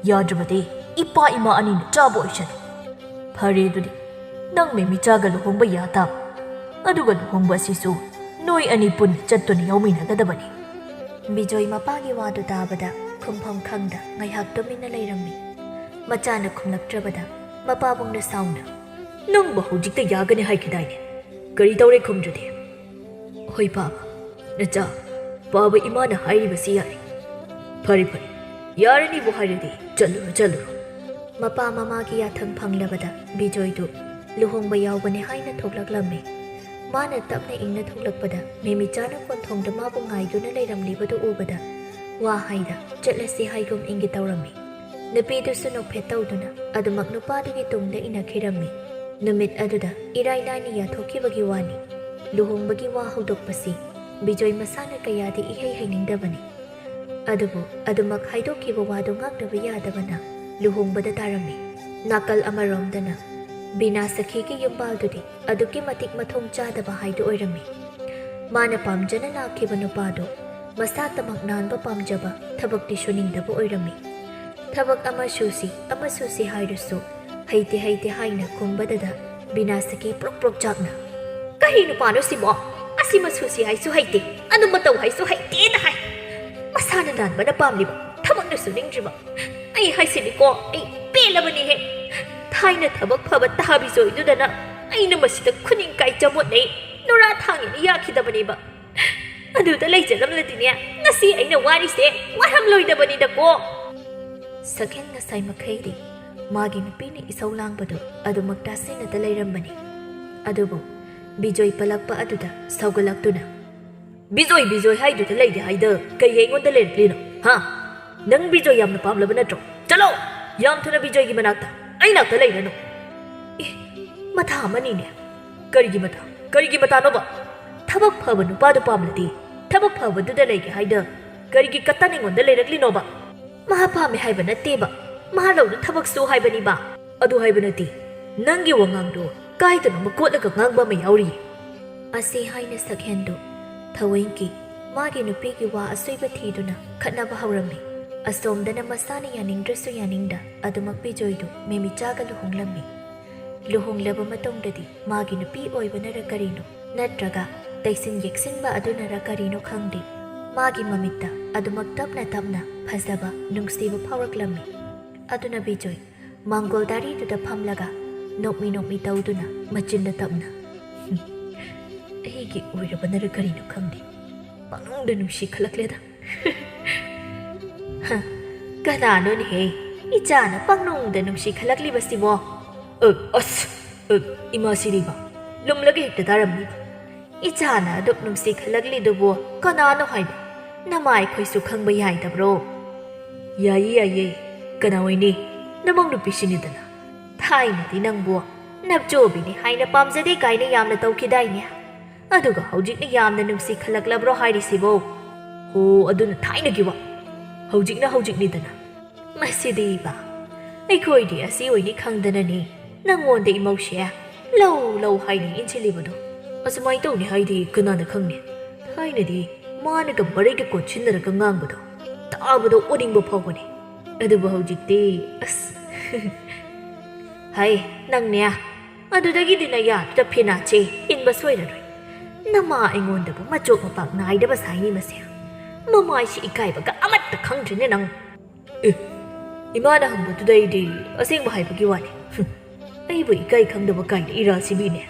ꯌꯥꯗ꯭ꯔꯕꯗꯤ ꯏꯄꯥ ꯏꯃꯥ ꯑꯅꯤꯅ ꯆꯥꯕ ꯑꯣꯏꯁꯅꯨ꯫ ꯐꯔꯦ, ꯑꯗꯨꯗꯤ ꯅꯪ ꯃꯦꯃꯤꯆꯥꯒ ꯂꯨꯍꯣꯡꯕ ꯌꯥ ꯇꯥꯕ꯫ ꯑꯗꯨꯒ ꯂꯨꯍꯣꯡꯕ ꯑꯁꯤꯁꯨ ꯅꯣꯏ ꯑꯅꯤ ꯄꯨꯟꯅ ꯆꯠꯇꯨꯅ ꯌꯥꯎꯃꯤꯟꯅꯒꯗꯕꯅꯤ꯫ ꯕꯤꯖꯣꯏ ꯃꯄꯥꯒꯤ ꯋꯥꯗꯨ ꯇꯥꯕꯗ ꯈꯨꯝꯐꯝ ꯈꯪꯗ ꯉꯥꯏꯍꯥꯛ ꯇꯨꯃꯤꯟꯅ ꯂꯩꯔꯝꯃꯤ꯫ ꯃꯆꯥꯅ ꯈꯨꯝꯂꯛꯇ꯭ꯔꯕꯗ ꯃꯄꯥꯕꯨꯡꯅ ꯁꯥꯎꯅ, "ꯅꯪꯕꯨ ꯍꯧꯖꯤꯛꯇ ꯌꯥꯒꯅꯤ ꯍꯥꯏꯈꯤꯗꯥꯏꯅꯦ? ꯀꯔꯤ ꯇꯧꯔꯦ ꯈꯨꯝꯗ꯭ꯔꯗꯤ?" "ꯍꯣꯏ ꯄꯥꯕ, ꯅꯆꯥ ꯄꯥꯕ ꯏꯃꯥꯅ ꯍꯥꯏꯔꯤꯕꯁꯤ ꯌꯥꯔꯦ꯫ ꯐꯔꯦ ꯐꯔꯦ, ꯌꯥꯔꯅꯤꯕꯨ ꯍꯥꯏꯔꯗꯤ ꯆꯠꯂꯨꯔꯣ ꯆꯠꯂꯨꯔꯣ꯫" ꯃꯄꯥ ꯃꯃꯥꯒꯤ ꯌꯥꯊꯪ ꯐꯪꯂꯕꯗ ꯕꯤꯖꯣꯏꯗꯨ ꯂꯨꯍꯣꯡꯕ ꯌꯥꯎꯕꯅꯦ ꯍꯥꯏꯅ ꯊꯣꯛꯂꯛꯂꯝꯃꯤ꯫ ꯃꯥꯅ ꯇꯞꯅ ꯏꯪꯅ ꯊꯣꯛꯂꯛꯄꯗ ꯃꯦꯃꯤꯆꯥꯅ ꯀꯣꯟꯊꯣꯡꯗ ꯃꯥꯕꯨ ꯉꯥꯏꯗꯨꯅ ꯂꯩꯔꯝꯂꯤꯕꯗꯨ ꯎꯕꯗ ꯋꯥ ꯍꯥꯏꯗ ꯆꯠꯂꯁꯤ ꯍꯥꯏꯒꯨꯝ ꯏꯪꯒꯤ ꯇꯧꯔꯝꯃꯤ꯫ ꯅꯨꯄꯤꯗꯨꯁꯨ ꯅꯣꯛꯐꯦꯠ ꯇꯧꯗꯨꯅ ꯑꯗꯨꯃꯛ ꯅꯨꯄꯥꯗꯨꯒꯤ ꯇꯨꯡꯗ ꯏꯟꯅꯈꯤꯔꯝꯃꯤ꯫ ꯅꯨꯃꯤꯠ ꯑꯗꯨꯗ ꯏꯔꯥꯏ ꯂꯥꯏꯅ ꯌꯥꯊꯣꯛꯈꯤꯕꯒꯤ ꯋꯥꯅꯤ꯫ ꯂꯨꯍꯣꯡꯕꯒꯤ ꯋꯥ ꯍꯧꯗꯣꯛꯄꯁꯤ ꯕꯤꯖꯣꯏ ꯃꯁꯥꯅ ꯀꯌꯥꯗꯤ ꯏꯍꯩ ꯍꯩꯅꯤꯡꯗꯕꯅꯤ꯫ ꯑꯗꯨꯕꯨ ꯑꯗꯨꯃꯛ ꯍꯥꯏꯗꯣꯛꯈꯤꯕ ꯋꯥꯗꯨ ꯉꯥꯛꯅꯕ ꯌꯥꯗꯕꯅ ꯂꯨꯍꯣꯡꯕꯗ ꯇꯥꯔꯝꯃꯤ꯫ ꯅꯥꯀꯜ ꯑꯃꯔꯣꯝꯗꯅ ꯕꯤꯅꯥ ꯁꯈꯤꯒꯤ ꯌꯨꯝꯕꯥꯜꯗꯨꯗꯤ ꯑꯗꯨꯛꯀꯤ ꯃꯇꯤꯛ ꯃꯊꯣꯡ ꯆꯥꯗꯕ ꯍꯥꯏꯗꯨ ꯑꯣꯏꯔꯝꯃꯤ꯫ ꯃꯥꯅ ꯄꯥꯝꯖꯅ ꯂꯥꯛꯈꯤꯕ ꯅꯨꯄꯥꯗꯨ ꯃꯁꯥꯇꯃꯛ ꯅꯥꯟꯕ ꯄꯥꯝꯖꯕ, ꯊꯕꯛꯇꯤ ꯁꯨꯅꯤꯡꯗꯕ ꯑꯣꯏꯔꯝꯃꯤ꯫ ꯊꯕꯛ ꯑꯃ ꯁꯨꯁꯤ, ꯑꯃ ꯁꯨꯁꯤ ꯍꯥꯏꯔꯁꯨ ꯍꯩꯇꯦ ꯍꯩꯇꯦ ꯍꯥꯏꯅ ꯈꯨꯝꯕꯗꯗ ꯕꯤꯅꯥ ꯁꯈꯤ ꯄ꯭ꯔꯣꯛ ꯄ꯭ꯔꯣꯛ ꯆꯥꯛꯅ, ꯀꯔꯤ ꯅꯨꯄꯥꯅꯣ ꯁꯤꯕꯣ? ꯑꯁꯤ ꯃꯆꯨꯁꯤ ꯍꯥꯏꯁꯨ ꯍꯩꯇꯦ, ꯑꯗꯨ ꯃꯇꯧ ꯍꯥꯏꯁꯨ ꯍꯩꯇꯦꯗ ꯍꯥꯏ꯫ ꯃꯁꯥꯅ ꯅꯥꯟꯕꯅ ꯄꯥꯝꯂꯤꯕ, ꯊꯕꯛꯅ ꯁꯨꯅꯤꯡꯗ꯭ꯔꯤꯕ꯫ ꯑꯩ ꯍꯥꯏꯁꯤꯅꯤꯀꯣ, ꯑꯩ ꯄꯦꯜꯂꯕꯅꯤꯍꯦ꯫ ꯊꯥꯏꯅ ꯊꯕꯛ ꯐꯕ ꯇꯍꯥ ꯕꯤꯖꯣꯏꯗꯨꯗꯅ ꯑꯩꯅ ꯃꯁꯤꯗ ꯈꯨꯅꯤꯡ ꯀꯥꯏ ꯆꯃꯣꯠꯅꯩ, ꯅꯨꯔꯥ ꯊꯥꯡꯉꯦꯅ ꯌꯥꯈꯤꯗꯕꯅꯦꯕ꯫ ꯑꯗꯨꯗ ꯂꯩꯖꯔꯝꯂꯗꯤꯅꯦ, ꯉꯁꯤ ꯑꯩꯅ ꯋꯥꯔꯤꯁꯦ ꯋꯥꯔꯝꯂꯣꯏꯗꯕꯅꯤꯗꯀꯣ꯫ ꯁꯛꯍꯦꯟ ꯉꯁꯥꯏ ꯃꯈꯩꯗꯤ ꯃꯥꯒꯤ ꯅꯨꯄꯤꯅ ꯏꯁꯧ ꯂꯥꯡꯕꯗꯨ ꯑꯗꯨꯃꯛ ꯇꯥꯁꯤꯟꯅꯗ ꯂꯩꯔꯝꯕꯅꯤ꯫ ꯑꯗꯨꯕꯨ ꯕꯤꯖꯣꯏ ꯄꯜꯂꯛꯄ ꯑꯗꯨꯗ ꯁꯧꯒꯠꯂꯛꯇꯨꯅ, "ꯕꯤꯖꯣꯏ, ꯕꯤꯖꯣꯏ ꯍꯥꯏꯗꯨꯗ ꯂꯩꯔꯦ ꯍꯥꯏꯗ ꯀꯩ ꯑꯩꯉꯣꯟꯗ ꯂꯩꯔꯛꯂꯤꯅꯣ? ꯍꯥ? ꯅꯪ ꯕꯤꯖꯣꯏ ꯌꯥꯝꯅ ꯄꯥꯝꯂꯕ ꯅꯠꯇ꯭ꯔꯣ? ꯆꯠꯂꯣ! ꯌꯥꯝ ꯊꯨꯅ ꯕꯤꯖꯣꯏꯒꯤ ꯃꯅꯥꯛꯇ, ꯑꯩ ꯅꯥꯛꯇ ꯂꯩꯔꯅꯨ!" ꯑꯦ, ꯃꯊꯥ ꯑꯃꯅꯤꯅꯦ꯫ ꯀꯔꯤꯒꯤ ꯃꯊꯥ? ꯀꯔꯤꯒꯤ ꯃꯊꯥꯅꯣꯕ? ꯊꯕꯛ ꯐꯕ ꯅꯨꯄꯥꯗꯨ ꯄꯥꯝꯂꯗꯤ ꯊꯕꯛ ꯐꯕꯗꯨꯗ ꯂꯩꯒꯦ ꯍꯥꯏꯗ ꯀꯔꯤꯒꯤ ꯀꯇꯟ ꯑꯩꯉꯣꯟꯗ ꯂꯩꯔꯛꯂꯤꯅꯣꯕ? ꯃꯥ ꯄꯥꯝꯃꯦ ꯍꯥꯏꯕ ꯅꯠꯇꯦꯕ, ꯃꯥ ꯂꯧꯅ ꯊꯕꯛ ꯁꯨ ꯍꯥꯏꯕꯅꯤꯕ꯫ ꯑꯗꯨ ꯍꯥꯏꯕ ꯅꯠꯇꯦ, ꯅꯪꯒꯤ ꯋꯥꯉꯥꯡꯗꯣ ꯀꯥꯏꯗꯅꯣꯃ ꯀꯣꯠꯂꯒ ꯉꯥꯡꯕ ꯑꯃ ꯌꯥꯎꯔꯤꯌꯦ꯫ ꯑꯁꯤ ꯍꯥꯏꯅ ꯁꯛꯍꯦꯟꯗꯨ ꯊꯋꯦꯡꯀꯤ ꯃꯥꯒꯤ ꯅꯨꯄꯤꯒꯤ ꯋꯥ ꯑꯁꯣꯏꯕ ꯊꯤꯗꯨꯅ ꯈꯠꯅꯕ ꯍꯧꯔꯝꯃꯤ꯫ ꯑꯁꯣꯝꯗꯅ ꯃꯁꯥꯅ ꯌꯥꯅꯤꯡꯗ꯭ꯔꯁꯨ ꯌꯥꯅꯤꯡꯗ ꯑꯗꯨꯃꯛ ꯕꯤꯖꯣꯏꯗꯨ ꯃꯦꯃꯤꯆꯥꯒ ꯂꯨꯍꯣꯡꯂꯝꯃꯤ꯫ ꯂꯨꯍꯣꯡꯂꯕ ꯃꯇꯨꯡꯗꯗꯤ ꯃꯥꯒꯤ ꯅꯨꯄꯤ ꯑꯣꯏꯕꯅꯔ ꯀꯔꯤꯅꯣ, ꯅꯠꯇ꯭ꯔꯒ ꯇꯩꯁꯤꯟ ꯌꯦꯛꯁꯤꯟꯕ ꯑꯗꯨꯅꯔ ꯀꯔꯤꯅꯣ ꯈꯪꯗꯦ, ꯃꯥꯒꯤ ꯃꯃꯤꯠꯇ ꯑꯗꯨꯃꯛ ꯇꯞꯅ ꯇꯞꯅ ꯐꯖꯕ, ꯅꯨꯡꯁꯤꯕ ꯐꯥꯎꯔꯛꯂꯝꯃꯤ꯫ ꯑꯗꯨꯅ ꯕꯤꯖꯣꯏ ꯃꯥꯡꯒꯣꯜ ꯗꯥꯔꯤꯗꯨꯗ ꯐꯝꯂꯒ ꯅꯣꯛꯃꯤ ꯅꯣꯛꯃꯤ ꯇꯧꯗꯨꯅ ꯃꯆꯤꯟꯗ ꯇꯞꯅ, "ꯍꯨꯝ, ꯑꯩꯒꯤ ꯑꯣꯏꯔꯕꯅꯔ ꯀꯔꯤꯅꯣ ꯈꯪꯗꯦ, ꯄꯪꯅꯨꯡꯗ ꯅꯨꯡꯁꯤ ꯈꯠꯂꯛꯂꯦꯗ꯫" "ꯍ, ꯀꯅꯥꯅꯣꯅꯦꯍꯦ ꯏꯆꯥꯅ ꯄꯪꯅꯨꯡꯗ ꯅꯨꯡꯁꯤ ꯈꯠꯂꯛꯂꯤꯕꯁꯤꯕꯣ?" "ꯑ, ꯑꯁ, ꯑ, ꯏꯃꯥ ꯁꯤꯔꯤꯕ, ꯂꯨꯝꯂꯒ ꯍꯦꯛꯇ ꯇꯥꯔꯝꯃꯤꯕ꯫ ꯏꯆꯥꯅ ꯑꯗꯨꯛ ꯅꯨꯡꯁꯤ ꯈꯠꯂꯛꯂꯤꯗꯨꯕꯨ ꯀꯅꯥꯅꯣ ꯍꯥꯏꯕ? ꯅꯃꯥꯏꯈꯣꯏꯁꯨ ꯈꯪꯕ ꯌꯥꯏꯗꯕ꯭ꯔꯣ?" "ꯌꯥꯏꯌꯦ, ꯌꯥꯏꯌꯦ, ꯀꯅꯥ ꯑꯣꯏꯅꯤ? ꯅꯃꯧ ꯅꯨꯄꯤꯁꯤꯅꯤꯗꯅ꯫ ꯊꯥꯏꯅꯗꯤ ꯅꯪꯕꯨ ꯅꯞꯆꯣꯕꯤꯅꯤ ꯍꯥꯏꯅ ꯄꯥꯝꯖꯗꯦ ꯀꯥꯏꯅ ꯌꯥꯝꯅ ꯇꯧꯈꯤꯗꯥꯏꯅꯦ? ꯑꯗꯨꯒ ꯍꯧꯖꯤꯛꯅ ꯌꯥꯝꯅ ꯅꯨꯡꯁꯤ ꯈꯠꯂꯛꯂꯕ꯭ꯔꯣ ꯍꯥꯏꯔꯤꯁꯤꯕꯣ?" "ꯍꯣ, ꯑꯗꯨꯅ ꯊꯥꯏꯅꯒꯤ ꯋꯥ꯫ ꯍꯧꯖꯤꯛꯅ ꯍꯧꯖꯤꯛꯅꯤꯗꯅ꯫ ꯃꯁꯤꯗꯤꯕ, ꯑꯩꯈꯣꯏꯗꯤ ꯑꯁꯤ ꯑꯣꯏꯅꯤ ꯈꯪꯗꯅꯅꯤ ꯅꯪꯉꯣꯟꯗ ꯏꯃꯧꯁꯦ ꯂꯧ ꯂꯧ ꯍꯥꯏꯅ ꯏꯟꯁꯤꯜꯂꯤꯕꯗꯣ꯫ ꯑꯁꯨꯃꯥꯏꯅ ꯇꯧꯅꯤ ꯍꯥꯏꯗꯤ ꯀꯅꯥꯅ ꯈꯪꯅꯤ? ꯊꯥꯏꯅꯗꯤ ꯃꯥꯅꯒ ꯃꯔꯩꯒ ꯀꯣꯟꯁꯤꯟꯅꯔꯒ ꯉꯥꯡꯕꯗꯣ ꯇꯥꯕꯗ ꯑꯣꯅꯤꯡꯕ ꯐꯥꯎꯕꯅꯤ꯫ ꯑꯗꯨꯕꯨ ꯍꯧꯖꯤꯛꯇꯤ, ꯑꯁ꯫" "ꯍꯩ, ꯅꯪꯅꯦ, ꯑꯗꯨꯗꯒꯤꯗꯤ ꯅꯌꯥꯗꯨꯗ ꯐꯤꯅꯥꯠꯁꯦ ꯏꯟꯕ ꯁꯣꯏꯔꯔꯣꯏ꯫ ꯅꯃꯥ ꯑꯩꯉꯣꯟꯗꯕꯨ ꯃꯆꯣꯛ ꯃꯄꯥꯛ ꯅꯥꯏꯗꯕ ꯁꯥꯏꯅꯤ ꯃꯁꯦ꯫ ꯃꯃꯥꯏꯁꯤ ꯏꯀꯥꯏꯕꯒ ꯑꯃꯠꯇ ꯈꯪꯗ꯭ꯔꯤꯅꯦ ꯅꯪ꯫ ꯑꯦ, ꯏꯃꯥꯅ ꯍꯪꯕꯗꯨꯗ ꯑꯩꯗꯤ ꯑꯁꯦꯡꯕ ꯍꯥꯏꯕꯒꯤ ꯋꯥꯅꯤ꯫ ꯍꯨꯝ, ꯑꯩꯕꯨ ꯏꯀꯥꯏ ꯈꯪꯗꯕ ꯀꯥꯏꯅ ꯏꯔꯥ ꯁꯤꯕꯤꯅꯦ꯫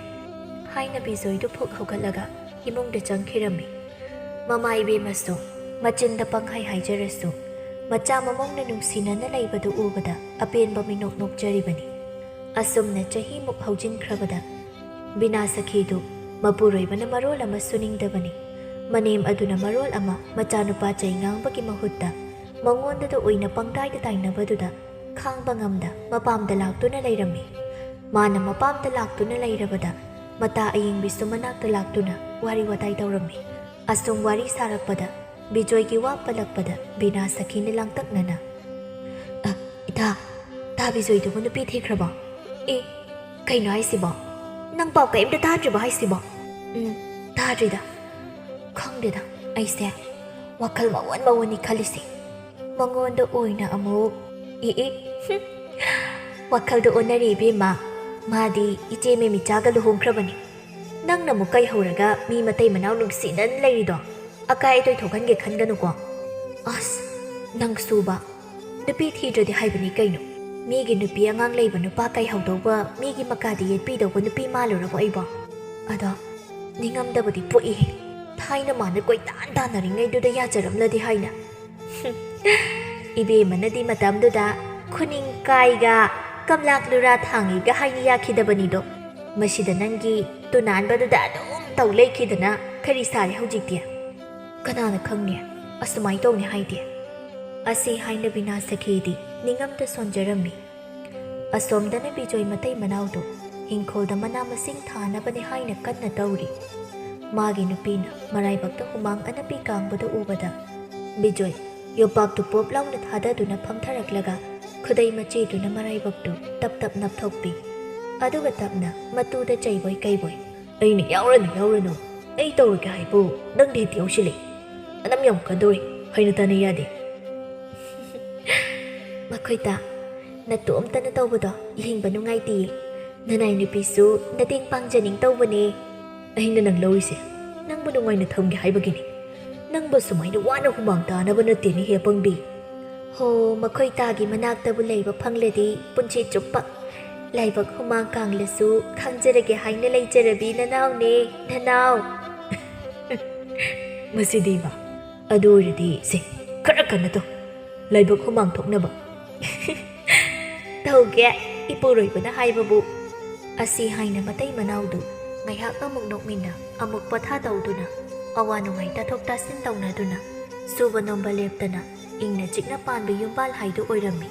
ꯍꯥꯏꯅ ꯕꯤꯖꯣꯏꯗꯨ ꯐꯨꯛ ꯍꯧꯒꯠꯂꯒ ꯏꯃꯨꯡꯗ ꯆꯪꯈꯤꯔꯝꯃꯤ꯫ ꯃꯃꯥ ꯏꯕꯦꯝꯃꯁꯨ ꯃꯆꯤꯟꯗ ꯄꯪꯍꯥꯏ ꯍꯥꯏꯖꯔꯁꯨ, ꯃꯆꯥ ꯃꯃꯧꯅ ꯅꯨꯡꯁꯤꯅꯅ ꯂꯩꯕꯗꯨ ꯎꯕꯗ ꯑꯄꯦꯟꯕ ꯃꯤꯅꯣꯛ ꯅꯣꯛꯆꯔꯤꯕꯅꯤ꯫ ꯑꯁꯨꯝꯅ ꯆꯍꯤꯃꯨꯛ ꯍꯧꯖꯤꯟꯈ꯭ꯔꯕꯗ ꯕꯤꯅꯥ ꯁꯈꯤꯗꯨ ꯃꯄꯨꯔꯣꯏꯕꯅ ꯃꯔꯣꯜ ꯑꯃ ꯁꯨꯅꯤꯡꯗꯕꯅꯤ꯫ ꯃꯅꯦꯝ ꯑꯗꯨꯅ ꯃꯔꯣꯜ ꯑꯃ ꯃꯆꯥꯅꯨꯄꯥ ꯆꯩ ꯉꯥꯡꯕꯒꯤ ꯃꯍꯨꯠꯇ ꯃꯉꯣꯟꯗꯗ ꯑꯣꯏꯅ ꯄꯪꯇꯥꯏꯗ ꯇꯥꯏꯅꯕꯗꯨꯗ ꯈꯥꯡꯕ ꯉꯝꯗ ꯃꯄꯥꯝꯗ ꯂꯥꯛꯇꯨꯅ ꯂꯩꯔꯝꯃꯤ꯫ ꯃꯥꯅ ꯃꯄꯥꯝꯗ ꯂꯥꯛꯇꯨꯅ ꯂꯩꯔꯕꯗ ꯃꯇꯥ ꯑꯌꯤꯡꯕꯤꯁꯨ ꯃꯅꯥꯛꯇ ꯂꯥꯛꯇꯨꯅ ꯋꯥꯔꯤ ꯋꯥꯇꯥꯏ ꯇꯧꯔꯝꯃꯤ꯫ ꯑꯁꯨꯝ ꯋꯥꯔꯤ ꯁꯥꯔꯛꯄꯗ ꯕꯤꯖꯣꯏꯒꯤ ꯋꯥ ꯄꯜꯂꯛꯄꯗ ꯕꯤꯅꯥ ꯁꯈꯤꯅ ꯂꯥꯡꯇꯛꯅꯅ, "ꯑ, ꯏꯇꯥ, ꯇꯥ ꯕꯤꯖꯣꯏꯗꯨꯕꯨ ꯅꯨꯄꯤ ꯊꯤꯈ꯭ꯔꯕꯣ? ꯑꯦ, ꯀꯩꯅꯣ ꯍꯥꯏꯁꯤꯕꯣ? ꯅꯪ ꯄꯥꯎ ꯀꯔꯤꯝꯇ ꯇꯥꯗ꯭ꯔꯤꯕꯣ ꯍꯥꯏꯁꯤꯕꯣ?" "ꯎꯝ, ꯇꯥꯗ꯭ꯔꯤꯗ꯫ ꯈꯪꯗꯦꯗ, ꯑꯩꯁꯦ ꯋꯥꯈꯜ ꯃꯑꯣꯟ ꯃꯑꯣꯟꯅꯤ ꯈꯜꯂꯤꯁꯦ꯫ ꯃꯉꯣꯟꯗ ꯑꯣꯏꯅ ꯑꯃꯨꯛ, ꯏ, ꯏ, ꯍꯨꯝ, ꯋꯥꯈꯜꯗꯣ ꯑꯣꯟꯅꯔꯦ ꯏꯕꯦꯝꯃ꯫ ꯃꯥꯗꯤ ꯏꯆꯦ ꯃꯦꯃꯤꯆꯥꯒ ꯂꯨꯍꯣꯡꯈ꯭ꯔꯕꯅꯤ꯫ ꯅꯪꯅ ꯑꯃꯨꯛ ꯀꯩꯍꯧꯔꯒ ꯃꯤ ꯃꯇꯩ ꯃꯅꯥꯎ ꯅꯨꯡꯁꯤꯅꯅ ꯂꯩꯔꯤꯗꯣ? ꯑꯀꯥꯏ ꯑꯇꯣꯏ ꯊꯣꯛꯍꯟꯒꯦ ꯈꯟꯒꯅꯨꯀꯣ꯫ ꯑꯁ, ꯅꯪꯁꯨꯕ꯫ ꯅꯨꯄꯤ ꯊꯤꯗ꯭ꯔꯗꯤ ꯍꯥꯏꯕꯅꯤ ꯀꯩꯅꯣ꯫ ꯃꯤꯒꯤ ꯅꯨꯄꯤ ꯑꯉꯥꯡ ꯂꯩꯕ ꯅꯨꯄꯥ ꯀꯩꯍꯧꯗꯧꯕ, ꯃꯤꯒꯤ ꯃꯀꯥꯗ ꯌꯦꯠꯄꯤꯗꯧꯕ ꯅꯨꯄꯤ ꯃꯥꯜꯂꯨꯔꯕꯣ ꯑꯩꯕꯣ? ꯑꯗꯣ ꯅꯤꯡꯉꯝꯗꯕꯗꯤ ꯄꯣꯛꯏꯍꯦ꯫ ꯊꯥꯏꯅ ꯃꯥꯅ ꯀꯣꯏꯇꯥꯟ ꯇꯥꯟꯅꯔꯤꯉꯩꯗꯨꯗ ꯌꯥꯖꯔꯝꯂꯗꯤ ꯍꯥꯏꯅ꯫ ꯍꯨꯝ, ꯏꯕꯦꯝꯃꯅꯗꯤ ꯃꯇꯝꯗꯨꯗ ꯈꯨꯅꯤꯡ ꯀꯥꯏꯒ ꯀꯝꯂꯥꯛ ꯂꯨꯔꯥ ꯊꯥꯡꯉꯤꯒ ꯍꯥꯏꯅ ꯌꯥꯈꯤꯗꯕꯅꯤꯗꯣ꯫ ꯃꯁꯤꯗ ꯅꯪꯒꯤ ꯇꯨꯅꯥꯟꯕꯗꯨꯗ ꯑꯗꯨꯝ ꯇꯧ ꯂꯩꯈꯤꯗꯅ ꯀꯔꯤ ꯁꯥꯔꯦ ꯍꯧꯖꯤꯛꯇꯤ? ꯀꯅꯥꯅ ꯈꯪꯅꯤ ꯑꯁꯨꯃꯥꯏ ꯇꯧꯅꯤ ꯍꯥꯏꯗꯤ?" ꯑꯁꯤ ꯍꯥꯏꯅ ꯕꯤꯅꯥ ꯁꯈꯤꯗꯤ ꯅꯤꯡꯉꯝꯗ ꯁꯣꯟꯖꯔꯝꯃꯤ꯫ ꯑꯁꯣꯝꯗꯅ ꯕꯤꯖꯣꯏ ꯃꯇꯩ ꯃꯅꯥꯎꯗꯨ ꯍꯤꯡꯈꯣꯜꯗ ꯃꯅꯥ ꯃꯁꯤꯡ ꯊꯥꯅꯕꯅꯤ ꯍꯥꯏꯅ ꯀꯟꯅ ꯇꯧꯔꯤ꯫ ꯃꯥꯒꯤ ꯅꯨꯄꯤꯅ ꯃꯔꯥꯏꯕꯛꯇ ꯍꯨꯃꯥꯡ ꯑꯅꯞꯄꯤ ꯀꯥꯡꯕꯗꯨ ꯎꯕꯗ ꯕꯤꯖꯣꯏ ꯌꯣꯄꯥꯛꯇꯨ ꯄꯣꯞ ꯂꯥꯎꯅ ꯊꯥꯗꯗꯨꯅ ꯐꯝꯊꯔꯛꯂꯒ ꯈꯨꯗꯩ ꯃꯆꯦꯗꯨꯅ ꯃꯔꯥꯏꯕꯛꯇꯨ ꯇꯞ ꯇꯞ ꯅꯞꯊꯣꯛꯄꯤ꯫ ꯑꯗꯨꯒ ꯇꯞꯅ ꯃꯇꯨꯗ ꯆꯩꯕꯣꯏ ꯀꯩꯕꯣꯏ, "ꯑꯩꯅ ꯌꯥꯎꯔꯅꯨ, ꯌꯥꯎꯔꯅꯨ, ꯑꯩ ꯇꯧꯔꯒꯦ ꯍꯥꯏꯕꯨ ꯅꯪꯗꯤ ꯍꯦꯛꯇ ꯌꯥꯎꯁꯤꯜꯂꯦ꯫ ꯑꯅꯝ ꯌꯥꯝ ꯀꯟꯗꯧꯔꯦ, ꯍꯥꯏꯅ ꯇꯥꯅ ꯌꯥꯗꯦ꯫" "ꯃꯈꯣꯏꯇ ꯅꯇꯣꯝꯇꯅ ꯇꯧꯕꯗꯣ ꯌꯦꯡꯕ ꯅꯨꯡꯉꯥꯏꯇꯦꯌꯦ꯫ ꯅꯅꯥꯏ ꯅꯨꯄꯤꯁꯨ ꯅꯇꯦꯡ ꯄꯥꯡꯖꯅꯤꯡ ꯇꯧꯕꯅꯦ꯫ ꯑꯩꯅ ꯅꯪ ꯂꯧꯔꯤꯁꯦ ꯅꯪꯕꯨ ꯅꯨꯡꯉꯥꯏꯅ ꯊꯝꯒꯦ ꯍꯥꯏꯕꯒꯤꯅꯤ꯫ ꯅꯪꯕꯨ ꯁꯨꯃꯥꯏꯅ ꯋꯥꯅ ꯍꯨꯃꯥꯡ ꯇꯥꯅꯕ ꯅꯠꯇꯦꯅꯦ ꯍꯦ ꯑꯄꯪꯕꯤ꯫ ꯍꯣ, ꯃꯈꯣꯏ ꯇꯥꯒꯤ ꯃꯅꯥꯛꯇꯕꯨ ꯂꯩꯕ ꯐꯪꯂꯗꯤ ꯄꯨꯟꯁꯤ ꯆꯨꯞꯄ ꯂꯥꯏꯕꯛ ꯍꯨꯃꯥꯡ ꯀꯥꯡꯂꯁꯨ ꯈꯥꯡꯖꯔꯒꯦ ꯍꯥꯏꯅ ꯂꯩꯖꯔꯕꯤ ꯅꯅꯥꯎꯅꯦ, ꯅꯅꯥꯎ꯫ ꯃꯁꯤꯗꯤ ꯏꯃꯥ, ꯑꯗꯨ ꯑꯣꯏꯔꯗꯤ ꯁꯦ, ꯈꯔ ꯀꯟꯅ ꯇꯧ, ꯂꯥꯏꯕꯛ ꯍꯨꯃꯥꯡ ꯊꯣꯛꯅꯕ꯫ ꯇꯧꯒꯦ, ꯏꯄꯨꯔꯣꯏꯕꯅ ꯍꯥꯏꯕꯕꯨ꯫ ꯑꯁꯤ ꯍꯥꯏꯅ ꯃꯇꯩ ꯃꯅꯥꯎꯗꯨ ꯉꯥꯏꯍꯥꯛ ꯑꯃꯨꯛ ꯅꯣꯛꯃꯤꯟꯅ, ꯑꯃꯨꯛ ꯄꯣꯊꯥ ꯇꯧꯗꯨꯅ, ꯑꯋꯥ ꯅꯨꯡꯉꯥꯏ ꯇꯥꯊꯣꯛ ꯇꯥꯁꯤꯟ ꯇꯧꯅꯗꯨꯅ, ꯁꯨꯕ ꯅꯣꯝꯕ ꯂꯦꯞꯇꯅ ꯏꯪꯅ ꯆꯤꯛꯅ ꯄꯥꯟꯕ ꯌꯨꯝꯕꯥꯜ ꯍꯥꯏꯗꯨ ꯑꯣꯏꯔꯝꯃꯤ꯫